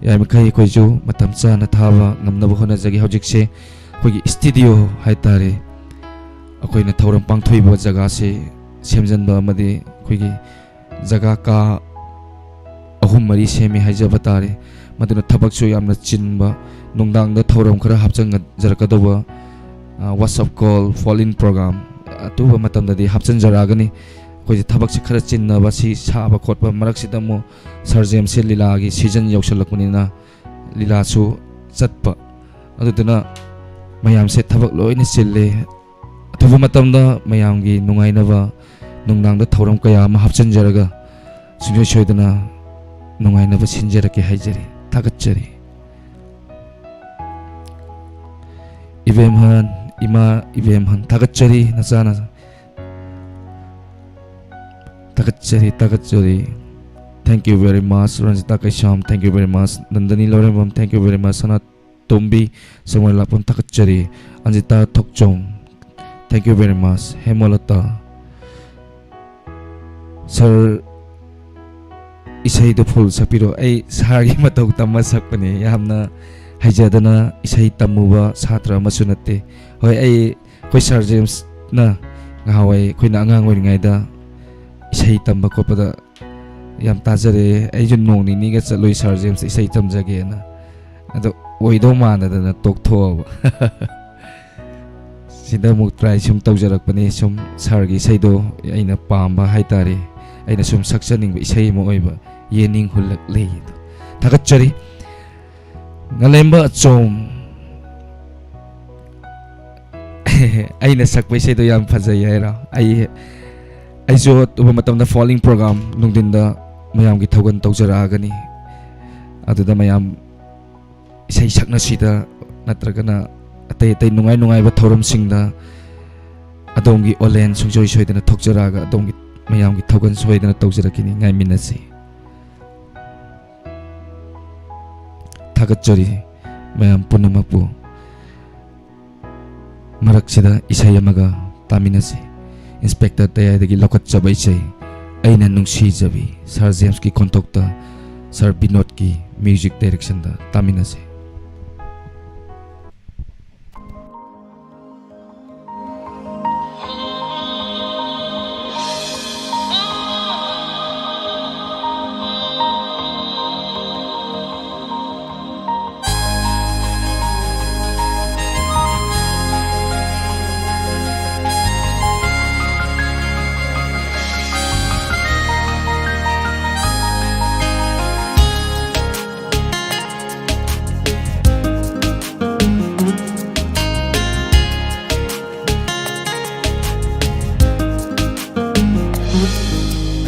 ꯌꯥꯔꯤꯃꯈꯩ ꯑꯩꯈꯣꯏꯁꯨ ꯃꯇꯝ ꯆꯥꯅ ꯊꯥꯕ ꯉꯝꯅꯕ ꯍꯣꯠꯅꯖꯒꯦ꯫ ꯍꯧꯖꯤꯛꯁꯦ ꯑꯩꯈꯣꯏꯒꯤ ꯁ꯭ꯇꯨꯗꯤꯑꯣ ꯍꯥꯏꯇꯥꯔꯦ, ꯑꯩꯈꯣꯏꯅ ꯊꯧꯔꯝ ꯄꯥꯡꯊꯣꯛꯏꯕ ꯖꯒꯥꯁꯦ ꯁꯦꯝꯖꯤꯟꯕ ꯑꯃꯗꯤ ꯑꯩꯈꯣꯏꯒꯤ ꯖꯒꯥ ꯀꯥ ꯑꯍꯨꯝ ꯃꯔꯤ ꯁꯦꯝꯃꯤ ꯍꯥꯏꯖꯕ ꯇꯥꯔꯦ꯫ ꯃꯗꯨꯅ ꯊꯕꯛꯁꯨ ꯌꯥꯝꯅ ꯆꯤꯟꯕ, ꯅꯨꯡꯗꯥꯡꯗ ꯊꯧꯔꯝ ꯈꯔ ꯍꯥꯞꯆꯤꯟꯖꯔꯛꯀꯗꯧꯕ, ꯋꯥꯆꯞ ꯀꯣꯜ, ꯐꯣꯟ ꯏꯟ ꯄ꯭ꯔꯣꯒ꯭ꯔꯥꯝ, ꯑꯊꯨꯕ ꯃꯇꯝꯗꯗꯤ ꯍꯥꯞꯆꯤꯟꯖꯔꯛꯑꯒꯅꯤ꯫ ꯑꯩꯈꯣꯏꯁꯦ ꯊꯕꯛꯁꯦ ꯈꯔ ꯆꯤꯟꯅꯕ, ꯁꯤ ꯁꯥꯕ ꯈꯣꯠꯄ ꯃꯔꯛꯁꯤꯗ ꯑꯃꯨꯛ ꯁꯥꯔ ꯖꯦꯝꯁꯁꯦ ꯂꯤꯂꯥꯒꯤ ꯁꯤꯖꯟ ꯌꯧꯁꯜꯂꯛꯄꯅꯤꯅ ꯂꯤꯂꯥꯁꯨ ꯆꯠꯄ, ꯑꯗꯨꯗꯨꯅ ꯃꯌꯥꯝꯁꯦ ꯊꯕꯛ ꯂꯣꯏꯅ ꯆꯤꯜꯂꯦ꯫ ꯑꯊꯨꯕ ꯃꯇꯝꯗ ꯃꯌꯥꯝꯒꯤ ꯅꯨꯡꯉꯥꯏꯅꯕ ꯅꯨꯡꯗꯥꯡꯗ ꯊꯧꯔꯝ ꯀꯌꯥ ꯑꯃ ꯍꯥꯞꯆꯤꯟꯖꯔꯒ ꯁꯨꯡꯁꯣꯏ ꯁꯣꯏꯗꯅ ꯅꯨꯡꯉꯥꯏꯅꯕ ꯁꯤꯟꯖꯔꯛꯀꯦ ꯍꯥꯏꯖꯔꯤ꯫ ꯊꯥꯒꯠꯆꯔꯤ꯫ ꯏꯕꯦꯝꯍꯟ, ꯏꯃꯥ ꯏꯕꯦꯝꯍꯟ, ꯊꯥꯒꯠꯆꯔꯤ ꯅꯆꯥꯅ꯫ ꯊꯥꯒꯠꯆꯔꯤ, ꯊꯥꯒꯠꯆꯔꯤ꯫ Thank you very much, Ranjita Keisham, thank you very much, ꯅꯟꯗꯅꯤ Laurembam, thank you very much, ꯁꯅꯥꯇꯣꯝꯕꯤ ꯁꯪꯋꯥꯏ ꯂꯥꯛꯄꯝ, ꯊꯥꯒꯠꯆꯔꯤ꯫ ꯑꯟꯖꯤꯇꯥ ꯊꯣꯛꯆꯣꯝ, thank you very much, ꯍꯦꯃꯂꯇꯥ꯫ ꯁꯥꯔ, ꯏꯁꯩꯗꯣ ꯐꯨꯜ ꯁꯛꯄꯤꯔꯣ꯫ ꯑꯩ ꯁꯥꯔꯒꯤ ꯃꯇꯧ ꯇꯝꯃ ꯁꯛꯄꯅꯦ꯫ ꯌꯥꯝꯅ ꯍꯩꯖꯗꯅ ꯏꯁꯩ ꯇꯝꯃꯨꯕ ꯁꯥꯇ꯭ꯔ ꯑꯃꯁꯨ ꯅꯠꯇꯦ꯫ ꯍꯣꯏ, ꯑꯩ, ꯑꯩꯈꯣꯏ ꯁꯥꯔ ꯖꯦꯝꯁꯅ ꯉꯍꯥꯟꯋꯥꯏ ꯑꯩꯈꯣꯏꯅ ꯑꯉꯥꯡ ꯑꯣꯏꯔꯤꯉꯩꯗ ꯏꯁꯩ ꯇꯝꯕ ꯈꯣꯠꯄꯗ ꯌꯥꯝ ꯇꯥꯖꯔꯛꯑꯦ꯫ ꯑꯩꯁꯨ ꯅꯣꯡ ꯅꯤꯅꯤꯒ ꯆꯠꯂꯨꯏ ꯁꯥꯔ ꯖꯦꯝꯁ ꯏꯁꯩ ꯇꯝꯖꯒꯦꯅ꯫ ꯑꯗꯣ ꯑꯣꯏꯗꯧ ꯃꯥꯟꯗꯗꯅ ꯇꯣꯛꯊꯣꯛꯑꯕ꯫ ꯁꯤꯗ ꯑꯃꯨꯛ ꯇ꯭ꯔꯥꯏ ꯁꯨꯝ ꯇꯧꯖꯔꯛꯄꯅꯤ꯫ ꯁꯨꯝ ꯁꯥꯔꯒꯤ ꯏꯁꯩꯗꯣ ꯑꯩꯅ ꯄꯥꯝꯕ ꯍꯥꯏꯇꯥꯔꯦ, ꯑꯩꯅ ꯁꯨꯝ ꯁꯛꯆꯅꯤꯡꯕ ꯏꯁꯩ ꯑꯃ ꯑꯣꯏꯕ ꯌꯦꯅꯤꯡ ꯍꯨꯜꯂꯛꯂꯦ꯫ ꯊꯥꯒꯠꯆꯔꯤ꯫ ꯉꯥꯂꯦꯝꯕ ꯑꯆꯣꯝ꯫ ꯑꯩꯅ ꯁꯛꯄ ꯏꯁꯩꯗꯣ ꯌꯥꯝ ꯐꯖꯩ ꯍꯥꯏꯔꯣ? ꯑꯩ, ꯑꯩꯁꯨ ꯑꯇꯣꯞꯄ ꯃꯇꯝꯗ following program ꯅꯨꯡꯊꯤꯟꯗ ꯃꯌꯥꯝꯒꯤ ꯊꯧꯒꯜ ꯇꯧꯖꯔꯛꯑꯒꯅꯤ꯫ ꯑꯗꯨꯗ ꯃꯌꯥꯝ ꯏꯁꯩ ꯁꯛꯅꯁꯤꯗ ꯅꯠꯇ꯭ꯔꯒꯅ ꯑꯇꯩ ꯑꯇꯩ ꯅꯨꯡꯉꯥꯏ ꯅꯨꯡꯉꯥꯏꯕ ꯊꯧꯔꯝꯁꯤꯡꯗ ꯑꯗꯣꯝꯒꯤ ꯑꯣꯂꯦꯟ ꯁꯨꯡꯁꯣꯏ ꯁꯣꯏꯗꯅ ꯊꯣꯛꯆꯔꯛꯑꯒ ꯑꯗꯣꯝꯒꯤ ꯃꯌꯥꯝꯒꯤ ꯊꯧꯒꯜ ꯁꯣꯏꯗꯅ ꯇꯧꯖꯔꯛꯈꯤꯅꯤ꯫ ꯉꯥꯏꯃꯤꯟꯅꯁꯤ꯫ ꯊꯥꯒꯠꯆꯔꯤ ꯃꯌꯥꯝ ꯄꯨꯝꯅꯃꯛꯄꯨ꯫ ꯃꯔꯛꯁꯤꯗ ꯏꯁꯩ ꯑꯃꯒ ꯇꯥꯃꯤꯟꯅꯁꯤ꯫ ꯏꯟꯁꯄꯦꯛꯇꯔ ꯇꯌꯥꯏꯗꯒꯤ ꯂꯧꯈꯠꯆꯕ ꯏꯁꯩ ꯑꯩꯅ ꯅꯨꯡꯁꯤꯖꯕꯤ, ꯁꯥꯔ ꯖꯦꯝꯁꯀꯤ ꯈꯣꯟꯊꯣꯛꯇ, ꯁꯥꯔ ꯕꯤꯅꯣꯗꯀꯤ ꯃ꯭ꯌꯨꯖꯤꯛ ꯗꯥꯏꯔꯦꯛꯁꯟꯗ ꯇꯥꯃꯤꯟꯅꯁꯤ꯫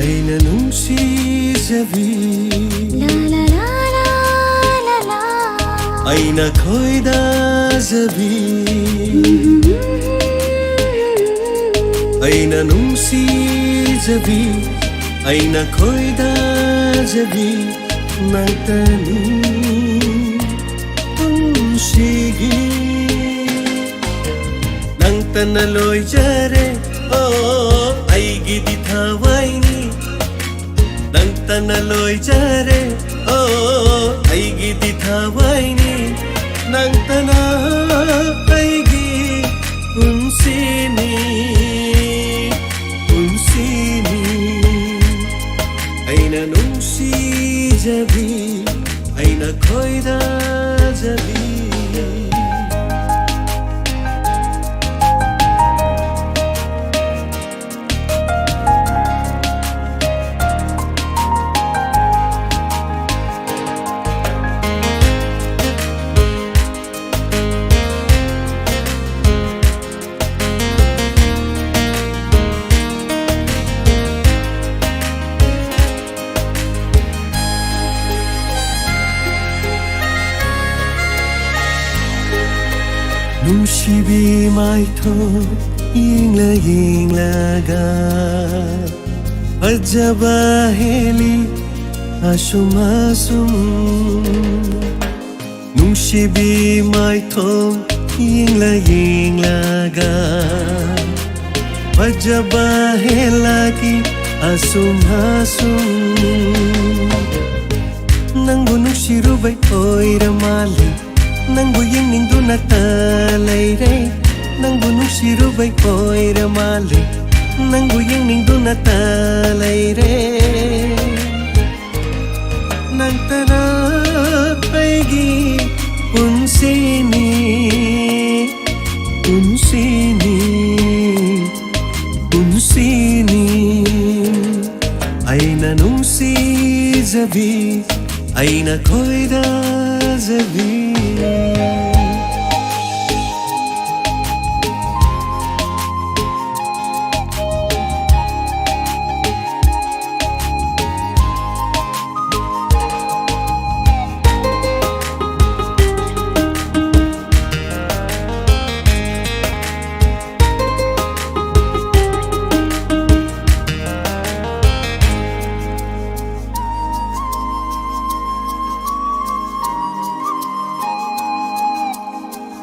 ꯑꯩꯅ ꯅꯨꯡꯁꯤꯖꯕꯤ, ꯂꯥ, ꯂꯥ, ꯂꯥ, ꯂꯥ, ꯂꯥ, ꯂꯥ꯫ ꯑꯩꯅ ꯈꯣꯏꯗꯥꯖꯕꯤ, ꯑꯩꯅ ꯅꯨꯡꯁꯤꯖꯕꯤ, ꯑꯩꯅ ꯈꯣꯏꯗꯥꯖꯕꯤ ꯅꯪꯇꯅꯤ ꯄꯨꯟꯁꯤꯒꯤ꯫ ꯅꯪꯇꯅ ꯂꯣꯏꯖꯔꯦ, ꯑꯣ, ꯑꯩꯒꯤꯗꯤ ꯊꯋꯥꯏꯅꯤ꯫ ꯅꯪꯇꯅ ꯂꯣꯏꯖꯔꯦ, ꯑꯣ, ꯑꯩꯒꯤꯗꯤ ꯊꯋꯥꯏꯅꯤ꯫ ꯅꯪꯇꯅ ꯑꯩꯒꯤ ꯄꯨꯟꯁꯤꯅꯤ, ꯄꯨꯟꯁꯤꯅꯤ꯫ ꯑꯩꯅ ꯅꯨꯡꯁꯤꯖꯕꯤ, ꯑꯩꯅ ꯈꯣꯏꯗꯥꯖꯕꯤ꯫ ꯅꯨꯡꯁꯤꯕꯤ ꯃꯥꯏꯊꯣꯡ ꯌꯦꯡꯂ ꯌꯦꯡꯂꯒ ꯐꯖꯕ ꯍꯦꯜꯂꯤ ꯑꯁꯨꯝ ꯑꯁꯨꯝ꯫ ꯅꯨꯡꯁꯤꯕꯤ ꯃꯥꯏꯊꯣꯡ ꯌꯦꯡꯂ ꯌꯦꯡꯂꯒ ꯐꯖꯕ ꯍꯦꯜꯂꯛꯏ ꯑꯁꯨꯝ ꯑꯁꯨꯝ꯫ ꯅꯪꯕꯨ ꯅꯨꯡꯁꯤꯔꯨꯕꯩ ꯑꯣꯏꯔ ꯃꯥꯜꯂꯦ, ꯅꯪꯕꯨ ꯌꯦꯡꯅꯤꯡꯗꯨꯅꯇ ꯂꯩꯔꯦ꯫ ꯅꯪꯕꯨ ꯅꯨꯡꯁꯤꯔꯨꯕꯩ ꯑꯣꯏꯔ ꯃꯥꯜꯂꯦ, ꯅꯪꯕꯨ ꯌꯦꯡꯅꯤꯡꯗꯨꯅꯇ ꯂꯩꯔꯦ꯫ ꯅꯪꯇꯅ ꯑꯩꯒꯤ ꯄꯨꯟꯁꯤꯅꯤ, ꯄꯨꯟꯁꯤꯅꯤ, ꯄꯨꯟꯁꯤꯅꯤ꯫ ꯑꯩꯅ ꯅꯨꯡꯁꯤꯖꯕꯤ, ꯑꯩꯅ ꯈꯣꯏꯗꯥꯖꯕꯤ꯫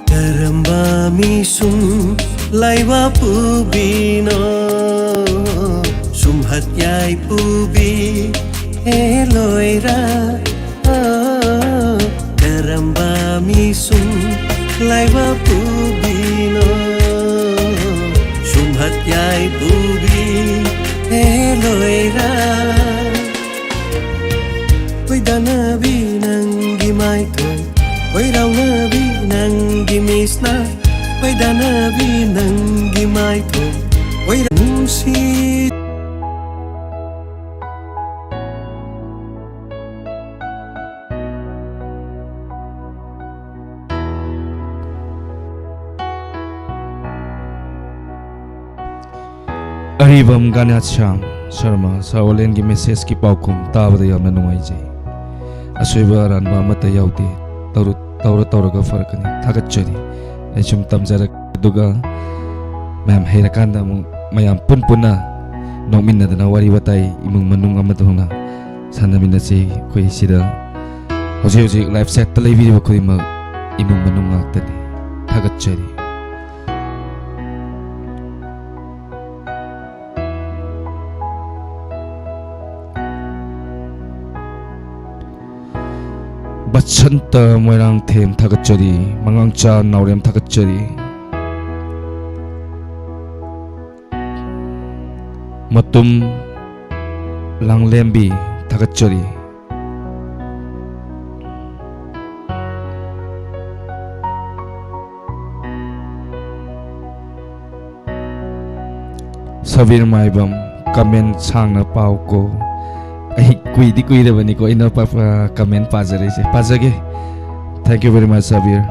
ꯀꯔꯝꯕ ꯃꯤꯁꯨꯝ ꯂꯥꯏꯋꯥ ꯄꯨꯕꯤꯅꯣ? ꯁꯨꯝꯍꯠ ꯌꯥꯏ ꯄꯨꯕꯤ ꯍꯦ ꯂꯣꯏꯔ꯫ ꯀꯔꯝꯕ ꯃꯤꯁꯨꯝ ꯂꯥꯏꯋꯥ ꯄꯨꯕꯤꯅꯣ? ꯁꯨꯝꯍꯠ ꯌꯥꯏ ꯄꯨꯕꯤ ꯍꯦ ꯂꯣꯏꯔ꯫ ꯈꯣꯏꯗꯥꯅꯕꯤ ꯅꯪꯒꯤ ꯃꯥꯏꯊꯣꯡ, ꯈꯣꯏꯔꯥꯎꯅꯕꯤ ꯅꯪꯒꯤ ꯃꯤꯁꯅ, ꯈꯣꯏꯗꯥꯅꯕꯤ ꯅꯪꯒꯤ ꯃꯥꯏꯊꯣꯡ, ꯈꯣꯏꯔꯥꯎ ꯅꯨꯡꯁꯤ꯫ ꯑꯔꯤꯕꯝ ꯒꯥꯅꯥꯁ꯭ꯌꯥꯝ ꯁꯔꯃ, ꯁꯥꯔ ꯑꯣꯂꯦꯟꯒꯤ ꯃꯦꯁꯦꯖꯀꯤ ꯄꯥꯎꯈꯨꯝ ꯇꯥꯕꯗ ꯌꯥꯝꯅ ꯅꯨꯡꯉꯥꯏꯖꯩ꯫ ꯑꯁꯣꯏꯕ ꯑꯔꯥꯟꯕ ꯑꯃꯠꯇ ꯌꯥꯎꯗꯦ꯫ ꯇꯧꯔ-, ꯇꯧꯔ ꯇꯧꯔꯒ ꯐꯔꯛꯀꯅꯤ꯫ ꯊꯥꯒꯠꯆꯔꯤ꯫ ꯑꯩ ꯁꯨꯝ ꯇꯝꯖꯔꯛ ꯑꯗꯨꯒ ꯃꯌꯥꯝ ꯍꯩꯔꯀꯥꯟꯗ ꯑꯃꯨꯛ ꯃꯌꯥꯝ ꯄꯨꯟ ꯄꯨꯟꯅ ꯅꯣꯛꯃꯤꯟꯅꯗꯅ ꯋꯥꯔꯤ ꯋꯥꯇꯥꯏ ꯏꯃꯨꯡ ꯃꯅꯨꯡ ꯑꯃꯗꯧꯅ ꯁꯥꯟꯅꯃꯤꯟꯅꯁꯤ꯫ ꯑꯩꯈꯣꯏ ꯁꯤꯗ ꯍꯧꯖꯤꯛ ꯍꯧꯖꯤꯛ ꯂꯥꯏꯐ ꯁꯦꯠꯇ ꯂꯩꯕꯤꯔꯤꯕ ꯈꯨꯗꯤꯡꯃꯛ ꯏꯃꯨꯡ ꯃꯅꯨꯡ ꯉꯥꯛꯇꯅꯤ꯫ ꯊꯥꯒꯠꯆꯔꯤ꯫ ꯕꯁꯟꯇ ꯃꯣꯏꯔꯥꯡꯊꯦꯝ ꯊꯥꯒꯠꯆꯔꯤ꯫ ꯃꯉꯥꯡꯆꯥ ꯅꯥꯎꯔꯦꯝ ꯊꯥꯒꯠꯆꯔꯤ꯫ ꯃꯇꯨꯝ ꯂꯥꯡꯂꯦꯝꯕꯤ ꯊꯥꯒꯠꯆꯔꯤ꯫ ꯁꯕꯤꯔ ꯃꯥꯏꯕꯝ, ꯀꯃꯦꯟ ꯁꯥꯡꯅ ꯄꯥꯎꯀꯣ꯫ ꯑꯩ ꯀꯨꯏꯗꯤ ꯀꯨꯏꯔꯕꯅꯤꯀꯣ ꯑꯩꯅ ꯄ-, ꯄ-, ꯀꯃꯦꯟ ꯄꯥꯖꯔꯛꯏꯁꯦ꯫ ꯄꯥꯖꯒꯦ꯫ Thank you very much, Sabir.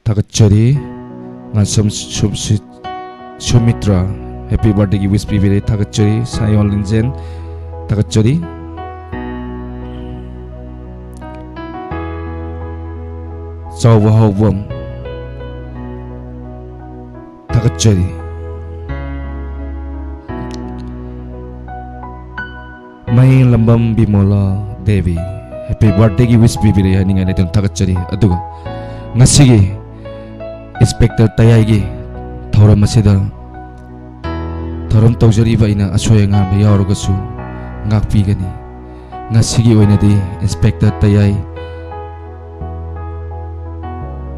ꯊꯥꯒꯠꯆꯔꯤ꯫ ꯉꯥꯟꯁꯝ ꯁꯨ-, ꯁꯨ-, ꯁꯨꯃꯤꯇ꯭ꯔ, ꯍꯦꯄꯤ ꯕꯥꯔꯗꯦꯒꯤ ꯋꯤꯁ ꯄꯤꯕꯤꯔꯦ꯫ ꯊꯥꯒꯠꯆꯔꯤ꯫ ꯁꯥꯌꯣꯟ ꯂꯤꯟꯖꯦꯟ, ꯊꯥꯒꯠꯆꯔꯤ꯫ ꯆꯥꯎꯕ ꯍꯥꯎꯕꯝ, ꯊꯥꯒꯠꯆꯔꯤ꯫ ꯃꯍꯦꯡꯂꯝꯕꯝ ꯕꯤꯃꯣꯂꯥ ꯗꯦꯕꯤ, ꯍꯦꯄꯤ ꯕꯥꯔꯗꯦꯒꯤ ꯋꯤꯁ ꯄꯤꯕꯤꯔꯛꯑꯦ ꯍꯥꯏꯅꯤꯡꯉꯥꯏ ꯂꯩꯇꯅ ꯊꯥꯒꯠꯆꯔꯤ꯫ ꯑꯗꯨꯒ ꯉꯁꯤꯒꯤ ꯏꯟꯁꯄꯦꯛꯇꯔ ꯇꯌꯥꯏꯒꯤ ꯊꯧꯔꯝ ꯑꯁꯤꯗ ꯊꯧꯔꯝ ꯇꯧꯖꯔꯤꯕ ꯑꯩꯅ ꯑꯁꯣꯏ ꯑꯉꯥꯝꯕ ꯌꯥꯎꯔꯒꯁꯨ ꯉꯥꯛꯄꯤꯒꯅꯤ꯫ ꯉꯁꯤꯒꯤ ꯑꯣꯏꯅꯗꯤ ꯏꯟꯁꯄꯦꯛꯇꯔ ꯇꯌꯥꯏ,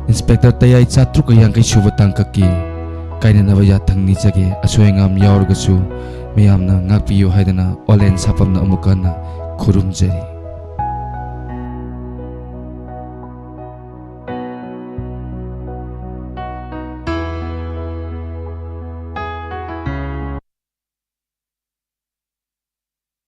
ꯏꯟꯁꯄꯦꯛꯇꯔ ꯇꯌꯥꯏ ꯆꯥꯇ꯭ꯔꯨꯛꯀ ꯌꯥꯡꯈꯩ ꯁꯨꯕ ꯇꯥꯡꯀꯛꯀꯤ ꯀꯥꯏꯅꯅꯕ ꯌꯥꯊꯪ ꯅꯤꯖꯒꯦ꯫ ꯑꯁꯣꯏ ꯑꯉꯥꯝ ꯌꯥꯎꯔꯒꯁꯨ ꯃꯤꯌꯥꯝꯅ ꯉꯥꯛꯄꯤꯌꯨ ꯍꯥꯏꯗꯅ ꯑꯣꯂꯦꯟ ꯁꯥꯄꯝꯅ ꯑꯃꯨꯛ ꯍꯟꯅ ꯈꯨꯔꯨꯝꯖꯔꯤ꯫